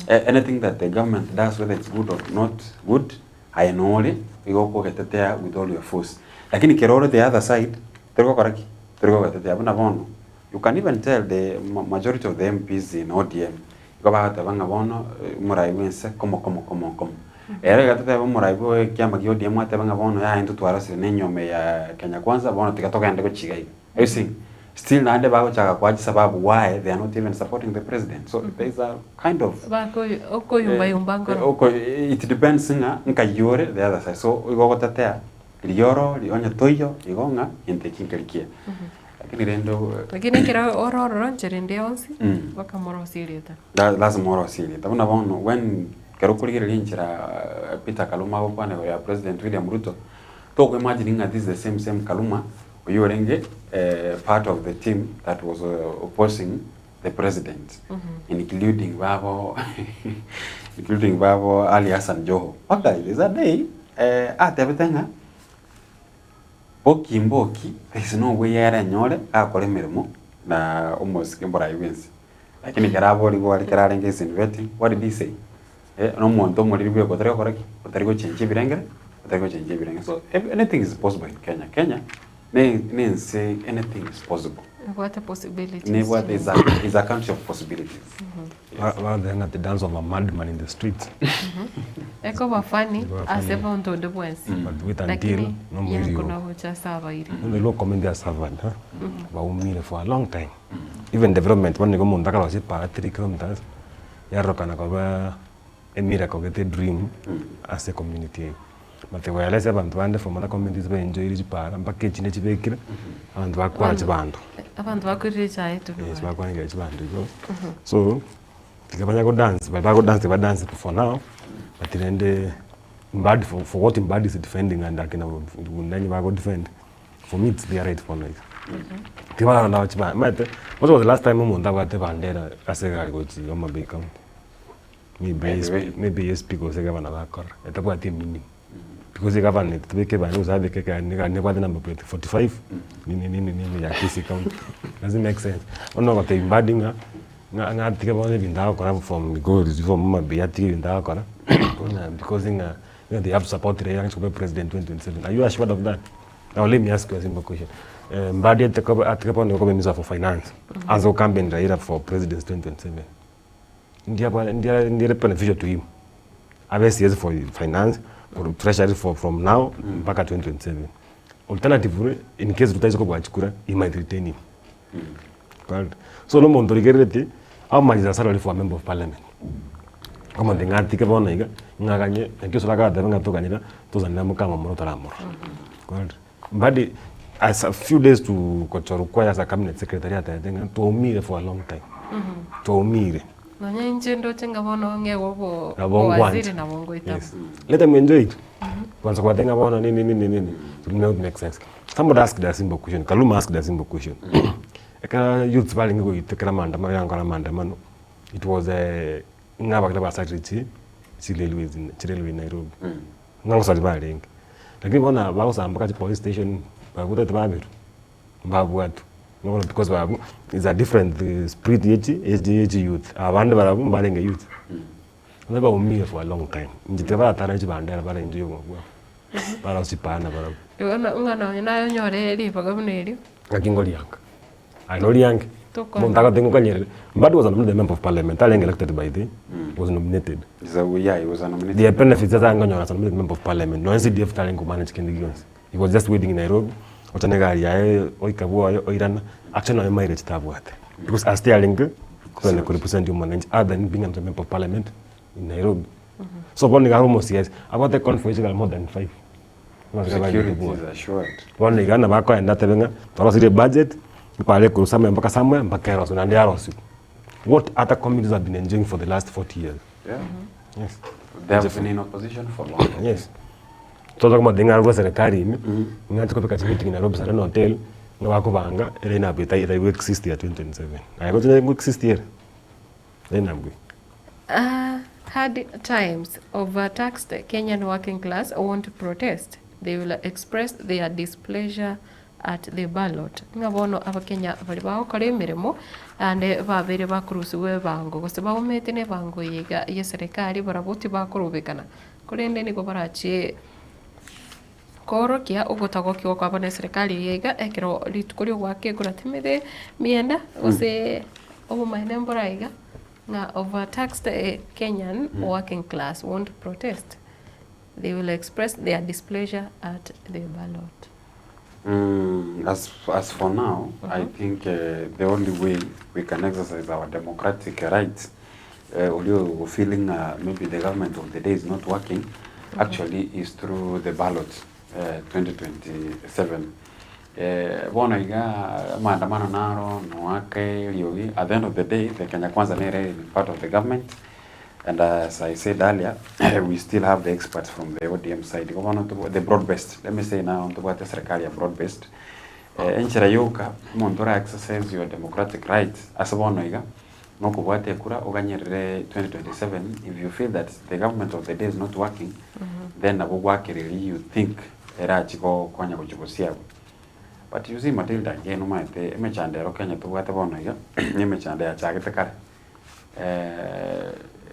S: anything that the government does whether it's good or not good, Aye nore igo okogetetea with all your force, lakini kero ore the other side tori gokora ki? Tori kogetetea. Buna bono, you can even tell the majority of the MPs in ODM, igo bagoteba ng'a bono omorai bwense komo komo komo komo. Ere iga totebe omorai bwa ekiama kia ODM atebe ng'a bono yaya intwe twarosire na enyiomo eye ya Kenya Kwanza bono tiga togende gochia iga iga. Are you seeing? Still naende bagochaka koa chisababu why they are not even supporting the president. So there is a kind of
A: Bako okoyumbayumba nkoro.
S: oko it depends ng'a nkai ore the other side. So igo ogotetea rioro onye toiyo igo ng'a gento eki nkeri kiya. Lakini rende
A: Lakini ekero ore ororo nchera ende yonsi, bakamorosia erieta.
S: Lazima orosie erieta. Buna bono when ekero okorigereria enchera Peter Kaluma agokwana igoro ya President William Ruto, toko imagine ng'a this is the same same Kaluma Oyio orenge part of the team that was opposing the president including babo including babo Ali Hassan Joho. Mpaka there's a day atebete ng'a boki mboki there is no way arenyore agakora emeremo na omosike omorai bwensi. Lakini ekero aborigwe are ekero arenge is in vetting what did he say? Na omonto omoriri bweka otari gokora ki? Otari gochenchia ebirengere, otari gochenchia ebirengere. So anything is possible in Kenya. Kenya ne ne ense anything is possible.
A: Ebwate possibilities.
S: Nebwate is a is a country of possibilities.
R: Bagoteba ng'a the dance of a madman in the street.
A: Ekoba funny
R: Ekoba
A: ase
R: funny.
A: monto onde bwensi.
R: But wait until
A: Lakini
R: nomoiri
A: yako
R: oo.
A: nogocha ase abairi.
R: Bono ero okomenti ase abana, baumire for a long time. Even development bono nigo omonto akarosia epara 3 kilometers, yarorokana koba emiracle gete edream ase ecommunity eye. But whereas abanto bande from other communities baenjoyire chipara mpaka echinde chibekire, abanto bakwara chibando.
A: Abanto bakorire echae etundubari.
R: Yes, bakwanekera chibando igo. So, tiga banya godance, baria bagodance badance for now, but rende Mbadi for, for what Mbadi is defending and akina Wundanyi bagodefend, for me it's their right bono iga. Tibarora nabo chiba omanyete, when was the last time omonto abwate ebandera ase egari gochia Homa Bay county? Maybe
S: By the
R: SP
S: way.
R: maybe SP gose gavana bakorora, etabwati emeaning. Because egavana ete tobeke ebani gose abeke ekegani egari nebwate number plate 45 nini nini nini ya Kisii county. Doesn't make sense. Bono ogotebia Mbadi ng'a ng'a ng'a atige bono ebinto agokora from Migori from Homa Bay atige ebinto agokora ng'a because ng'a ng'a they have to support Raila ang'e koba president 2027. Are you assured of that? Now let me ask you a simple question. Mbadi atige koba atige bono koba minister for finance, anse go campaign Raila for presidency 2027. Ndiabwa ndiare ndiare beneficial to him abe CS for finance or treasury for from now mpaka 2027 alternatively in case Ruto aise kobua chikura he might retain him Correct? so na omonto origereretie how much is a salary for a member of parliament omonto ng'a atike bono iga ng'a aganye naki osoro agateba ng'a toganyera tosanera mokama otaramorora Correct? Mbadi as a few days to gochorwa kwaye as a cabinet secretary atebete ng'a twaumire for a long time, twaumire.
A: Nonya inche ndoche ng'a bono ng'egwe obo
R: Nabo
A: obowaziri
R: ngwancha.
A: nabo ngoitaba.
R: Yes. Let them enjoy it. Kwanza kobatebia ng'a bono nini nini nini, it will not make sense. Somebody asked a simple question, Kaluma asked a simple question. Ekero youths barenge goitekera maandamano yankora maandamano, it was ng'a abageni basarire chi chirailways chirailway Nairobi. Ng'a gosari barenge. Lakini bono aba bagosamba mpaka chipolice station, barabwo tibabirwe, mbabwatwe. Bono because barabwo is a different spirit ye chi ye chiyouth. Abande barabwo mbarenge youth. Bono baumire for a long time. Inche tiga baratara chibandera bare enjoy obogima bwabo. Barosipana barabwo.
A: Igo ng'a nonye naye onyore ribaga buna erio.
R: Ng'aki ngorianga. Aye noriange.
A: Tokonyora.
R: Omonto agote ngokanyerere. Mbadi was nominated member of parliament, tarenge elected by the, was nominated.
S: So, yeah, he was a nominated.
R: There benefits ase arenge konyora as a nominated member of parliament. Nonya CDF tarenge komanage kende gionsi. He was just waiting in Nairobi, ocha na egari yaye oika bwoye oirana, actually nonya mileage tabwate. Because ase tiyarenge kogenda korepresent omwananchi other than being a member of parliament in Nairobi. So bono nigo are omosiasi, abwate convoy chigari more than five.
S: Security is assured.
R: Bono iga nabo akoenda atebe ng'a twarosirie budget, ekware ekorwa somewhere mpaka somewhere mpaka erosiwe naende yarosiwa. What other communities have been enjoying for the last 40 years?
S: Yeah.
R: Yes.
S: They have been in opposition for long.
R: Yes. Tocha komotebia ng'a arwe serikali ime, ng'a ache kobeka chimeeting Nairobi Serena Hotel, ng'a bakobanga ere inabwo etai etari go exist ya 2027. Aye roche nere go exist ere? Ere inabwo.
A: Hard times, overtaxed Kenyan working class won't protest, they will express their displeasure at the ballot. Ng'a bono abakenya baria bagokora emeremo naende babeire bakorusigwa ebango gose baomete na ebango eye iga ye serikali barabwo tibakorobekana korende nigo barachie koorokia ogotagokigwa kwabo na eserikali eye iga ekero rituko riogoaka ekura timere mienda gose obomaene mbora iga. Ng'a overtaxed Kenyan working class won't protest, they will express their displeasure at the ballot.
S: As, as for now, I think the only way we can exercise our democratic rights, oria o feeling ng'a maybe the government of the day is not working, actually is through the ballot 2027. Bono iga amaandamano naro noake eriogi, at the end of the day the Kenya Kwanza nere in part of the government and as I said earlier we still have the experts from the ODM side. Igo bono tobo the broad based, let me say now ntobwate eserekari ya broad based, enchera yoka omonto ora exercise your democratic right ase bono iga, nokobwata ekura oganyerere 2027 if you feel that the government of the day is not working, then nabo gwakereria you think erachi gokonya gochia gosiagwa. But you see Matilda again omanyete emechando ero Kenya tobwate bono iga, ne emechando yachagete kare.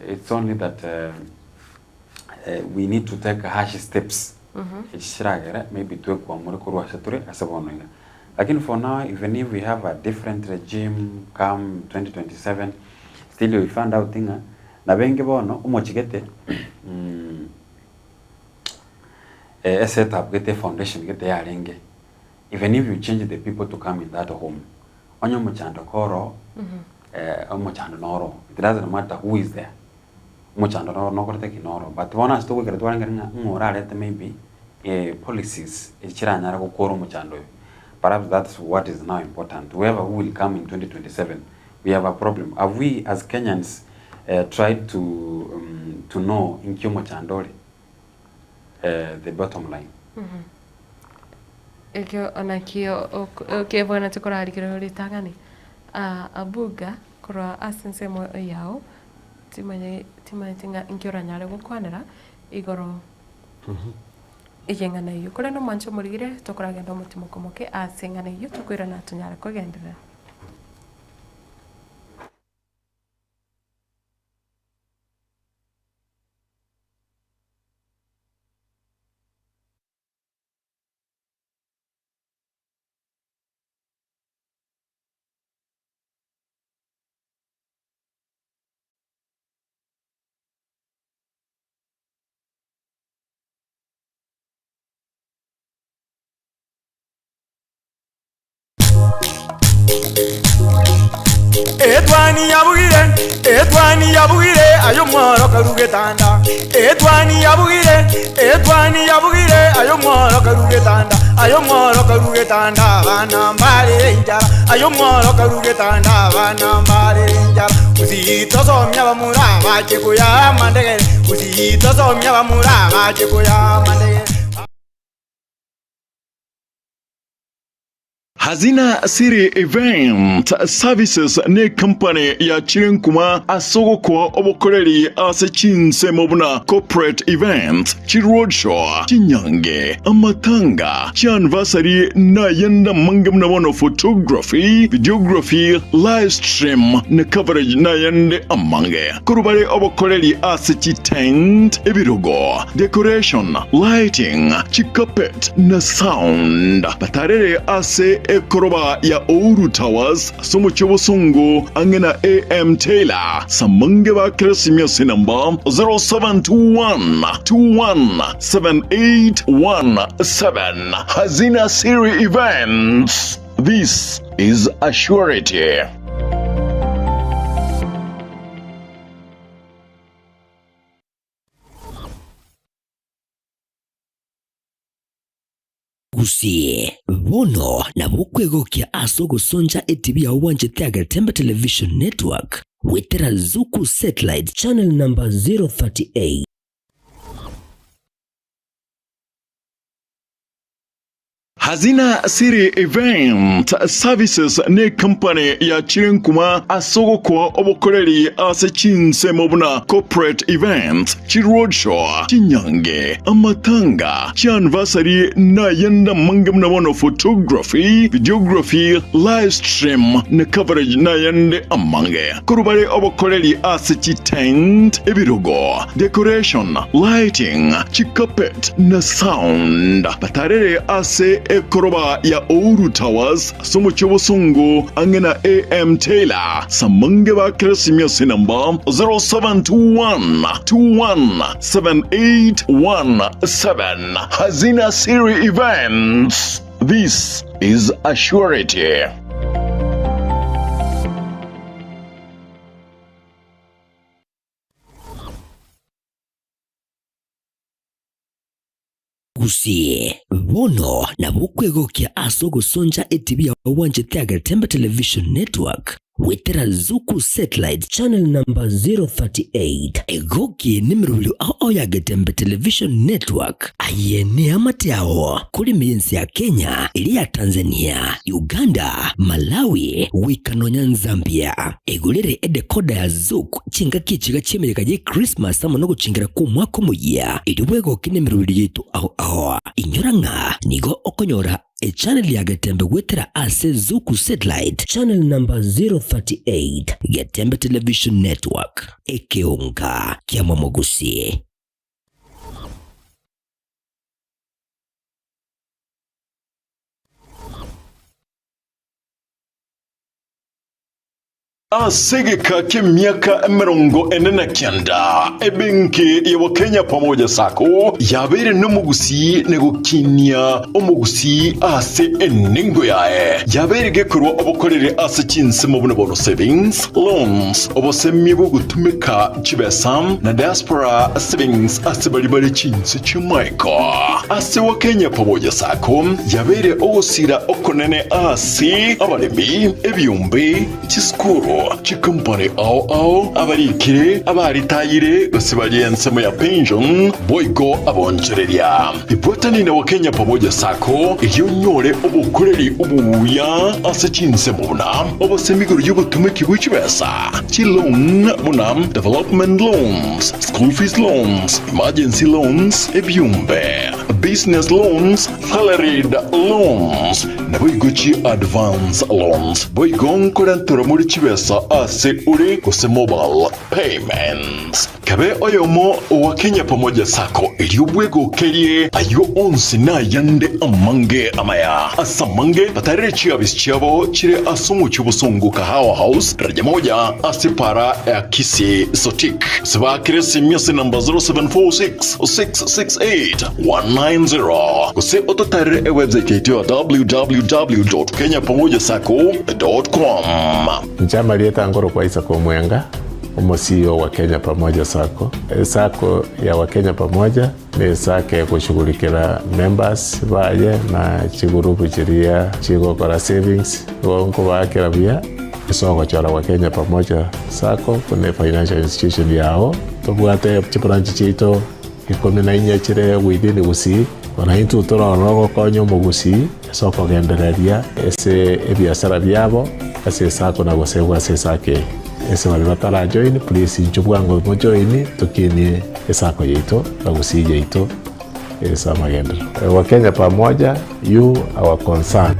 S: It's only that we need to take harsh steps echi chiragere maybe twekwamore korwa ase tore ase bono iga. Lakini for now even if we have a different regime come 2027 still you will find out ng'a nabenge bono omochigete eset up gete efoundation gete yarenge even if you change the people to come in that home onye omochando koro omochando noro it doesn't matter who is there omochando noro nokorete ki noro but bono ase togoikera twarengere ng'a ng'o orarete maybe policies echiranyare gokora omochando oyo perhaps that's what is now important whoever who will come in 2027 we have a problem have we as Kenyans tried to to know inki omochando ore the bottom line.
A: Ekio nakio kebwenerete korarigereria ritang'ani. Abuga korwa ase ensemo yao. Timanye timanyeti ng'a inki oranyare gokwanera igoro y'eng'ana eyio. Korende omwanche omorigire, tokoragenda omotimoko moke ase eng'ana eyio, tokoirana tonyare kogenderera.
Q: Etwani yabugire, etwani yabugire, aye omworo karu getanda. Etwani yabugire, etwani yabugire, aye omworo karu getanda. Aye omworo karu getanda, abana mbarere enchara. Aye omworo karu getanda, abana mbarere enchara. Gusii tosomia bamura bache koya amandegere. Gusii tosomia bamura bache koya amandegere.
N: Hazina City Event Services ne company ya chirenkuma ase ogokoa obokoreri ase chinsemo buna corporate events, chiroadshow, chinyange, amatanga, chianniversary na ayande amange buna bono photography, videography, live stream na coverage na ayande amange. Korwa bare obokoreri ase chitent, ebirogo, decoration, lighting, chicarpet na sound. Batarere ase ekoroba ya Ouru Towers ase omochie obosongo ang'e na AM Taylor. Samange ba Keresimia ase enamba 0721 217817. Hazina Siri Events. This is a surety.
L: Gusii, bono nabo okwegokia ase ogosoncha etibi yao bwanchete ya Getembe Television Network goetera Zuku Satellite channel number 038.
N: Hazina City Event Services ne company yachire nkuma ase ogokoa obokoreri ase chinsemo buna corporate events, chiroadshow, chinyange, amatanga, chianniversary na ayande amange buna bono photography, videography, live stream na coverage na ayande amange. Korwa bare obokoreri ase chitent, ebirogo, decoration, lighting, chicarpet na sound. Batarere ase ekoroba ya Ouru Towers ase omochie obosongo ang'e na AM Taylor. Samange ba Keresimia ase enamba 0721 217817. Hazina Siri Events. This is a surety.
L: Gusii, bono nabo okwegokia ase ogosoncha etibi yao bwanchete ya Getembe Television Network goetera Zuku Satellite channel number 038. Egoki nemerobio ao ao ya Getembe Television Network. Aye neamate ao korema ense ya Kenya, eria ya Tanzania, Uganda, Malawi, goika nonya Nzambia. Egorere edecoder ya Zuku chingaki echiga chi'emeyega ye Christmas amo nogochingera kw'omwaka omoyia, erio bwegoke nemerobio yaito ao ao. Inyora ng'a nigo okonyora Echannel ya Getembe goetera ase Zuku Satellite channel number 038, Getembe Television Network, ekeonga kia Momogusi.
N: Ase egeka ki'emiaka 49, ebenki ya Wakenya Pamoja Sacco yabeire nomogusii na gokinia omogusii ase enengo yaye. Yabeire gekorwa obokoreri ase chinsemo buna bono savings, loans, obosemia bw'ogotumeka chibesa na diaspora savings ase baria bare chinse chi'amaiko. Ase Wakenya Pamoja Sacco yabeire ogosira okonene ase abaremi, ebiombe, chisukuru. Chikompani ao ao, abarikire, abaritayire, gose baria ensemo ya pension, boigo abonchoreria. Ibwatani na Wakenya Pamoja Sacco erio onyore obokoreri obuya ase chinsemo buna obosemi igoro y'obotomeki bwe chibesa, chiloan buna development loans, school fees loans, emergency loans, ebiombe, business loans, salaried loans, Naboigo chi advance loans. Boigo nkorenterwa more chibesa ase ore gose mobile payments. Kabe oyomo owa Kenya Pamoja Sacco erio bwegokerie ayio onsi na ayande amange amaya. Ase amange batarere chiabisi chiabo chire ase omochie obosongo Kahawa House daraja moja ase para ya Kisii Sotik. Gose baakere esimi ase namba 0746 668 190 gose ototarere ewebsite yaito ya www.kenyapamojasacco.com.
P: Inche amarieta nkorokwa Isaac Omwenga, omo CEO wa Kenya Pamoja Sacco. Esacco ya Wakenya Pamoja ne esacco egoshughulikera members baye na chigurupu chiria chigokora savings, igo nkobaakera buya ase ogochora Wakenya Pamoja Sacco buna efinancial institution yao. Tobwate chibranch chiaito Ikomi na inye chire within Gusii, bono intwe tore ororo gokonya omogusii ase okogendereria ase ebiasara biabo ase esako na gosegwa ase esako eye. Ase baria batara join please inchuo bwango mo join tokinie esako yaito na Gusii yaito ase amagenderero. Wakenya pamoja, you our concern.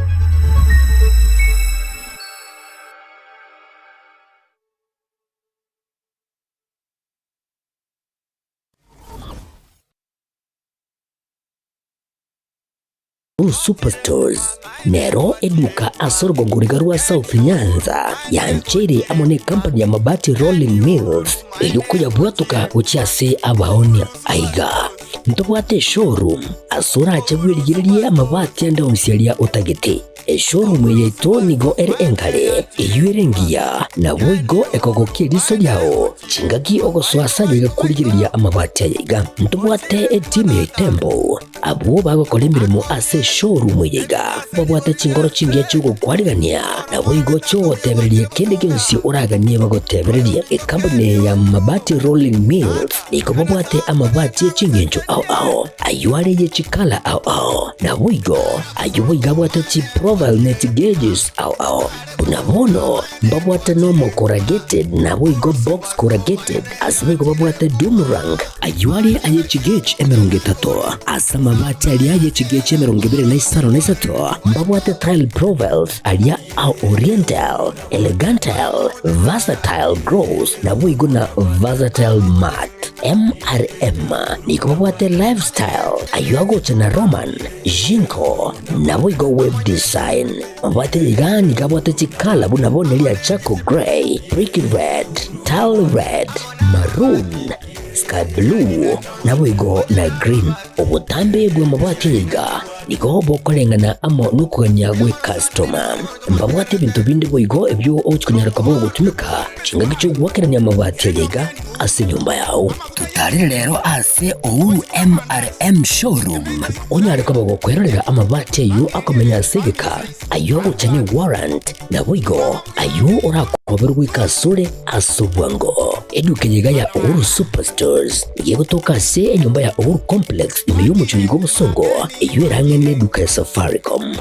L: Superstores nero eduka ase orogongo riga rwa South Nyanza yancheire amo ne company ya Mabati Rolling Mills erio koyabwatoka gochia ase abaonia. Aiga ntobwate eshowroom ase orache bwerigererie amabati ande onsi aria otagete. Eshowroom eye yaito nigo ere enkare, eyio ere engiya, naboigo ekogokia eriso riao chingaki ogosoa ase aye iga korigereria amabati aya iga. Ntobwate etimu ya Itembo, abwo bagokora emeremo ase eshowroom eye iga, babwate chinkoro chingiya chi'ogokwarigania, naboigo chi'ogotebereria kende gionsi oraganie bagotebererie. Ekampuni eye ya Mabati Rolling Mills nigo babwate amabati e chingencho ao ao, ayio are ye chikala ao ao, naboigo Ayio boigo abwate chiprofile ne chigeges ao ao. Buna bono mbabwate normal corrugated naboigo box corrugated, ase boigo babwate doom rank. Ayio are aye chigauge 30, ase amabati aria aye chigauge 25 mbabwate tile profiles aria a oriental, elegantal, versatile gloss naboigo na versatile matte. MRM nigo babwate lifestyle ayio agocha na Roman, Jinko, naboigo web design. Mabwate iga nigo abwate chikala buna bono eria charcoal grey, brick red, tile red, maroon, sky blue, naboigo na green. Obotambe bw'amabwati aya iga nigo bokoreng'ana amo nokogania gw'ekastoma. Mbabwate ebinto binde boigo ebio ogochia konyara koba ogotumeka chingaki chi'ogoakerania amabati aya iga ase enyomba yao. Totarere rero ase Uhuru MRM Showroom onyare koba gokwerorera amabati ayio akomenya ase egeka, ayio agocha ne warrant, naboigo ayio orakoberwe goika asore ase obwango. Eduka eye iga ya Uhuru Superstores nigo egotoka ase enyomba ya Uhuru Complex ime y'omochie oyo bw'obosongo, eyio ere ang'e neduka ya Safaricom.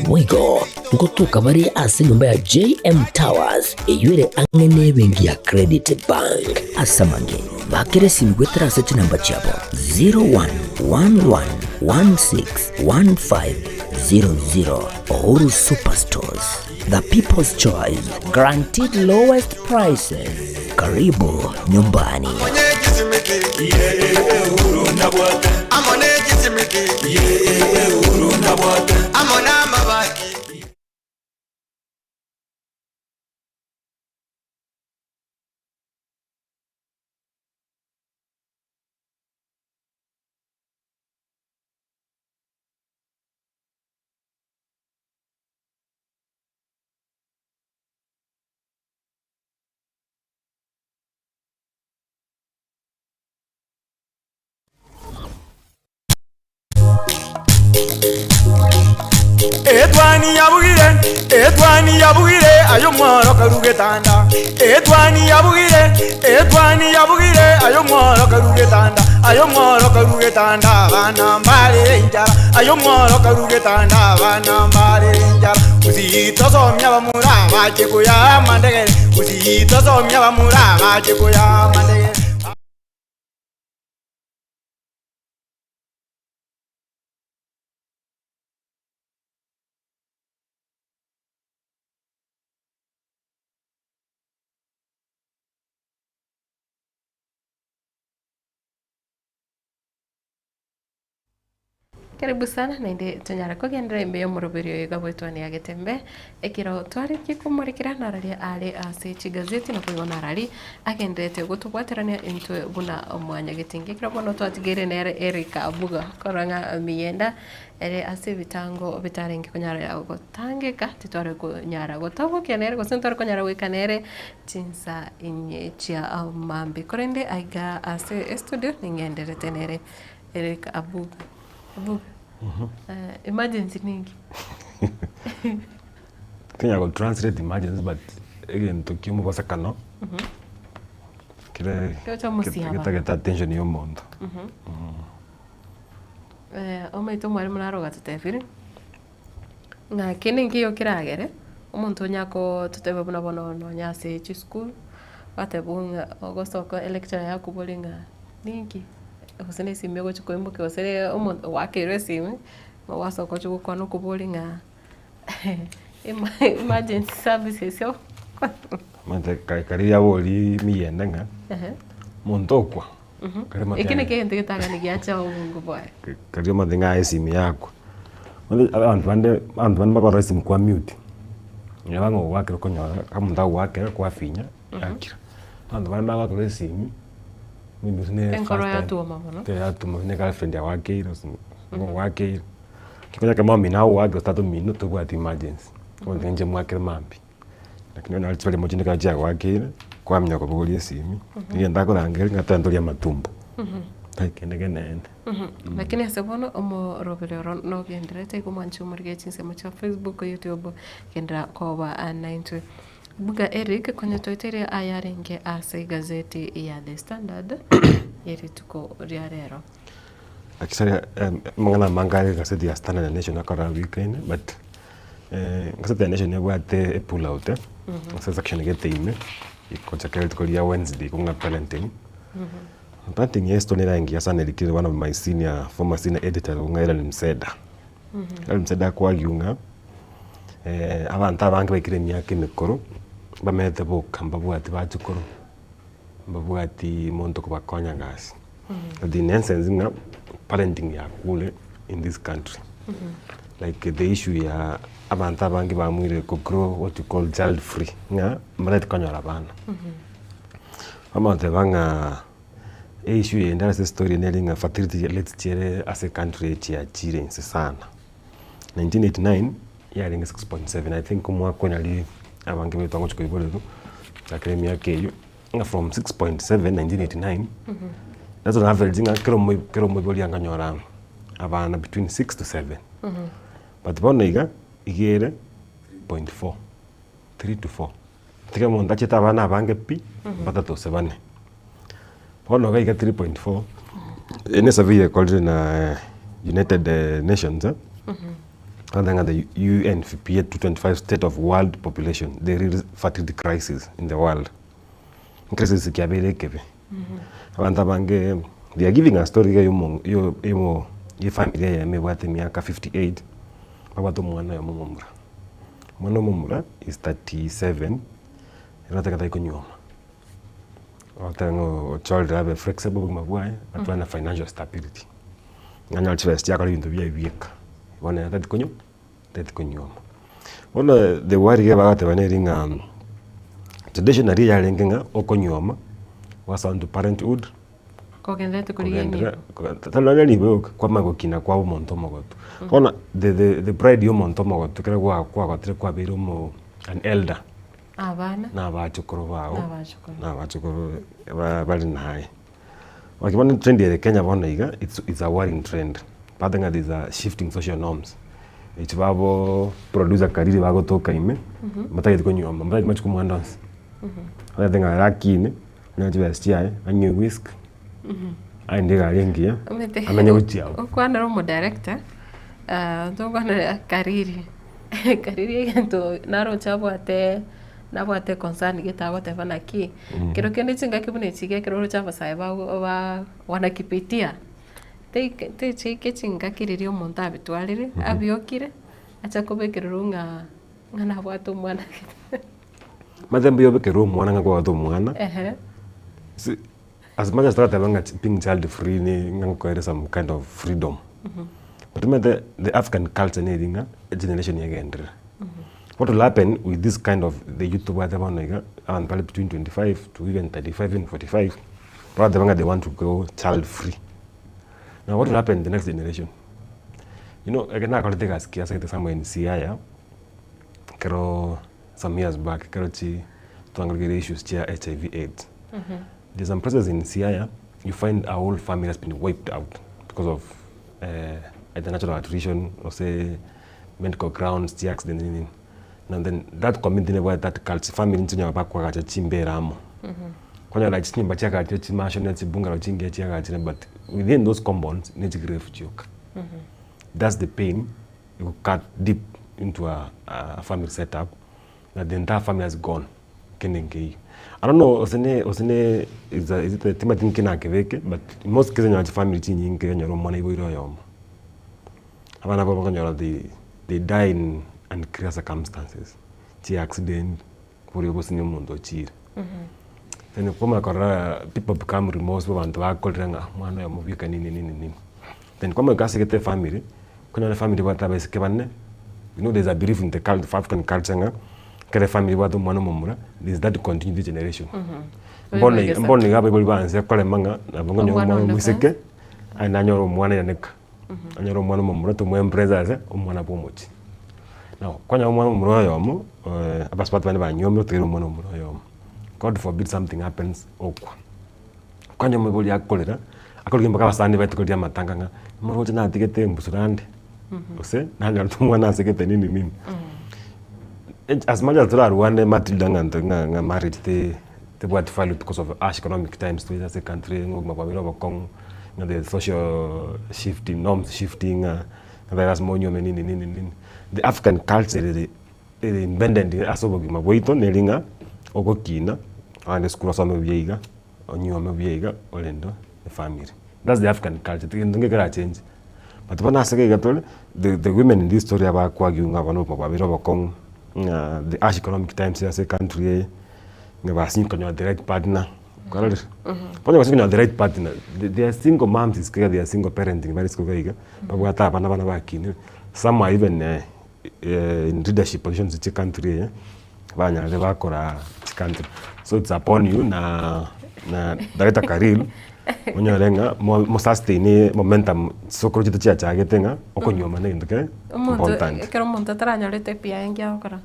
L: Boigo ngotoka bare ase enyomba ya JM Towers eyio ere ang'e nebenki ya Credit Bank. Ase amange, bakera esimi goetera ase chinamba chiabo 0111161500. Uhuru Superstores, the people's choice, guaranteed lowest prices. Karibu nyumbani.
Q: Etwani yabugire, etwani yabugire, aye omworo karue getanda. Etwani yabugire, etwani yabugire, aye omworo karue getanda. Aye omworo karue getanda, abana mbarere enchara. Aye omworo karue getanda, abana mbarere enchara. Gusii tosomia abamura bache koyaa amandegere. Gusii tosomia abamura bache koyaa amandegere.
A: Karibu sana naende tonyare kogenderera ime y'omoroberio oyo iga bw'etwani ya Getembe, ekero twarekia komorekera nararia are ase chigazeti na boigo narari agendererete gotobwaterania intwe buna omwanyagetinga. Ekero bono twatigeire nere Eric Abuga korwa ng'a Miyenda ere ase ebitango bitarenge konyara gotangeka titware konyara gotobokia nere gose ntware konyara goika nere chinsa inye chia mambia. Korende aiga ase estudio ning'endererete nere Eric Abuga. Abuga, emergency ninki?
R: Tinyara go translate emergency but egento kia omobosekano kere
A: Kegocha omosiaba.
R: getagete attention ya omonto.
A: Omanyete omwalimu naro ogatotebire, ng'a kende nkeiyo keragere, omonto onye akototebia buna bono nonye ase chisukuru, gwatebwa ng'a ogosoka electurer yakoboria ng'a ninki, gose na esimi ogochi koimokia gose omonto gwakeirwe esimi, gwasoka ochi gokwana okoboria ng'a ema- emergency services
R: Omanyete kare kare riabori miyende ng'a, omonto okwa.
A: Eki nekio egento getang'ani giacha obongo bwaye.
R: Karia omanyete ng'a esimi yakwa. Bono abanto bande, abanto bande bakorora esimi kwa mute, neba ng'a ogoakera okonyora ekero omonto agoakera kwafinya yakira. Abanto bande bagoakerwa esimi, maybe gose ne
A: Enkoro
R: first time,
A: yatuoma mono.
R: ekero yatuoma gose ne girlfriend agoakeire gose ng'o ogoakeire, konya ekero mama omino agoakera gose tata omino tobwati emergency, omonto inche mwakere mambia. Lakini onye naro chibarimo chinde ekero chiagoakeire, kwamanya kobogoria esimi, egento akorangeria ng'a twende torie amatumbo, tari kende keneene.
A: Lakini ase bono omoroberi oro nogendererete igo mwanche omorigererie chinsemo chia Facebook, YouTube, genderera koba naintwe. Buga Eric konya toeteire ayarenge ase egazeti ya The Standard ye rituko ria rero.
R: Actually amang'ana amange are egaseti ya Standard na Nation akora weekend but egaseti ya Nation nebwate e pull out ase esection gete ime gochakera rituko ria Wednesday kong'a parenting. Parenting ya story nere engiya sana erikire one of my senior former senior editor kong'a Hellen Mseda. Hellen Mseda ako argue ng'a abanto abange baikire emiaka emekoro bamenyete boka mbabwati bachukuru. Mbabwati monto kobakonya gasi. But in essence ng'a parenting yakure in this country. Like the issue ya abanto abange baamwire ko grow what you call child free ng'a mbareti konyora abana. Bamanya goteba ng'a eissue ende ase estory nere ng'a fertility rates chiere ase ecountry eye chiachire inse sana. 1989 yarenge 6.7 I think omwaka oyo nari abange baito bagochi koiborerwa chakera emiaka eywo, ng'a from 6.7 1989, that's on average ng'a kera omoi kera omoibori akanyora abana between 6 to 7. But bono iga, iga ere point 4, 3 to 4. Tiga omonto achete abana abange pi, batato gose bane. Bono iga iga 3.4, eye ne esurvey ekorire na United Nations, Other ng'a the UNFPA 225 state of world population, the real fertility crisis in the world. Crisis kiabeire ekebe. Abanto abange they are giving a story iga yomo yo yomo ye family eyemo ebwate emiaka 58, babwate omwana oyomo omomura. Omwana omomura is 37, ere otagete tari konyuoma. Ogoteba ng'a ochorire abe flexible obogima bwaye, atware na financial stability. Ng'a anyore chibesa chiakora ebinto biaye bieka, bono ere tari konywa, tari konyuoma. Bono the worry iga bagoteba neri ng'a traditionally yarenge ng'a okonyuoma, gwasoa into parenthood,
A: Kogendererete korigia
R: kogenderera
A: enibo.
R: tari nonya ribo rioka, kwamanya gokina kwaba omonto omogotu. Bono the the the pride ya omonto omogotu ekero gwa kwagotire kwabeire omo an elder.
A: Abana.
R: Na abachukuru bao.
A: Na abachukuru.
R: Na abachukuru ba bari naye. Naki bono trend ere Kenya bono iga, it's it's a worrying trend. Bateba ng'a there is a shifting social norms. Echi babo producer Kariri bagotoka ime, mbatageti konyuoma, mbatageti machiko omwando onsi. Batagete ng'a ere akine, anyore chibesa chiaye, anywe whisky, aende egari engiya,
A: Omanyete
R: amenye gochia abwo.
A: Okwanera omo director, tokwanera Kariri, Kariri egento naroche abwate nabwate econcern gete agoteba naki, kero kende chingaki buna echi iga ekero oroche abasae bago ba wanakipitia. Techiika chingaki riria omonto abitwarire, abiokire, acha kobekererwa ng'a ng'a nabwate omwana gete.
R: Omanyete mbuya obekerwe omwana ng'a kwabwate omwana,
A: Ehe.
R: si as much as torateba ng'a being child free ni ng'a nkoere some kind of freedom, but omanyete the African culture neri ng'a egeneration yagenderera. What will happen with this kind of the youth tobwate bono iga, abanto bare between 25 to even 35 even 45, barateba ng'a they want to go child free. Now what will happen in the next generation? You know ekero nakorete egasi kiase gete somewhere in Siaya, ekero some years back ekero chi twang'erigere issues chia HIV AIDS, there's some places in Siaya you find a whole family has been wiped out because of either natural attrition gose medical grounds, chi accident nini nini. Now then that community nebwate that culture, family nchinyora bakoagacha chimbera amo. Kwanyora chinyomba chiagachire chimansion na chibungalo chingiya chiagachire but within those compounds ne chigrave chioka. That's the pain you cut deep into a a family set up that the entire family has gone kende nkeiyo. I don't know gose ne gose ne is a is it a timanyeti nki nakebeke but in most cases onyora chifamiri chinyinge onyore omwana aiboire oyomo. Abana abwo bakonyora they they die in unclear circumstances, chi accident, boria ogosinya omonto ochire. Then kwamanya korora people become remorseful abanto bakorera ng'a omwana oyomo bweka nini nini nini. Then kwamanya asegete efamiri, okonyora efamiri ebwate abaiseke bane, you know there is a belief in the cult African culture ng'a ekero efamiri ebwate omwana omomura, there is that continuity generation. Bono iga bono iga abaibori baanse korema ng'a nabo nkonyora
A: Omwana
R: omwana
A: onde
R: omoiseke, aye nanyore omwana yaneka. Onyore omwana omomura tomoembrace ase omwana bwa omochie. Now, kwanyora omwana omomura oyomo abasubati bande banyuomire otigere omwana omomura oyomo. God forbid something happens, okwa. Kwanyora omoibori akorera, akorigia mpaka abasani baye rituko ria amatanga ng'a moroche natigete embusuro ande, gose nanyorete omwana asegete nini nini. As much as torarwane Matilda ng'a nto ng'a ng'a marriage te tebwati value because of harsh economic times tore ase ecountry eye ng'a obogima bwabeire obokong'u, ng'a the social shifting, norms shifting ng'a ng'a lasima onyuome nini nini nini. The African culture ere ere embedded ase obogima bwaito neri ng'a ogokina, ogende esukuru osome buya iga, onyuome buya iga, orende efamiri. That's the African culture, gento ngekerachenji. But bono ase iga tore, the the women in this story abakoargue ng'a bono obogima bwabeire obokong'u, ng'a the harsh economic times ase ecountry eye, ng'a basinye konyora the right partner, kwarorire? Bono basinye konyora the right partner, the there are single mums isiko iga, there are single parenting bare isiko iga iga, babwate abana abana bakinire, some are even in leadership positions chia ecountry eye, banyarire bakora chicountry. So it's upon you na na Director Karil, onyore ng'a mo mosustain momentum chisokoro chiaito chiachagete ng'a okonyuoma na egento kere
A: Omonto
R: important.
A: ekero omonto ataranyorete epiaye nki agokora?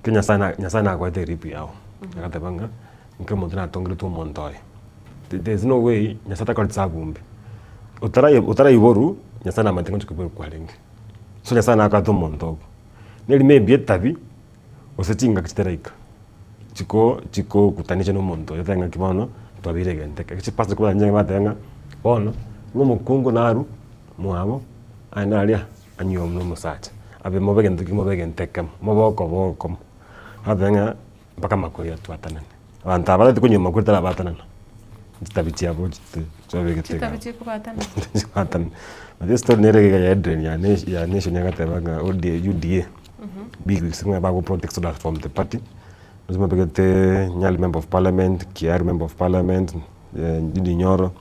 R: Ekero Nyasaye na Nyasaye nakoete erip yago, agateba ng'a inki omonto natongeretwe omonto oye. There is no way Nyasaye takoreti sabumbi. Otarai otaraiborwa, Nyasaye namanyete ng'a ngochia koiborwa kwarenge. So Nyasaye nakorete omonto obo. Neri maybe etabi, gose chingaki chitaraika, chiko chikokutanisha na omonto oyo otebe ng'aki bono, twabeire egento eke. Chipastor kobare bateba ng'a bono, ng'a omokungu narwe mwabo, aende aria anyuomwe na omosacha, abe mobe egento ki mobe egento ekemo, mobe okoba okomo. Bateba ng'a mpaka amakweri atwatanane. Abanto aba batari konyuoma kweri tarabatanana, chitabi chiabo chite chiabegete igaa.
A: Chitabi chikobatana.
R: Chikobatana. But estory nere iga ya Edrine ya ne ya nation agateba ng'a ODA UDA, big wigs ng'a bago protect so that from the party, gose babegete Nyali member of parliament, Kiaru member of parliament, Ndindi Nyoro,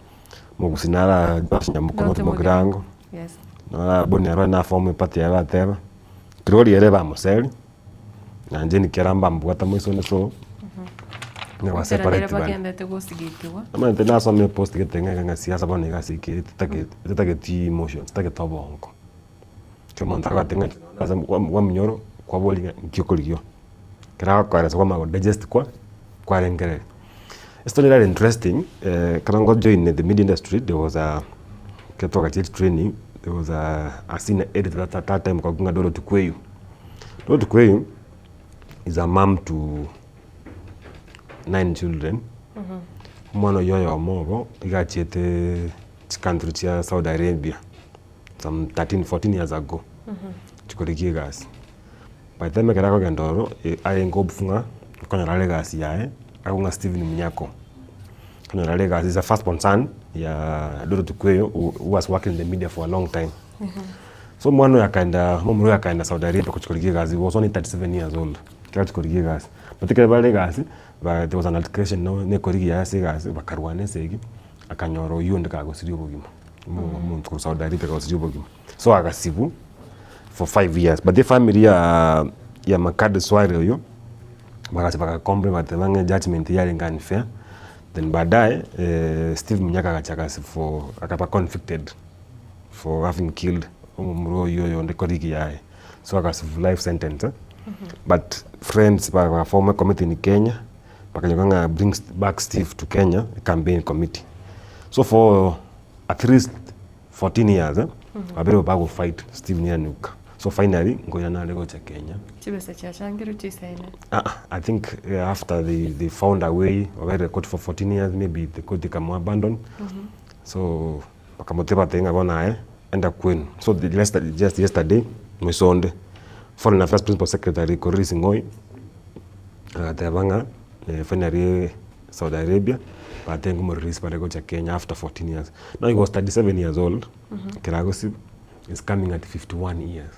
R: Mogusii nara Joash Nyamuko
A: North
R: North Mugirango,
A: Yes.
R: nara Boni Arwae na form eparty yaye bateba, Kirori ere bamoseria. Nainche nikera mbambwate moisone so, ng'a ba
A: Enchera nere
R: separate bari.
A: bagendete gosigekigwa.
R: Omanyete nasoma epost gete ng'a ng'a siasa bono iga ase eke etitageti etitageti emotions etagete obongo. Ekero omonto agote ng'a ase bwa bwa munyoro kwaboria ng'a nki okorigia oo. Ekero agokoeresa kwamanya go digest kwa kwarengereria. Estory ere interesting ekero ngo join the media industry there was a ekero twagachire training. There was a a senior editor that that time called Dorothy Kweyu. Dorothy Kweyu is a mum to nine children. Omwana oyio oyomo obo iga achiete chicountry chia Saudi Arabia some 13, 14 years ago chikorigia egasi. By the time ekero akogenda ororo, arenge hopeful ng'a okonyora are egasi yaye, agwo ng'a Stephen Munyako. Okonyora are egasi, is a first born son ya Dorothy Kweyo who was working in the media for a long time. So omwana oyo akaenda, omomura oyo akaenda Saudi Arabia gochia korigia egasi, he was only 37 years old, ekero achia korigia egasi. But ekero bare egasi, ba there was an altercation na ekorigi yaye ase egasi, bakarwana esegi, akanyora oyio onde kagosiria obogima, omonto korwa Saudi Arabia kagosiria obogima. So agasibwa for 5 years, but efamiri ya ya Makadi Swale oyo, bagacha baga complain bagateba ng'a ejudgement yarenge unfair, then baadaye Steve Munyaka agacha agasibwa for akaba convicted for having killed omomura oyio oyonde colleague yaye, so agasibwa life sentence but friends baga form a committee in Kenya, bakanyora ng'a bring back Steve to Kenya, campaign committee. So for at least 14 years babere bago fight Steve Nyanuka so finally nkoirana are gocha Kenya.
A: Chibesa chiachangirwe chisaine.
R: Ah ah I think after they, they found a way baberire court for 14 years maybe the court ikamu abandon so bakamotebia batebia ng'a bono aye enda kwenu so the last just yesterday moisonde foreign affairs principal secretary Korir Sing'oei agateba ng'a finally Saudi Arabia batebia ng'a omorelease bare gocha Kenya after 14 years. Now he was 37 years old ekero agosibwa, is coming at 51 years.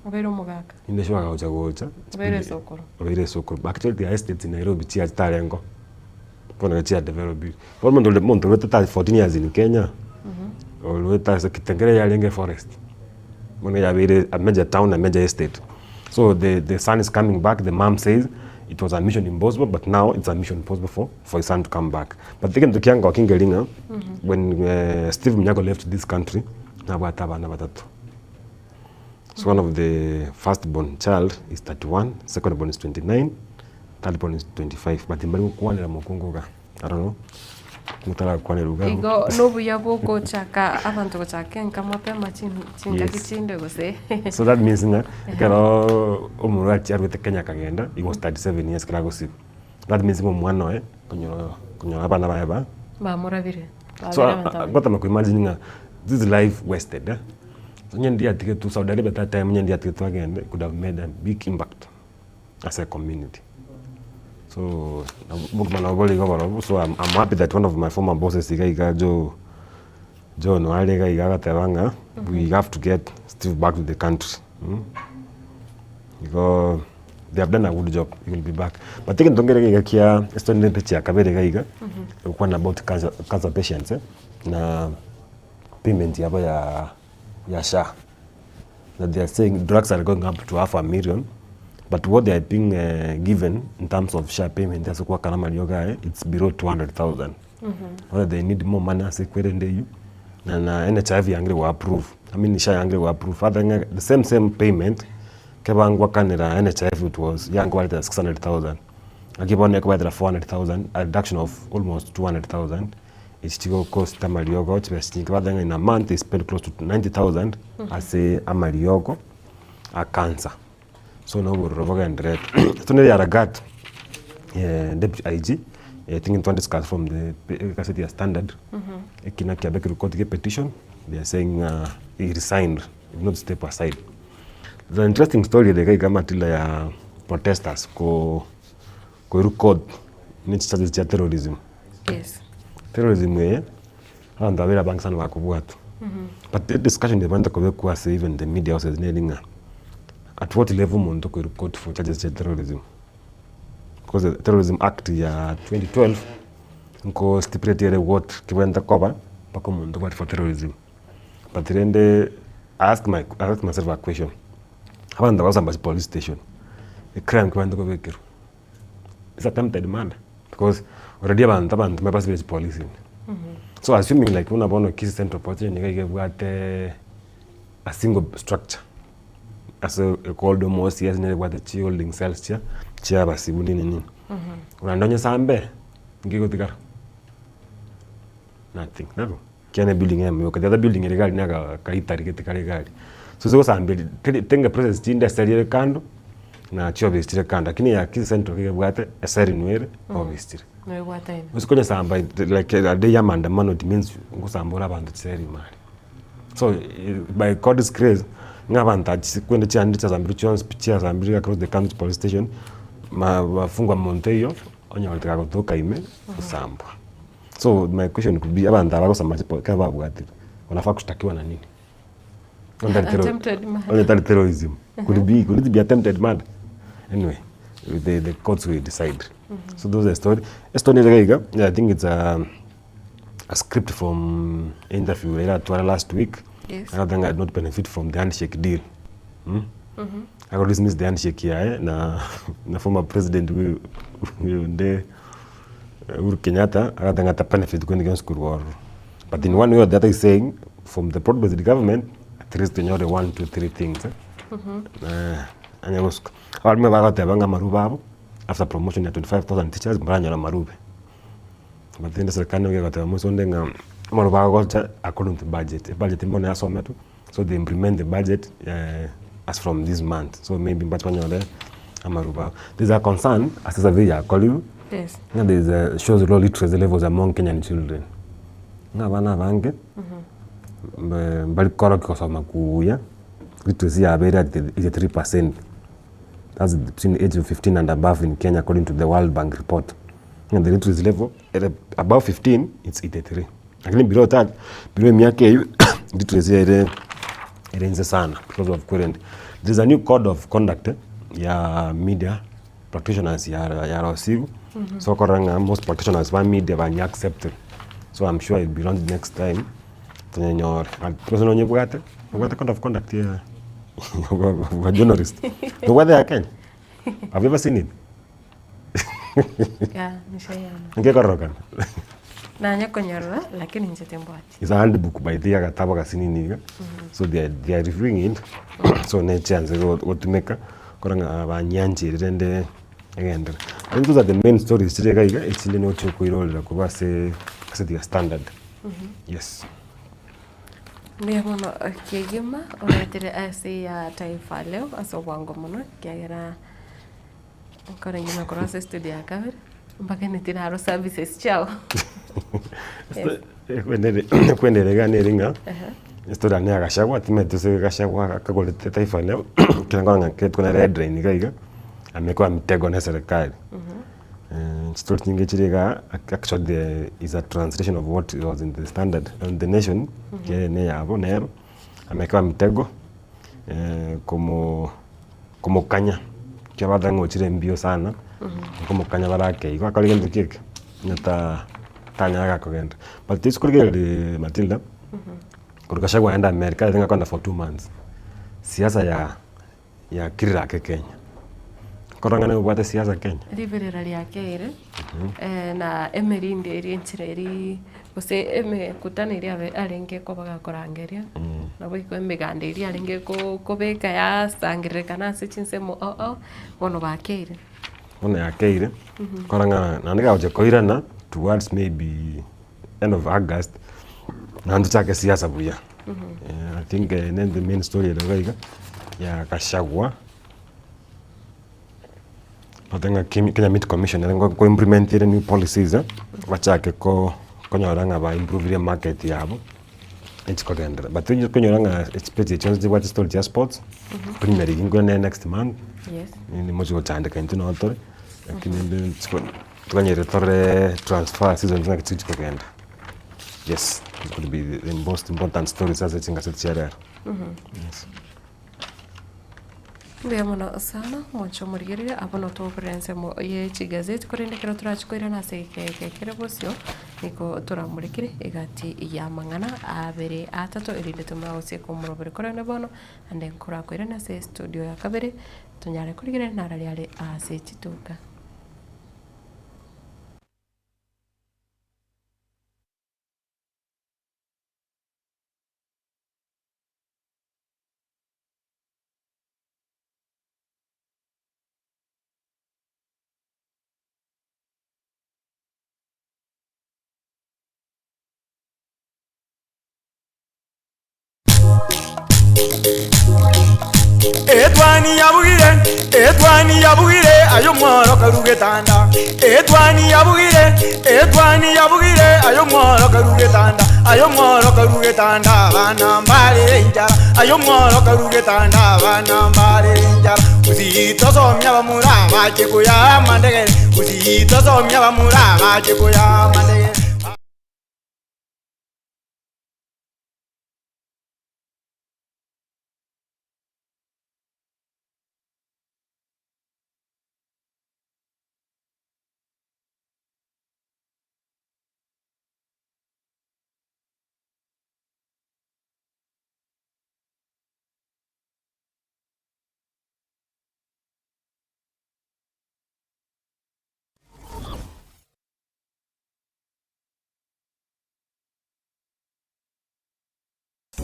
A: Obeire omogaka.
R: Inde sure agocha gocha
A: Obeire esokoro.
R: Obeire esokoro. Actually their estates in Nairobi chia chitarengeo, bono iga chia developire. Bono omonto ore omonto orwete ta 14 years in Kenya, orwete ase Kitengela yarenge eforest, bono yabeire a major town, a major estate. So the the son is coming back, the mum says it was a mission impossible but now it's a mission possible for for his son to come back. But egento kiangokia nkeri ng'a when Steve Munyaka left this country, nabwate abana batato. So one of the first born child is 31, second born is 29, third born is 25 but mbari gokwanera mokungu iga, I don't know, motarakwanera iga abwo.
A: Igo nobuya bwogochaka abanto gochaka enka mapema chin- chingaki
R: Yes.
A: chinde gose.
R: So that means ng'a ekeroo omorwari achia arwete Kenya akagenda, he was 37 years ekero agosibwa. That means ng'a omwana oye, konyora konyora abana baye ba.
A: Bamorabire,
R: So
A: babere abanto abaya.
R: gotema ko imagine ng'a this is life wasted eh, onye ndiatigetwe Saudi Arabia that time onye ndiatigetwe agende could have made a big impact ase ecommunity. So obogima nabo bore igo barobwo so I'm I'm happy that one of my former bosses iga iga Joe John are iga iga agateba ng'a we have to get Steve back to the country Igo they have done a good job, he will be back. But egento nkere iga iga kia estory nere chia kabere iga iga, egokwana about cancer, cancer patients eh, na payment yabo ya ya SHA. That they are saying drugs are going up to half a million, but what they are being given in terms of SHA payment ase goakana amariogo aye, it's below 200,000. Bono they need more money ase ekwerende eywo, na na NHIF yangire go approve, I mean SHA yangire go approve further ng'a the same same payment, kebangwakanera NHIF it was yangobaretera 600,000, naki bono ekobaetera 400,000 a reduction of almost 200,000, echi chigocost amariogo chibesa chinke bateba ng'a in a month they spend close to 90,000 ase amariogo a cancer. So na obororo bogendererete. So nere Yaragat deputy IG, I think ntwa discuss from the egazeti ya Standard, ekina kiabekirwe koti gie petition, they are saying ng'a he resigned, he did not step aside. There's an interesting story ere iga iga Matilda ya protesters ko koirwa court ne chicharges chia terrorism.
A: Yes.
R: Terrorism eye, abanto babere abange sana bakobwatwa. But ediscussion ebwenerete kobekwa ase even the media houses neri ng'a at what level omonto okoirwa court for charges chia terrorism. Because the terrorism act ya 2012 nko stipulate ere what kebwenerete koba mpaka omonto obwatwe for terrorism. But rende I ask my I ask myself a question, abanto bagosamba ase police station, ecrime kebwenerete kobekerwa is attempted murder because already abanto abanto mbabasibire chipolice ime. So assuming like buna bono Kisii Central Police Station iga iga ebwate a single structure ase ecold omo OCS nere ebwate chi holding cells chia chia abasibu nini nini. Naende onye sambe, nki egotigara? Nothing, nabo. Kiane building eyemo yoka, the other building ere iga aria na akaitari gete kare iga aria. So ase gosambia teri tenga process chinde ase ere kando, na chiofisi chire kando, lakini ya Kisii Central iga ebwate ase erinwe ere, ofisi chire.
A: Noebwate ime.
R: Gose konyesamba like a day ya maandamano it means ngosamba ore abanto chiseri ime aria. So by God's grace, ng'a abanto aa chisi kwende chiande chiasambirwe chionsi pi chiasambirwe across the country police station, ma bafungwa monto oyio, onyorete gagotoka ime, osambwa. So my question could be abanto aba bagosamba chipo ekero babwatire, wanafaa kushtakiwa na nini? Onye tari terro-
A: Attempted murder.
R: onye tari terrorism. Could be, could it be attempted murder? Anyway, the, the courts will decide. So those are the story. Estory ere iga iga, I think it's a, a script from interview ere atwara last week.
A: Yes.
R: Agateba ng'a I did not benefit from the handshake deal. Mm? Ago dismiss the handshake yaye na, na former president onde Uhuru Kenyatta agateba ng'a ta benefit kende gionsi korwa ororo. But in one way or the other he's saying from the broad based government at least tonyore one, two, three things eh. Anya gosuka. Abarimo bagoteba ng'a amarube abo after promotion ya 25,000 teachers mbaranyore amarube. But rende serikali nigo egoteba moise onde ng'a amarube agocha according to budget, ebudget mbono yasometwe so they implement the budget as from this month so maybe mbache banyore amarube abo. There is a concern ase esurvey yakorirwe
A: Yes.
R: ng'a there is a shows low literacy levels among Kenyan children. Ng'a abana abange mbe mbari korokia gosoma kuya, literacy yabo ere at 83%. That's between the age of 15 and above in Kenya according to the World Bank report. Ng'a the literacy level ere above 15 it's 83. Lakini below that, below emiaka eywo literacy ere ere inse sana because of kwerende. There is a new code of conduct ya media practitioners ya yarosiwu so okorora ng'a most practitioners ba media banya accepted. So I'm sure it will be launched next time tonyenyore. Gose nonyebwate, obwate code of conduct ya ba journalist? Nobwate ya Kenya? Have you ever seen it?
A: Yeah, nishaiona.
R: Ngekororokana.
A: Nanya konyorora lakini inche timbwati.
R: It's a handbook by the agatabo gasinini iga. So they are, they are reviewing it. So ne chance gotumeka kora ng'a banyanchire rende egenderere. I think those are the main stories chire iga iga echinde nochi okoirorera korwa ase ase the standard. Yes.
A: Mbuya mono kegima oretire ase ya Taifa Leo ase obwango mono ekiagera Nkore ngima korwa ase estudio ya kabere, mpaka nitire aro services chiago. Yes.
R: Ekwendere iga nere ng'a estory yane ya Gachagua timanyeti gose Gachagua akagorete Taifa Leo ekero nkorora ng'a keretwe na red line iga iga amekwa mitego na eserekari. Chistory chinge chire igaa actually the is a translation of what was in the standard on the nation ekiagera neyabo nero amekwa mitego komo komokanya ekero bateba ng'a ochire mbio sana, komokanya barake igo akore gento ki eke, onye ta tanyara gakogenda. But rituko riria Matilda, korwa Gachagua aende America arenge akogenda for 2 months, siasa ya yakirire ake Kenya. Korora ng'a nobwate siasa Kenya.
A: Riberera riakeire, na emerindi eria enchera eria gose emekutano eria abe arenge koba gakorangeria, nabo igo emeganda eria arenge ko- kobeka yasangererekana ase chinsemo ao ao, bono bakeire.
R: Bono yakeire, kora ng'a naende gagochia koirana towards maybe end of August, naende tochake siasa buya. I think ne the main story ere iga iga, ya Gachagua, Gote ng'a Kenya Meat Commission ere ngo implement ere new policies bachake ko konyora ng'a ba improvire emarket yabo, echi kogenderera. But onye okonyora ng'a echipage echi chionsi chibwate chistory chia sports, Premier League nkore nere next month,
A: Yes.
R: nimochi gochandeka intwe noo tore, lakini rende toganyerete torore transfer season ng'aki chigochi kogenda. Yes, it could be the most important stories ase chingaseti chia rero. Yes.
A: Mbuya mono sana mwanche omorigereria abwo notogokora ensemo ye chigazeti korende ekero torachi koirana ase egeka eke kere bosio nigo toramorekere egati ya amang'ana abere atato erinde tomanye gosieka omorobere korende bono naende nkorakoirane ase estudio ya kabere tonyare korigereria nararia are ase chituka.
Q: Etwani yabugire, etwani yabugire, ayo mworo karugetanda. Etwani yabugire, etwani yabugire, ayo mworo karugetanda. Ayo mworo karugetanda, abana mbarire enchara. Ayo mworo karugetanda, abana mbarire enchara. Usitosomia bamura bache kuya mandegere. Usitosomia bamura bache kuya mandegere.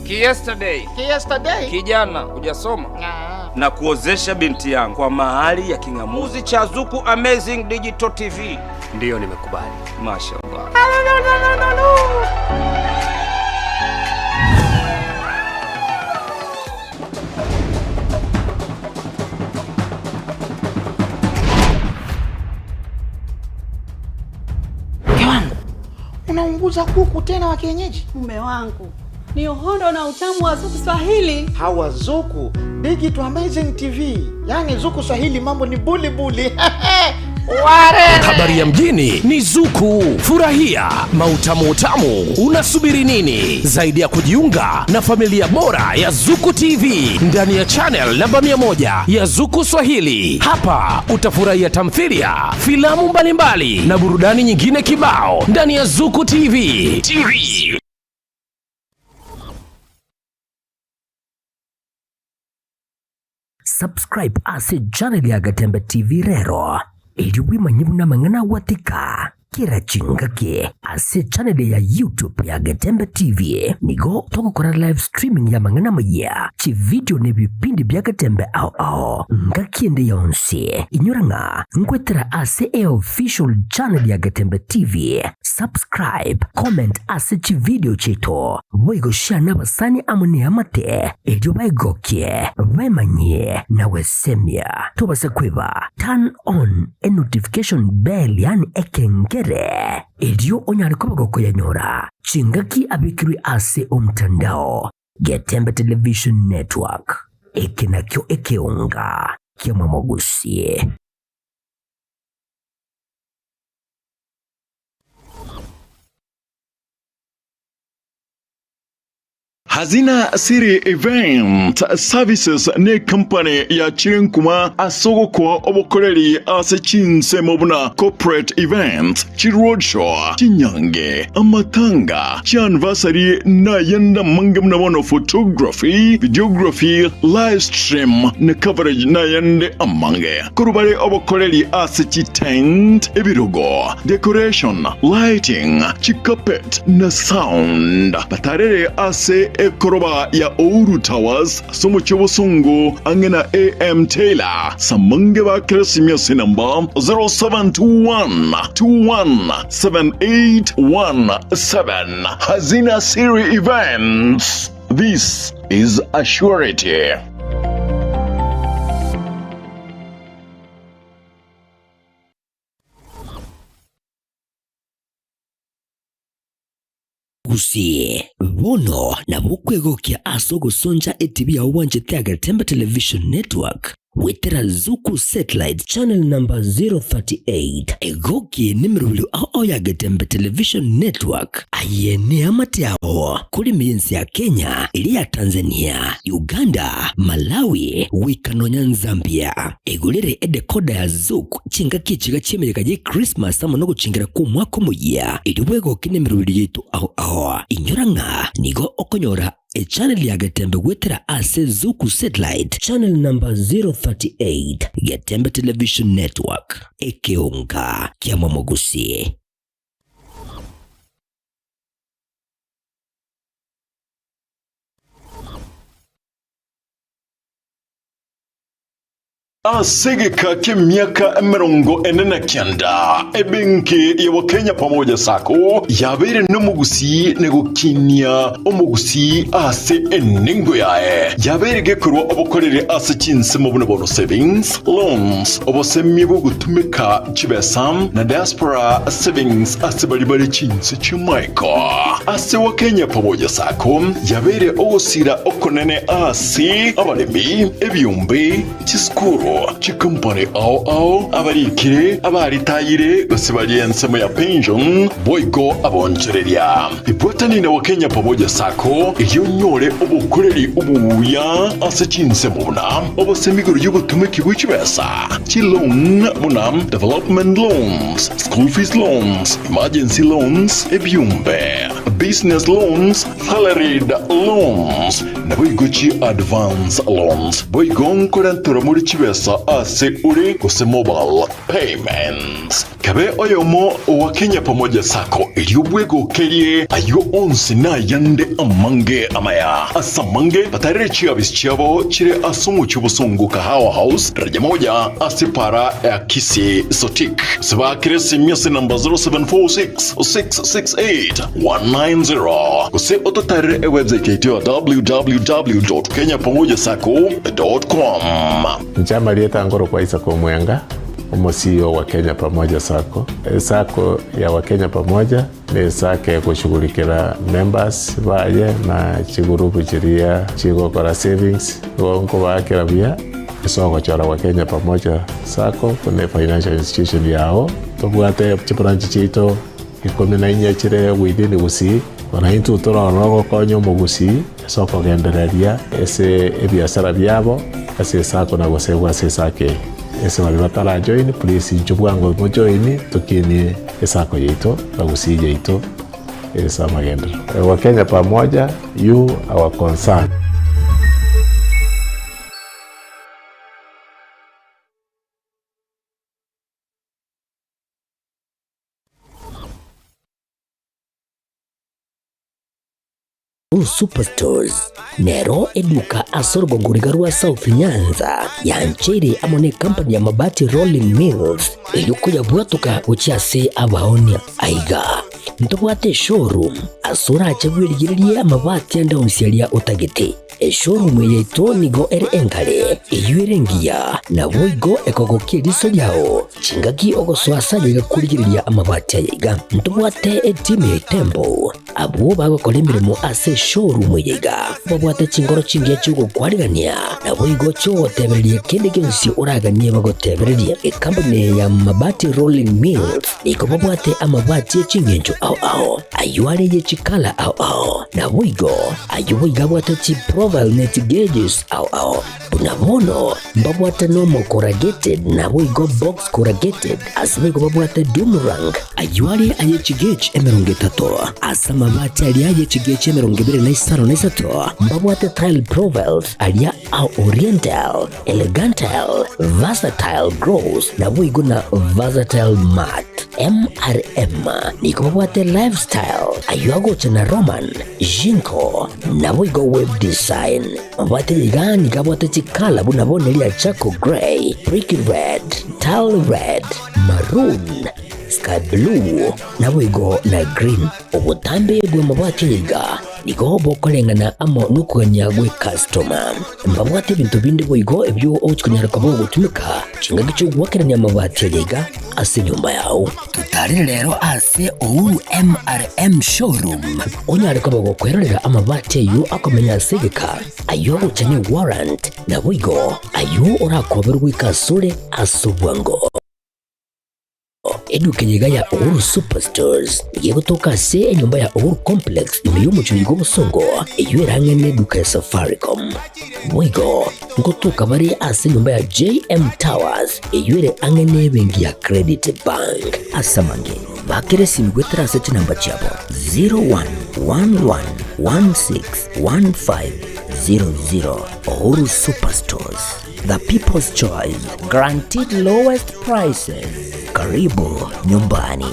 K: Ki-yesterday.
M: Ki-yesterday.
K: Kijana hujasoma na kuozesha binti yangu kwa mahali ya king'amuzi cha Zuku Amazing Digital TV.
R: Ndiyo, nimekubali.
K: Mashallah.
M: Mke wangu, unaunguza kuku tena wa kienyeji?
O: Mume wangu ni uhondo na utamu wa Zuku Swahili.
M: Hawa Zuku Digital Amazing TV, yaani Zuku Swahili mambo ni buli buli. Ware.
Y: Habari ya mjini ni Zuku. Furahia mautamu utamu. Unasubiri nini zaidi ya kujiunga na familia bora ya Zuku TV ndani ya channel namba 100 ya Zuku Swahili? Hapa utafurahia tamthilia, filamu mbalimbali na burudani nyingine kibao ndani ya Zuku TV. TV.
L: Subscribe ase channel ya Gatembe TV rero erio bwimanye buna amang'ana agwatika kera chingaki ase channel ya YouTube ya Gatembe TV nigo togokora live streaming ya amang'ana amaya chividio na ebipindi bia Gatembe ao ao ngaki ende yonsi inyora ng'a nkwetera ase eofficial channel ya Gatembe TV subscribe comment ase chividio chiaito boigo share nabasani amo neamate erio baegokie bemanyie na gwesemia tobase kweba turn on e notification bell yaani ekengere erio onyare koba gokoyanyora chingaki abekirwe ase omtandao Getembe Television Network eke nakio ekeonga kia mwamogusie.
N: Hazina City Event Services ne company ya chirenkuma ase ogokoa obokoreri ase chinsemo buna corporate events, chiroadshow, chinyange, amatanga, chianniversary na ayande amange buna bono photography, videography, live stream na coverage na ayande amange. Korwa bare obokoreri ase chitent, ebirogo, decoration, lighting, chicarpet na sound. Batarere ase ekoroba ya Ouru Towers ase omochie obosongo ang'e na AM Taylor. Samange ba Keresimia ase enamba 0721 21 7817. Hazina Siri Events. This is a surety.
L: Gusii, bono nabo okwegokia ase ogosoncha etibi yao bwanchete Agatemba Television Network goetera Zuku Satellite Channel number 038. Egoki nemerobrio ao ao ya Getembe Television Network. Aye neamate ao kore ense ya Kenya, eria ya Tanzania, Uganda, Malawi, goika nonya Zambia. Egorere edecoder ya Zuku chingaki echiga chi'emeyega ye Christmas amo nogochingera kw'omwaka omoyia, erio bwegoke nemerobrio yaito ao ao. Inyora ng'a nigo okonyora Echannel ya Getembe goetera ase Zuku Satellite Channel number 038, Getembe Television Network, ekeonga kia Momogusi.
N: Ase egeka ki'emiaka 49, ebenki ya Wakenya Pamoja Sacco yabeire nomogusii na gokinia omogusii ase enengo yaye. Yabeire gekorwa obokoreri ase chinsemo buna bono savings, loans, obosemia bw'ogotumeka chibesa na diaspora savings ase baria bare chinse chi'amaiko. Ase Wakenya Pamoja Sacco yabeire ogosira okonene ase abaremi, ebiombe, Chisukuru, chikompani ao ao, abarikire, abaritayire, gose baria ensemo ya pension, boigo abonchoreria. Ibwatani na Wakenya Pamoja Sacco erio onyore obokoreri obuya ase chinsemo buna obosemi igoro y'ogotumeki bwe chibesa, chiloan buna development loans, school fees loans, emergency loans, ebiombe, business loans, Salaried loans, naboigo chi advance loans, boigo nkorenterwa more chibesa ase ore gose mobile payments. Kabe oyomo owa Kenya Pamoja Sacco erio bwegokerie ayio onsi nayande amange amaya. Ase amange batarere chiabisi chiabo chire ase omochie obosongo Kahawa House, daraja moja ase para ya Kisii Sotik. Gose baakere esimi ase namba 0746 668 190 gose ototarere ewebsite yaito ya www.kenyapamojasacco.com.
P: Inche amarieta nkorokwa Isaac Omwenga, omo CEO wa Kenya Pamoja Sacco. Esacco ya Wakenya Pamoja ne esacco egoshughulikera members baye na chigurupu chiria chigokora savings, igo nkobaakera buya ase ogochora Wakenya Pamoja Sacco buna efinancial institution yao. Tobwate chibranch chiaito 14 chire within Gusii, bono intwe torore ogokonya omogusii ase okogendereria ase ebiasara biabo ase esako na gosegwa ase esako eye. Ase baria batara join please inchuo bwango mo join tokinie esako yaito na Gusii yaito ase amagenderero. Wakenya pamoja, you our concern.
L: Superstores nero eduka ase orogongo riga rwa South Nyanza yancheire amo ne company ya Mabati Rolling Mills erio koyabwatoka gochia ase abaonia. Aiga ntobwate eshowroom ase orache bwerigererie amabati ande onsi aria otagete. Eshowroom yaito nigo ere engare, eyio ere engiya, naboigo ekogokia eriso riao chingaki ogosoa ase aye iga korigereria amabati aya iga. Ntobwate etimu ya Itembo, abwo bagokora emeremo ase eshowroom eye iga, babwate chinkoro chingiya chi'ogokwarigania, naboigo chi'ogotebereria kende gionsi oraganie bagotebererie. Ekampuni ya Mabati Rolling Mills nigo babwate amabati e ching'encho ao ao, ayio are ye chikala ao ao, naboigo Ayio boigo abwate chiprofile ne chigeges ao ao. Buna bono mbabwate normal corrugated naboigo box corrugated ase boigo babwate doom rank. Ayio are aye chigauge 30 ase amabati aria aye chigauge 25 mbabwate tile profiles aria a oriental, elegantile, versatile gloss naboigo na versatile matte. MRM nigo babwate lifestyle ayio agocha na Roman, Jinko, naboigo web design. Mabwate iga nigo abwate chikala buna bono eria charcoal grey, brick red, tile red, maroon, sky blue, naboigo na green. Obotambe bw'amabwate iga nigo bokoreng'ana amo nokogania gw'ekastoma. Mbabwate ebinto binde boigo ebio ogochia konyara koba ogotumeka chingaki chi'ogoakerania amabati aya iga ase enyomba yao. Totarire rero ase Uhuru MRM Showroom onyare koba gokwerorera amabati ayio akomenya ase egeka, ayio agocha ne warrant, naboigo ayio orakoberwe goika asore ase obwango. Eduka eye iga ya Uhuru Superstores nigo egotoka ase enyomba ya Uhuru Complex ime y'omochie oyo bw'obosongo eyio ere ang'e n'eduka ya Safaricom. Boigo ngotoka bare ase enyomba ya JM Towers eyio ere ang'e n'ebenki ya Credit Bank. Ase amange, bakera esimi goetera ase chinamba chiabo 0111161500. Uhuru Superstores, the people's choice, guaranteed lowest prices. Karibu nyumbani.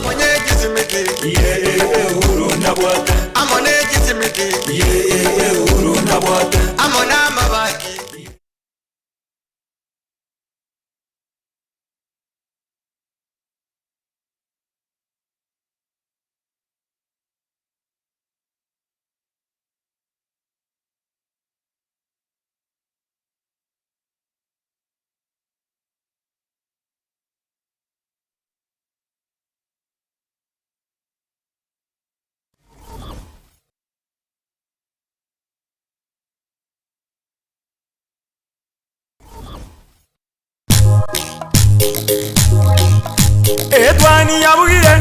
Q: Etwani yabugire,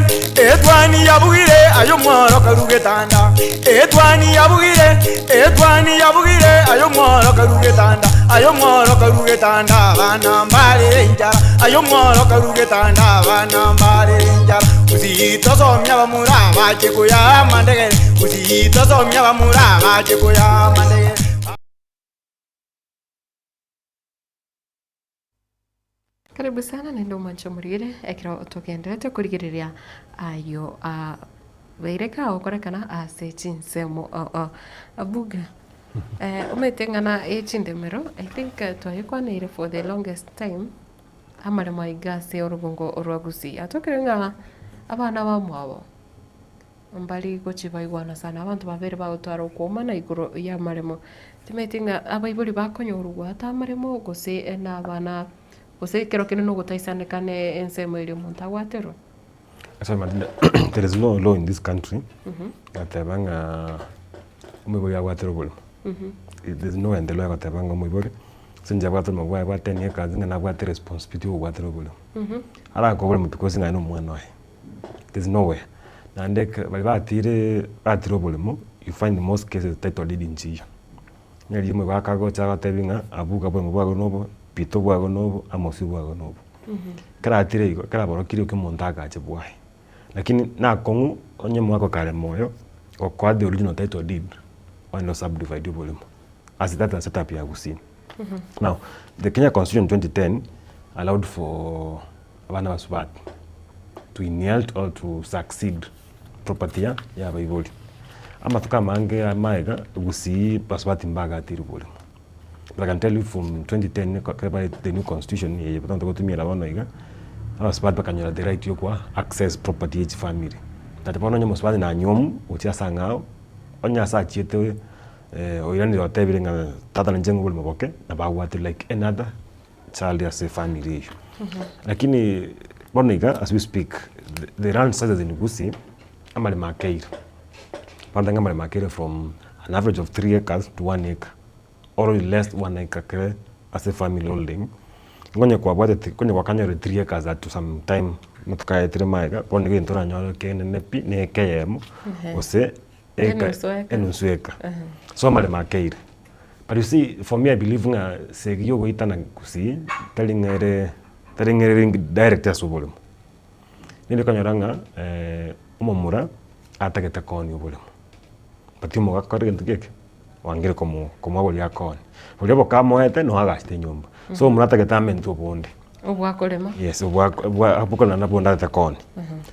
Q: etwani yabugire, aye omworo karu getanda. Etwani yabugire, etwani yabugire, aye omworo karu getanda. Aye omworo karu getanda, abana mbarere enchara. Aye omworo karu getanda, abana mbarere enchara. Gusii tosomia abamura bache koyaa amandegere. Gusii tosomia abamura bache koyaa amandegere.
A: Karibu sana naende omwanche omorigere ekero togenderete korigereria ayio abeire kagokorekana ase chinsemo abuga. Omanyete ng'a ye chindemero I think twayekwaneire for the longest time amaremo aiga ase orogongo orwa Gusii. Atokire ng'a abana bamwabo mbari gochia baigwana sana, abanto babere bagotwara okoomana igoro y'amaremo. Timanyeti ng'a abaibori bakonyorwa goata amaremo gose na abana gose ekero kende na ogotaisaneka na ensemo eria omonto agwaterwa.
R: Ase amang'ana there is no law in this country yateba ng'a omoibori abwatire oboremo. There is nowhere in the law egoteba ng'a omoibori ase eng'encho abwate oboremo bwaye bwa ten acres ng'a nabwate responsibility ya kobwatera oboremo. Arakore oboremo because ng'a aye na omwana oye. There is nowhere. Naende ekero baria batire batire oboremo you find in most cases title deed nchiyo. Onye riria omogaka agocha agotebi ng'a abwo iga oboremo bwago nobo, pita obwago nobo, amosi obwago nobo. Ekero atire igo, ekero aborokire okia omonto agache bwaye. Lakini nakong'u onye omogaka kare moyo, gokoa the original title deed, ogende o subdivide oboremo as that a setup ya gusii. Now, the Kenya constitution 2010 allowed for abana abasubati to inherit or to succeed property ya ya abaibori. Amatuko amange amaega, gusii basubati mbagatirwe boremo. But I can tell you from 2010 ekero baetete the new constitution eye bono togotumia bono iga, abasubati bakanyora the right yokoa access property ya chifamiri. But bono onye omosubati nanywomu gochia ase ang'ao, onye ase achiete oiranire otebire ng'a tata ninche ng'o oboremo boke, nabo agwatire like any other child ase efamiri eywo. Lakini bono iga as we speak, the land sizes in Gusii, amaremo akeire. Bono nigo amaremo akeire from an average of 3 acres to 1 acre or less 1 acre kere ase efamiri holding, nkonye kwabwateti nkonye gwakanyorire 3 acres at some time amatuko aetire magega, bono nigo egento oranyore ekenene pi na eka eyemo gose eka
A: Enusu eka.
R: enusu eka. So amaremo akeire. But you see for me I believe ng'a segi ya ogoitana gusii tari ng'a ere tari ng'a ere direct ase oboremo. Ninde okonyora ng'a omomura atagete koonia oboremo, but omogaka kore gento geke, oangire komo komoa boria akoonia. Boria bokamoete noo agachete enyomba. So omomura atagete amentwe obonde.
A: Obwakorema.
R: Yes, obwa obwa abwo nabwo onde atagete koonia.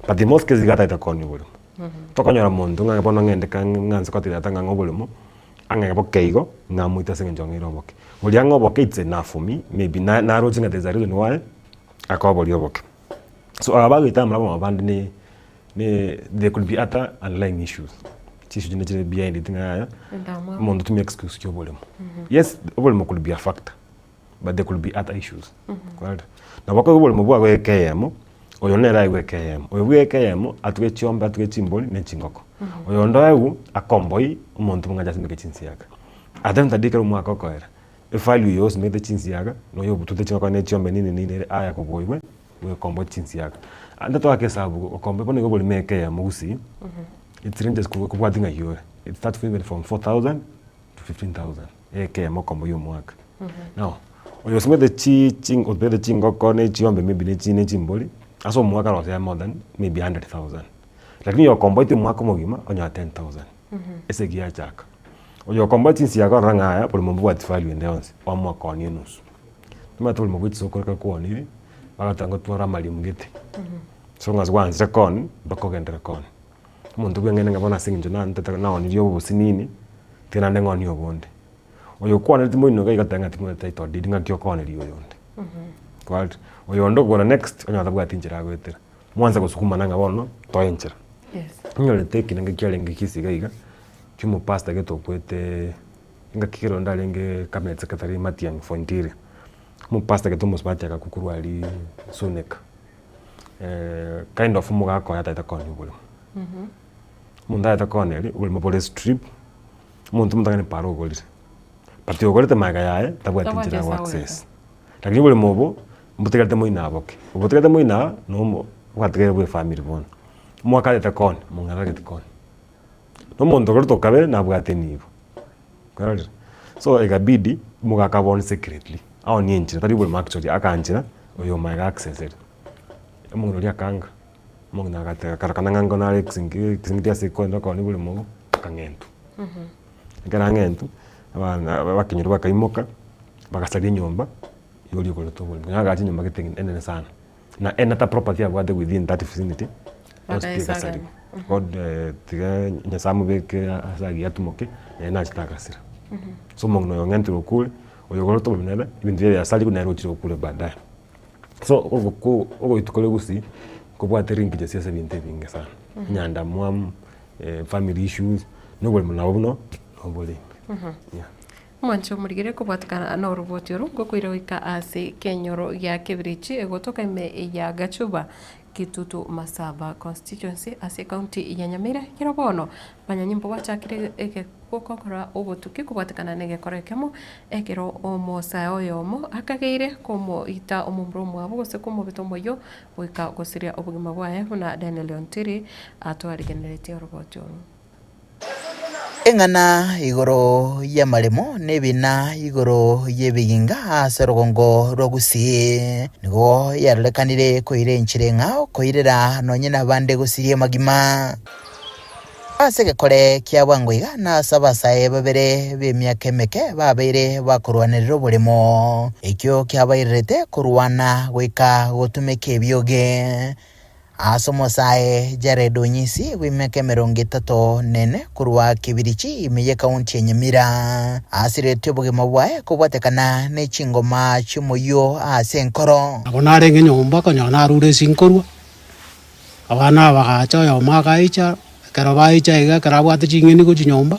R: But in most cases iga atagete koonia oboremo. Tokonyora monto ng'a bono ng'ende ka ng'anse gotebia tata ng'a ng'a oboremo, ang'e boke igo, ng'amoite ase eng'encho ng'eire oboke. Boria ang'e oboke it's enough for me, maybe na naroche ng'a there is a reason why, akoboria oboke. So aba bagoeta amo nabo abande ne ne there could be other underlying issues, chishu chinde chire behind it ng'a yaya,
A: Endamwamu.
R: omonto tumia excuse ya oboremo. Yes, oboremo could be a factor, but there could be other issues. Kwarora? Nabo okoigwa oboremo bwago eka eyemo, oyo nere aigwe eka eyemo, oyo bwa eka eyemo atuge chiombe, atuge chimbori na echingoko. Oyonde oegwe akomboi omonto buna ache asimeke chinsiaga. At the end of the day ekero omwaka okoera, evalue ya osimegete chinsiaga na oyo obutwete chingoko na echiombe nini nini ere aya koboigwe bwekomboa chinsiaga. Ande toake esabu gokomboa bono igo oborimo eka eyemo gusii, it ranges korwa kobwati ng'ai ore, it starts even from 4000 to 15000 eka eyemo okomboa omwaka. Now, oyo osimegete chi chi obegete chingoko na echiombe maybe na echi na echimbori, ase omwaka arosia more than maybe 100,000. Lakini oyo okomboete omwaka omogima, onyora 10,000 esegi yachaka. Oyo okomboa chinsiaga orore ng'a yaya oboremo mbobwati value ende yonsi, oamua koonia enusu. Omanyete oboremo bwa chisokoro ekero kwaoniri, bagoteba ngotware amarimo gete, so ng'a ase gwanchire koonia, mpaka ogenderere koonia. Omonto bweng'aini ng'a bono ase eng'encho nantete naonirie obosinini, tiga naende ng'onie obonde. Oyo okwanereti moino iga igo teba ng'a timobwati title deed ng'aki okooneria oyonde. Kwarorire? Oyonde okogora next, onye tabwati nchera agoetera. Mwansa gosukumana ng'a bono toe enchera. Onyorete ekerengo kiarenge Kisii iga iga, kia omopastor gete okwete engaki kero onde arenge cabinet secretary Matiang'i for interior. Omopastor gete omosubati agakwa korwa aria Suneka, kind of omogaka oye atagete koonia oboremo. Omonto atagete koonia aria, oboremo bore strip, omonto omotang'ani para ogorire, but ogorete magega yaye tabwati
A: Tabwati
R: nchera ya
A: ase
R: go access. Lakini oboremo obo, mbotigarete moino aboke, obotigarete moino aa, nomo. Bwatigaire bwa efamiri bono. Mwakarete koni, omong'ina tageti koni. Na omonto okorete okabere nabwate enibo, kwarorire? So ikabidi omogaka abone secretly, aonie enchera tari oboremo actually akanchera oyo omaega access ere. Omong'ina oria akanga, omong'ina agateba akarokana ng'a nigo nare ekisingi ekisingiti ase kogenda koonia oboremo obo, akang'entwa. Ekero ang'entwa, abana abakenyoro bakaimoka, bagasaria enyomba, ya oria okorete oboremo. Nonya agacha enyomba gete enene sana. Na another property abwate within that vicinity, yonsi pi egasarigwa. God tiga Nyasaye amobeke ase agiya atumoke, nere nachete agasira. So omong'ina oyo ong'entire okure, oyo ogorete oboremo nere, ebinto biaye biasarigwe nere ochire okure baadaye. So ogoko ogoitwa kore gusii, kobwate linkages ase ebinto ebinge sana, enyandamwamu, family issues, na oboremo nabo buna oborenge, yeah.
A: Omwanche omorigere kobwatekana noroboti oro ngokoira goika ase ekenyoro gia Kebirichi egotoka ime ya Gachuba, Kitutu Masaba constituency ase ecounty ya Nyamira ekero bono abanyanyimbo bachakire gokora obotuki kobwatekana negekora ekemo ekero omosae oyomo akageire komoita omomura omwabo gose komobeta omoyio goika gosiria obogima bwaye buna Daniel Ontiri atwarigeneretie oroboti oro.
M: Eng'ana igoro y'amaremo na ebina igoro y'ebiginga ase orogongo rwa Gusii nigo yarorekanire koira enchera eng'ao koirera nonye nabande gosiria amagima. Ase egekore kia bwango iga nase abasae babere b'emiaka emeke babeire bakorwanerera oboremo, ekio kiabairerete korwana goika gotumeka ebioge. Ase omosae Jared Onyisi bw'emiaka 34 korwa Kibirichi ime y'ekaunti ya Nyamira, asiretie obogima bwaye kobwatekana ne chingoma chi'omoyio ase enkoro.
T: Nabo narenge nyomba konyora narure ase nkorwa, abana aba bagacha oyomo agaicha, ekero baicha iga ekero abwate ching'eni gochia nyomba,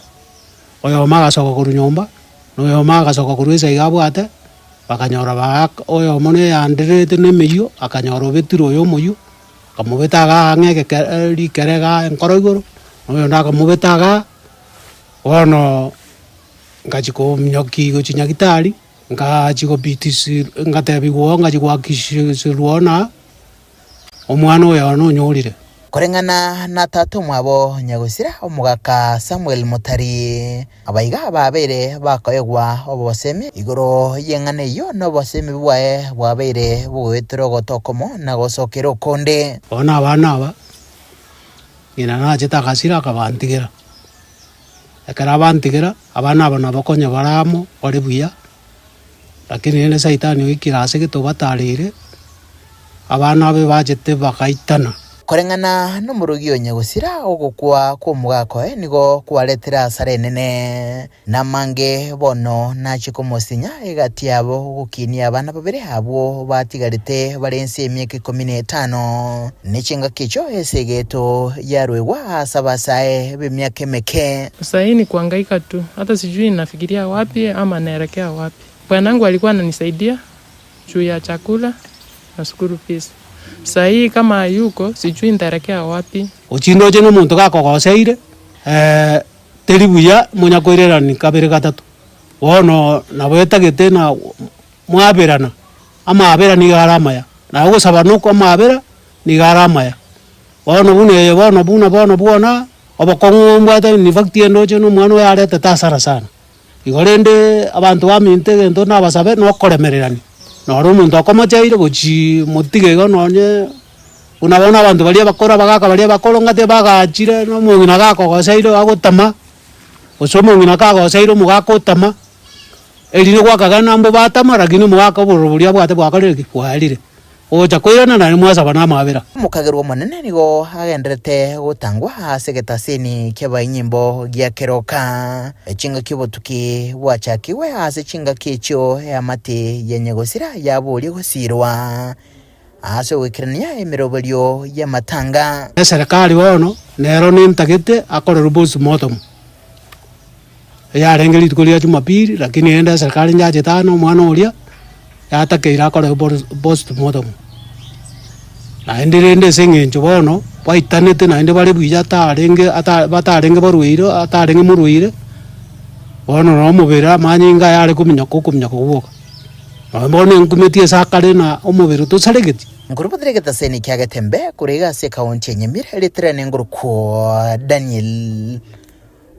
T: oyomo agasoka korwa nyomba, na oyomo agasoka korwa ase iga abwate, Bakanyora baaka oyomo neyandererete nemeyio, akanyora obetire oyo omoyio, akamobeta igaa ang'e egeke rikere igaa enkoro igoro, na oyonde akamobeta igaa, bono ngachia kominyokia gochia nyagetari, ngachia gobitisi ngatebiwa oo ngachia goakisirwa oo na Omwana oyo nonyorire.
M: Koreng'ana na tata omwabo nyagosira omogaka Samuel Motari, abaiga babeire bakoegwa obosemi igoro y'eng'ana eyio na obosemi bwaye bwabeire bogoetera ogoto okomo na gosokera okonde.
T: Bono abana aba, ng'ina nachete agasira akabantigera. Ekero abantigera, abana aba nabo konya bare amo, bare buya, Lakini rende Saitani oikire ase gete obatareire, abana abe bachete bagaitana.
M: Koreng'ana nomorogi o nyagosira, ogokwa kw'omogaka oye nigo kwaretire asara enene, na amange bono nachie komosinya egati yabo gokinia abana babere abwo batigarete bare inse y'emiaka ikomi na etano, ne chingaki echio esegeto yaruegwa ase abasae b'emiaka emeke.
U: Sahii ni kuhangaika tu, hata sijui nafikiria wapi ama naelekea wapi. Bwanangu alikuwa ananisaidia juu ya chakula na school fees. Sahii kama hayuko sijui nitaelekea wapi.
T: Ochindoche nomonto gakogoseire, teri buya monyakoirerani kabere gatato. Bono nabo etagete na mwaberana, amaabera nigo are amaya, na ogosaba noko amaabera nigo are amaya. Bono buna eye bono buna bono bwona, obokong'u mbwate in fact endoche na omwana oyo aretete hasara sana. Igo rende abanto baminto egento nabasabe na okoremererania, noro omonto okomocheire gochii motige igo nonye buna bono abanto baria abakoro abagaka baria abakoro ng'a tibagachire na omong'ina gakogoseire agotama, gose omong'ina kagoseire omogaka otama, erinde gwakagenda mbo batama lakini omogaka obororo boria abwate bwakorire ki? Bwaerire. Ogocha koirana naende mwasaba namabera.
M: Omokagerwa omonene nigo agenderete gotangwa ase egetaseni ki'abainyimbo gia keroka. Chingaki obotuki bwachakigwe ase chingaki echio eamate ya nyagosira yaboria gosiirwa ase ogoikerania emeroberio y'amatanga.
T: Eserekari bono nero nentagete akorerwe postmortem, eyarenge rituko ria jumapili lakini rende eserekari njachete aa na omwana oria, yatakeire akorerwe postmortem. Naende rende ase eng'encho bono, baitanete naende bare buya atarenge ata batarenge barwaire atarenge morwaire, bono na omobere amanyinga ayare kominyoka okominyoka gwoka. Nonye bono enkumeti ase akare na omobere tosaregeti.
M: Nkorobotire egetaseni kia Getembe korwa iga ase ekaunti ya Nyamira ritirane ngorokwo Daniel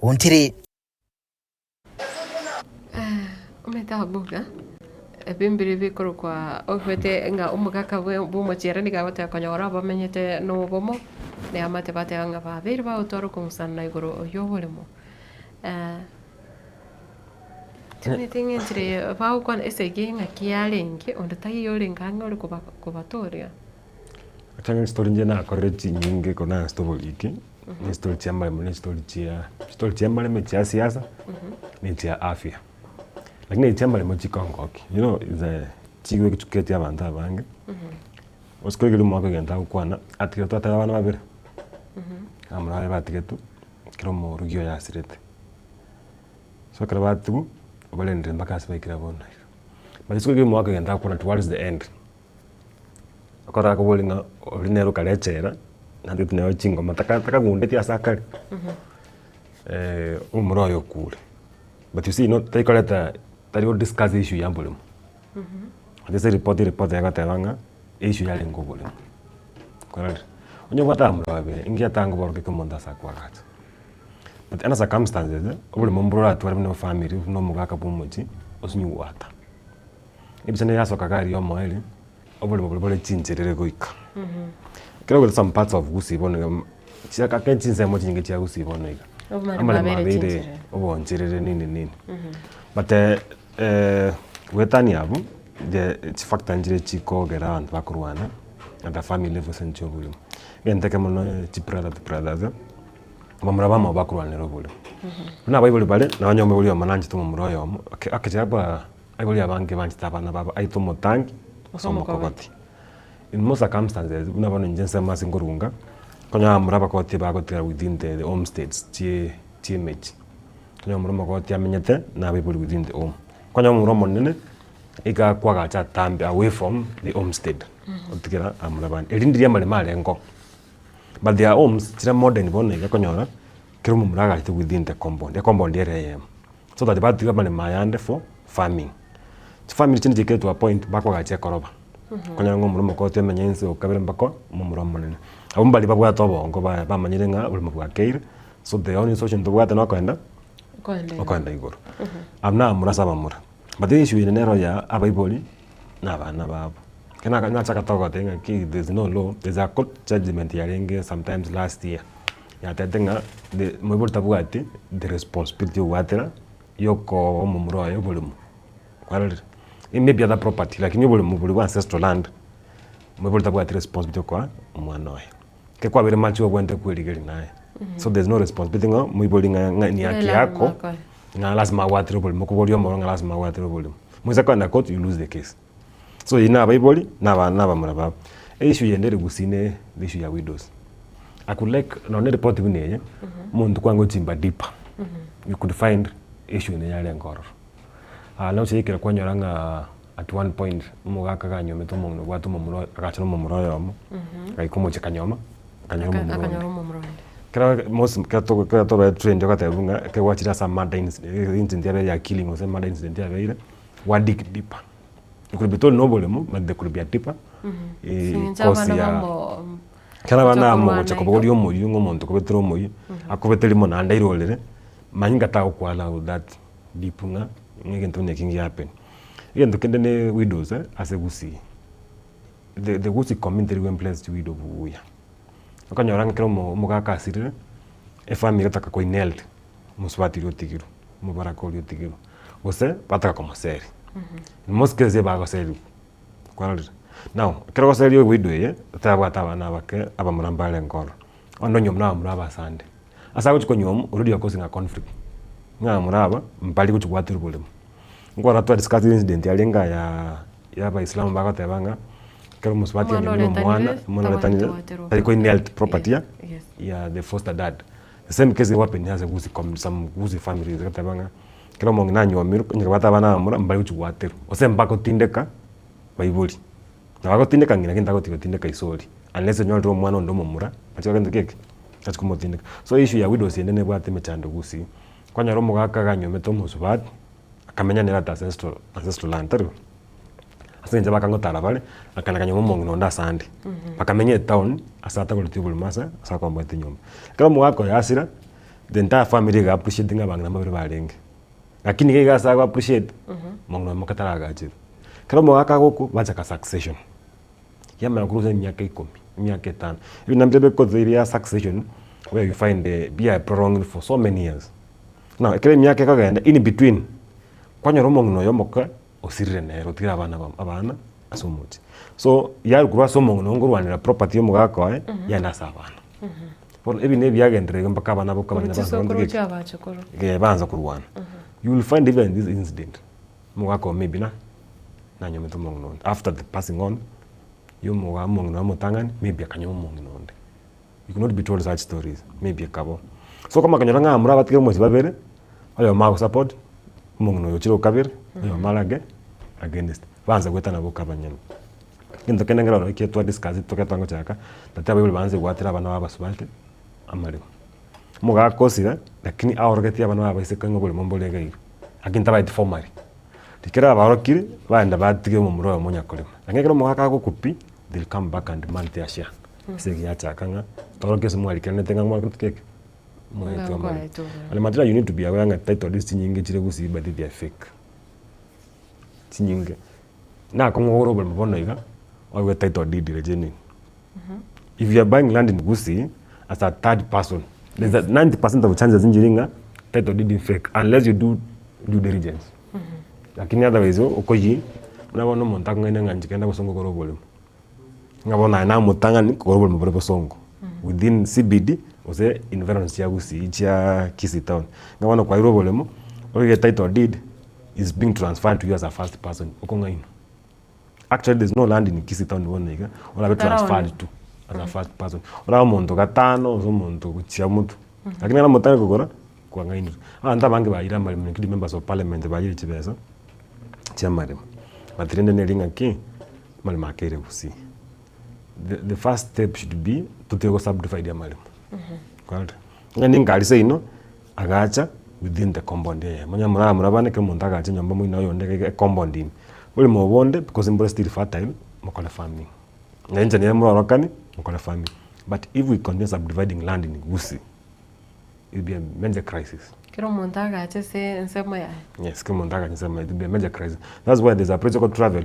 M: Ontiri.
A: Omanyete abuga, ebi mbiri bikorokwa oigwete ng'a omogaka bwe bwomochiere nigo agoteba konyora abamenyete na obomo, na eamate bateba ng'a babeire bagotwara okong'usana igoro ya oboremo. Timanyeti ng'a enchera eye bagokwana esegi eye ng'aki yarenge, onde taiyo orenge ang'e ore koba kobatoria.
R: Ekero chistory inche nakorire chinyinge korwa naanchete oboriki, ne chistory chia amaremo ne chistory chia chistory chia amaremo chia siasa, na echia afya. Lakini echi chia amaremo chikongokia, you know is a chigoika chiketia abanto abange, gose korigereria omwaka egento agokwana, atiga twateba abana babere, abamura baria batigetwe, ekero omorugi oye asirete. So ekero batigwa, obarendire mpaka ase baikire bono iga. But rituko riria omwaka egento agokwana towards the end, Okora akobori ng'a oria nere okare echela, naende nere chingoma taka takagundeti ase akare, omomura oye okure. But you see no tari koreta tari go discuss issue ya oboremo. Ase eripoti eripoti egoteba ng'a issue yarenge oboremo, kwarorire. Onye obwate abamura babere, inki atanga koborokia ekero omonto ase akoagacha. But under circumstances, oboremo mboro oratware buna efamiri buna omogaka bwa omochie, osinye goata. Ebicha nigo yasoka iga aria omoerio, oboremo boria bore chincherere goika. Ekero ogoeta some parts of Gusii bono iga, chiaka ake chinsemo chinyinge chia Gusii bono iga,
A: Amaremo
R: amaremo
A: abeire
R: abeire
A: chincherere.
R: oboncherere nini nini. But goetania abwo, the chifactor nchire chikogera abanto bakorwana at the family level ase eng'encho ya oboremo. Egento ekemo mono chibrother to brothers, abamura bamwabo bakorwanera oboremo. Buna abaibori bare, nonye omoibori oyomo nanchete omomura oyomo, ake ake aba. Abaibori abange banchete abana babo aite omotangi gose omokogoti. In most circumstances, buna bono inche ensemo ase nkorunga, okonyora abamura abakogoti bagotigara within the home states chie chi'emechi. Okonyora omomura omokogoti amenyete na abaibori within the home. Okonyora omomura omonene, iga akwagacha atambe away from the homestead, otigera abamura bande. Eri ndiria amaremo arenge oo. But their homes, chire modern bono iga okonyora, kera omomura agachete within the compound, ecompound ere eyemo. So that batiga amaremo aya ande for farming. Chifamiri chinde chiaikire to a point bakoagacha ekoroba, okonyora ng'a omoro omokoti omenye inse okabere mpaka omomura omonene. Abwo mbaria babwate obongo ba bamanyire ng'a oboremo bwakeire, so the only solution tobwate nokoenda okoenda igoro. Abwo nabamura ase abamura. But issue eye nero ya abaibori na abana babo. Ekero naka nachaka togoteba ng'aki there is no law, there is a court judgement yarenge sometimes last year. Yatebete ng'a the moibori tabwati the responsibility yogwatera yokoa omomura oye oboremo, kwarorire? It may be other property lakini oboremo boria bwa ancestral land, moibori tabwati responsibility yokoa omwana oye. Ekero kwabeire mature obwenerete kwerigeria naye, so there is no responsibility ng'a moibori ng'a ng'a ni haki yako ng'a lasima agwatere oboremo, okoboria omoro ng'a lasima agwatere oboremo. Moise kogenda court you lose the case. So eyio na abaibori na abana na abamura babo. Issue yende ere gusii ne issue ya widows. I could like nonye ne report buna eye, omonto kwanga gochimba deeper, you could find issue ende yarenge ororo. Nochiikire kwanyora ng'a at one point, omogaka akanyuomete omong'ina obwate omomura oye, agacha na omomura oyomo, agaika omochie akanyuoma, akanyora omomura onde.
A: Akanyora omomura onde.
R: Ekero most ekero togo ekero tobete trained ogotebiwa ng'a ekero gwachire ase amurder incident, incident yabeire ya killing gose murder incident yabeire, gwa dig deeper. It could be tori na oboremo but there could be a deeper
A: Eng'encho
R: cause
A: abana
R: ya
A: bamo
R: ekero abana
A: gocha
R: amo
A: korwana
R: gocha
A: igo.
R: kobogoria omoyio ng'a omonto okobetera omoyio, akobete rimo naende airorere, manya inga tagokwana with that deep ng'a ng'a egento buna eki ngiahappen. Egento kende ne widows ase gusii, the the gusii community nigo embrace chiwidow buya. Okonyora ng'a ekero omo omogaka asirire, efamiri etaka koinelt omosubati oria otigirwe, omobaraka oria otigirwe, gose bataka komoseria. In most cases ebagoseriwa, kwarorire. Now, ekero ogoseria ewidow eye, otabwate abana abake, abamura mbarenge ororo, bono onyuomwa na abamura abasande. Ase agochi konyuomwa, already you are causing a conflict, ng'a abamura aba, mbari gochi gwaterwa oboremo. Nkorora twa discuss incident yarenge aa yaa ya abaisilamu bagoteba ng'a, ekero omosubati
A: Omwana
R: anyuomire omwana,
A: oretanire,
R: omwana
A: tabwenereti
R: oretanire,
A: gwaterwa
R: tari
A: property.
R: koinherit property ya
A: Yes.
R: ya the foster dad. The same case ego happen ase gusii community some gusii families egoteba ng'a ekero omong'ina anyuomirwe onye kobwate abana abamura mbari gochi gwaterwa, gose mbagotindeka baibori. Na bagotindeka ng'ina lakini tagotiga gotindeka iso oria, unless onyorire omwana onde omomura ache gento ki eke, ache komotindeka. So issue ya widows ende nebwate emechando gusii, kwanyora omogaka iga anyuomete omosubati, akamenya nere at ancestral ancestral land tari bo? Ase eng'encho bakangotara bare, akana kanyoma omong'ina onde ase ande. Bakamenya etown, ase atagoreti oboremo ase ase akomboete enyomba. Ekero omogaka oyo asira, the entire family ega appreciate ng'a abang'ina mbabere barenge. Lakini iga iga ase ago appreciate, omong'ina oyo moka taragachire. Ekero omogaka agokwa, bachaka succession. Yamanya korwa ase emiaka ikomi, emiaka etano. Ebinto mbire bikoza ebi bia succession, where you find bia prolonged for so many years. Now ekero emiaka ekogenda in between, kwanyora omong'ina oyo omoke osirire nere otigire abana ba abana ase omochie. So yaani korwa ase omong'ina oyo nkorwanera property ya omogaka oye, yaenda ase abana. Bono ebi na ebiagenderire iga mpaka abana boka
A: Korwa
R: banyene
A: chisokoro chia abachokoro.
R: eh baansa korwana. You will find even this incident, omogaka oyo maybe na nanyomete omong'ina onde after the passing on ya omoga omong'ina oye omotang'ani maybe akanyoma omong'ina onde. You could not be told such stories, maybe ekaba. So kama okonyora ng'a abamura abatigire omochie babere, oyomo agosupport, omong'ina oyo ochire okabere, oyomo are age against, baansa goetana boka abanyene. Egento kende nkere ororo ekia twa discuss toke twagochaka, tata abaibori baanse goatera abana babo abasubati amaremo. Omogaka osire, lakini aorogetie abana babo abaiseke ng'a oboremo mbore iga iga, lakini tabaeti formally. Ekero abaorokire, baenda batiga omomura oyomo onya korema. Lakini ekero omogaka agokwa pi, they'll come back and demand their share. Ase eki yachaka ng'a torokia ase mwarikeranete ng'a mwakorete ki? Mwaetwe amaremo. And Matina you need to be aware ng'a title deeds chinyinge chire gusii but they are fake. Chinyinge. Nakong'u kogora oboremo bono iga, oegwe title deed ere genuine. If you are buying land in Gusii as a third person, there's a 90% of chances nchiri ng'a title deed is fake unless you do due diligence. Lakini otherwise okoyie, buna bono omonto akong'aina ng'a inche kenda bosongo kore oboremo. Ng'a bono aye namotang'ani kogora oboremo bore bosongo within CBD gose environs chia Gusii chia Kisii town. Ng'a bono kwairwe oboremo, orige title deed is being transferred to you as a first person, okong'ainwa. Actually there's no land in Kisii town bono iga, orabe transferred to as a first person. Orabe omonto gatano gose omonto gochia motwe. Lakini ekero motari kogora, kwang'ainirwe. Abanto abange baeire amaremo including members of parliament baeire chibesa chia amaremo. But rende neri ng'aki, amaremo akeire gusii. The the first step should be totige go subdivide amaremo. Kwarora? Onye ningari seino, agacha within the compound eyemo. Onye mura mura bane kera omonto agache nyomba moino oyonde iga iga ecompound ime. Oboremo obo bonde because mbore still fertile, mokore farming. Na inche nere mororokani, mokore farming. But if we continue subdividing land in Gusii, it will be a major crisis.
A: Kera omonto agache ase ensemo yaye.
R: Yes, kera omonto agache ensemo yaye, it will be a major crisis. That's why there's a place oko travel,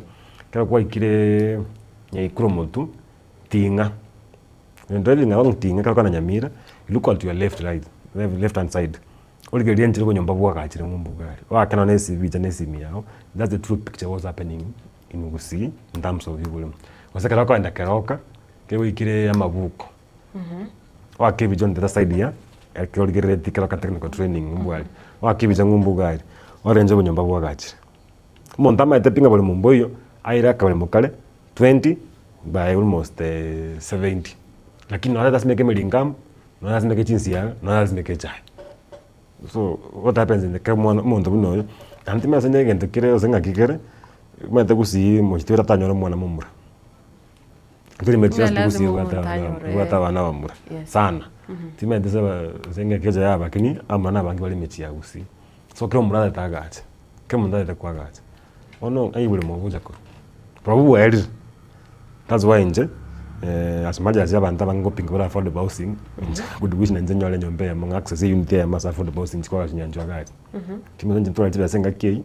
R: ekero kwaikire Nyaikuro motwe, Ting'a, when driving along Ting'a ekero okogenda Nyamira, you look at your left right, left hand side, origererie enchera okonyomba bwagachire ng'umbu iga aria, oake nonye na ebicha na esimi yago, that's the true picture what's happening in Gusii in terms of oboremo. Gose ekero okogenda Keroka, ekero gwaikire amabuko, oake ebicha on the other side ya ekero origereretie Keroka technical training ng'umbu aria, oake ebicha ng'umbu iga aria, orenche obonyomba bwagachire. Omonto amaete pi ng'a boremo mboiyo, aire akaboremo kare 20 by almost 70, lakini nonye tasimeke emiringamu, nonye tasimeke chinsiaga, nonye tasimeke echae. So what happens in the ekero omwana omonto buna oyo, naende timanyeti onye egento kere gose ng'aki kere, omanyete gusii mochie twere totanyore omwana momura. Torimeti
A: Ng'a
R: ase
A: lazima
R: gusii
A: omonto
R: obwate abana
A: anyore
R: obwate abana abamura
A: Yes.
R: sana. Timanyeti ase aba ase engaki echa yaba lakini abamura na abange bare emechie ya gusii. So kera omomura tagete agache, kera omonto tagete koagacha. Bono ng'ai oboremo obo bogocha korwa? Barobwo bwaerire, that's why inche as much as abanto abange ngopinga bare affordable housing, inche good wish nainche nyore enyomba eyemo ng'a access eunit eyemo ase affordable housing chikoagacha nyanchwa iga aria. Timanyeti inche ntware chibesa engaki eywo,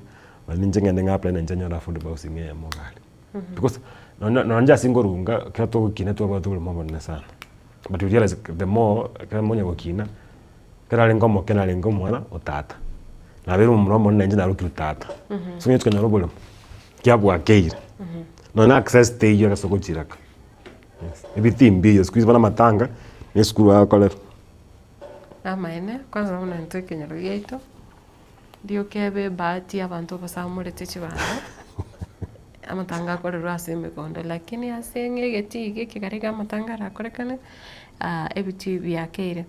R: naende inche ng'ende ng'a apply nainche nyore affordable housing eyemo iga aria. Because nonya nonya ase nkorunga ekero togokina twabwate oboremo obonene sana, but you realize the more ekero monya gokina, ekero arenge omoke narenge omwana o tata, nabeire omomura omonene nainche narokire tata, so onye tokanyora oboremo, kiabwakeire, nonya access teiyo ase ogochiraka, yes, ebitii mbiyo siku hizi bono amatanga, na esukuru agokorerwa.
A: Amaene, kwanza buna intwe ekenyoro giaito, Rioka ebe ebahati abanto basamorete chibando, amatanga akorerwe ase emegondo lakini ase ng'a egetii iga ekegare iga amatanga arakorekane, ebitii biakeire.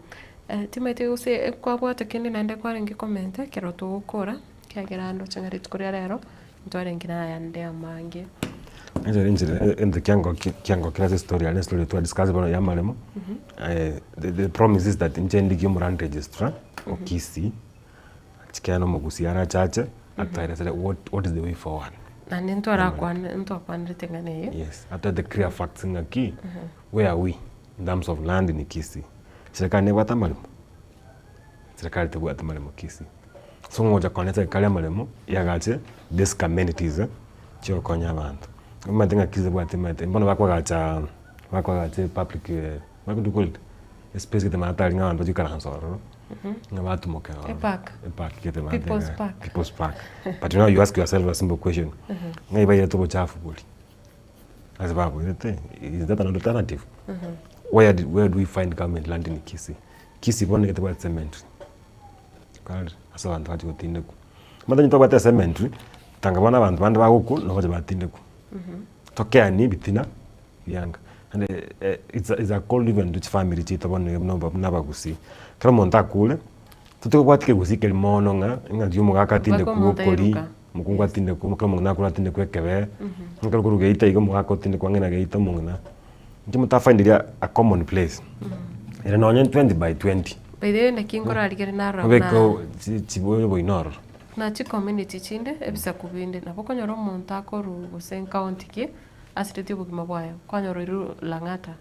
A: Timanyeti gose kwabwate kende naende kwarenge komenta ekero togokora, ekiagera ndoche ng'a rituko ria rero, ntwarenge na ayande amange.
R: Inche inche egento kiangokia kiangokia ase estory yane estory twa discuss bono ya amaremo, the the promise is that inche ndigie omoland registrar o Kisii. Chikera na omogusii arachache atoeresere what what is the way forward.
A: Naende ntwarakwane ntwakwanerete eng'ana eye.
R: Yes, atoete clear facts ng'aki, where are we in terms of land in Kisii? Serikali nebwate amaremo? Serikali tebwati maremo Kisii. So ngocha konya serikali amaremo, yagache basic amenities chiogokonya abanto. Omanyete ng'a Kisii tebwati omanyete mbono bakoagacha bakoagacha epublic what do you call it? Espace gete maate aria ng'a abanto bache goikaransa ororo, ng'a batumokera ororo.
A: Epark.
R: Epark gete maate
A: People's
R: iga,
A: park.
R: People's park. But now you ask yourself a simple question, ng'ai bairete obochafu boria? Ase baboirete, is that an alternative? Where do, where do we find government land in Kisii? Kisii bono nigo tebwati cemetery, kwarorire? Ase abanto bache gotindekwa. Omanyete onye tobwate ecemetery, tanga bono abanto bande bagokwa nabo bache batindekwa. Tokeanie ebitina bianga. Naende it's a, it's a call even to chifamiri chiaito bono iga buna buna abagusii. Ekero omonto akure, totobwati kegusii keria mono ng'a, ng'a riria omogaka
A: Mpaka
R: atindekwe
A: omonto
R: okori,
A: airuka.
R: omokungu atindekwe, ekero omong'ina akure atindekwe ekebee, ekero okorwa geita iga omogaka otindekwe ang'e na geita omong'ina. Inche motafaindirie a common place, ere nonye 20 by 20.
A: By the way naki nkorarigereria narora
R: Obeke
A: buna
R: chi chiboyo boino ororo.
A: buna chicommunity chinde, ebisaku binde, nabo okonyora omonto akorwa gose nkaunti ki, asireti obogima bwaye, kwanyora oirwe Lang'ata,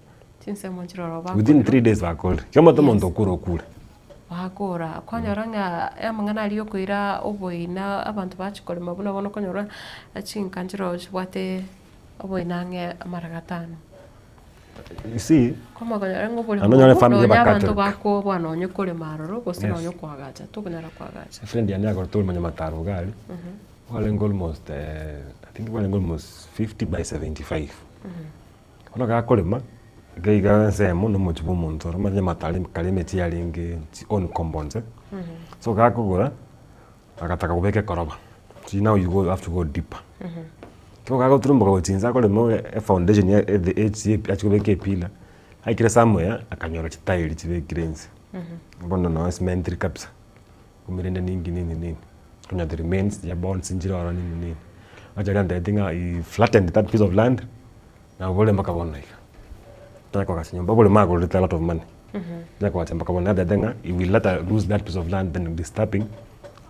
A: chinsemo nchire ororo
R: Within
A: bakoirwa.
R: 3 days bakorire. Ekero omanyete omonto okure okure.
A: Bakora, kwanyora ng'a amang'ana aria okoira oboina abanto bachia korema buna bono okonyora chinka nchire ororo chibwate oboina ang'e amara gatano.
R: You see,
A: Kwamanya ng'a oboremo
R: Naende onyore
A: obwo
R: family
A: nonye abanto
R: y'Abakatolika.
A: bakoboa nonye korema aroro gose
R: Yes.
A: nonye koagacha, tokonyara koagacha.
R: Efriend yane yakorete orimo nyamataro iga aria, kwarenge almost I think kwarenge almost 50 by 75. Bono gakorema, iga iga ensemo na omochie bwa omonto ore, omanye nyamataro kare emechie yarenge own compounds eh. So gakogora, agataka kobeka ekoroba, so now you go you have to go deeper. Ekero gagoturumboka gochia inse akorema ore efoundation ya the achi kobeka epillar, aikire somewhere akanyora chitairi chibekire inse, bono noo esimentiri kabisa, omirende ninki nini nini, okonyora the remains ya bones nchire ororo nini nini. Acha aria antebetie ng'a he flattened that piece of land, nabo bore mpaka bono iga. Tanya koagacha nyomba, oboremo agorete a lot of money, tanya koagacha mpaka bono, natebete ng'a he will later lose that piece of land than disturbing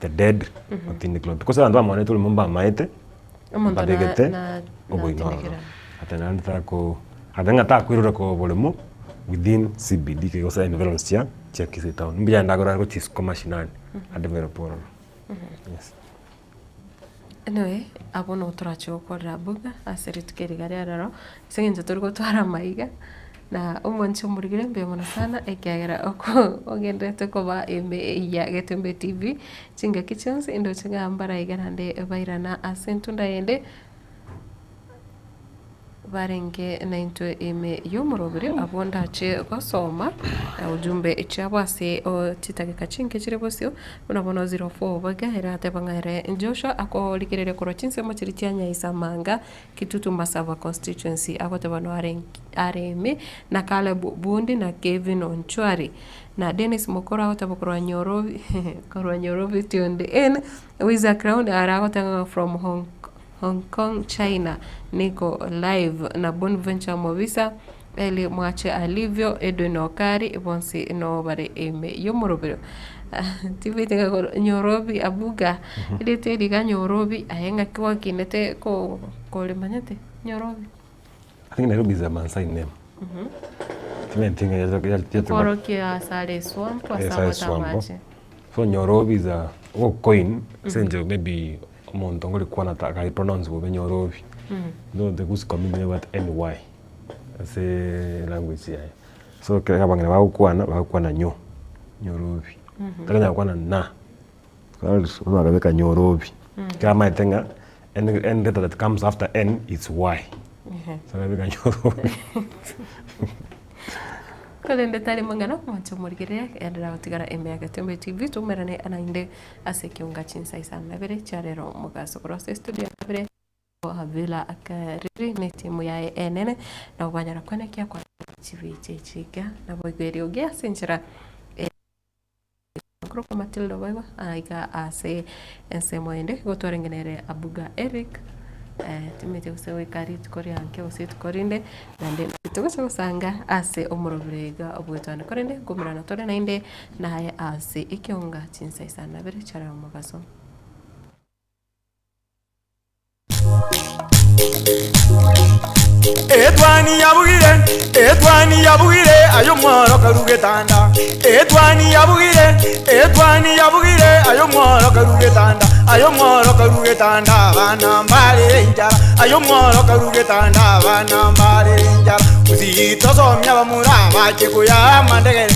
R: the dead otindekirwe. Because abanto bamwanete orimo mbamaete,
A: Omonto na-
R: mbabegete
A: na-
R: oboina ororo.
A: natindekire.
R: Ate naende tako ate ng'a takoirora koba oboremo within CBD gose environs chia chia Kisii town. Mbuya ndagora gochia isiko mashinani, adevelop ororo. Yes.
A: Anyway, abwo nabo torache gokorera buga ase rituko eri iga ria rero, ase eng'encho tori gotwara amaiga, na omwanchi omorigire mbuya mono sana ekiagera oko ogenderete koba ime ya Getembe TV, chingaki chionsi ndoche ng'a mbaraiga naende bairana ase entunda yende. Barenge naintwe ime y'omoroberi, abwo ndache gosoma ujumbe chiabo ase chidakika chinke chire bosio, buna bono 04 Obega ere ateba ng'a ere Joshua akorigereria korwa chinsemo chiria chia Nyaisamanga, Kitutu Masaba constituency, agoteba no are ime na Caleb Bundi na Kevin Onchwari, na Dennis Mokoro agoteba korwa Nyorobi korwa Nyorobi tuned in, Wiza Crown ere agoteba ng'a from Hong. Hong Kong, China, Nico Live na Bonventure Mobisa, Eli Mwache Alivio, Edwin Okari, bonsi noo bare ime y'omorobero. Tibwete ng'a koro Nyorobi Abuga, erieta eri iga Nyorobi, aye ng'aki gwakinete ko korimanyete Nyorobi?
R: I think Nairobi is a Maasai name. Timanyeti ng'a
A: Kworokia ase are eswamp ase
R: Ase
A: abwate
R: eswamp.
A: amache.
R: So Nyorobi is a ogocoin ase eng'encho maybe omonto ngorikwana ta akaripronounce bobe Nyorobi. Though the Gusii community nebwate NY ase language yaye. So ekero abang'ina bagokwana, bagokwana nyo, Nyorobi. Tari gokwana na, bono bakabeka Nyorobi. Ekero amaete ng'a any any letter that comes after N is Y. So akabeka Nyorobi.
A: Korende tari mang'ana mwanche omorigereria, enderera gotigara ime ya Getembe TV, toumerane naende ase ekeunga chinsa isano na ibere chia rero mogaso korwa ase estudio ya kabere Havila Kariri ne etimu yaye enene nabo banyara kwenekia kwa chibicha echi iga nabo igo eriogi ase enchera Korokwa Matilda boigo aiga ase ensemo ende igo twarenge nere Abuga Eric timanyeti gose goika rituko ria nkio gose rituko rinde naende naki togocha gosanga ase omorobere iga obwetane korende nkomerana tore naende naye ase ekeonga chinsa isano na ibere chiarare omogaso.
Q: Etwani yabugire, etwani yabugire, ayo mworo karugetanda. Etwani yabugire, etwani yabugire, ayo mworo karugetanda. Ayo mworo karugetanda, abana mbarire enchara. Ayo mworo karugetanda, abana mbarire enchara. Usitosomia bamura bache kuyama ndegere.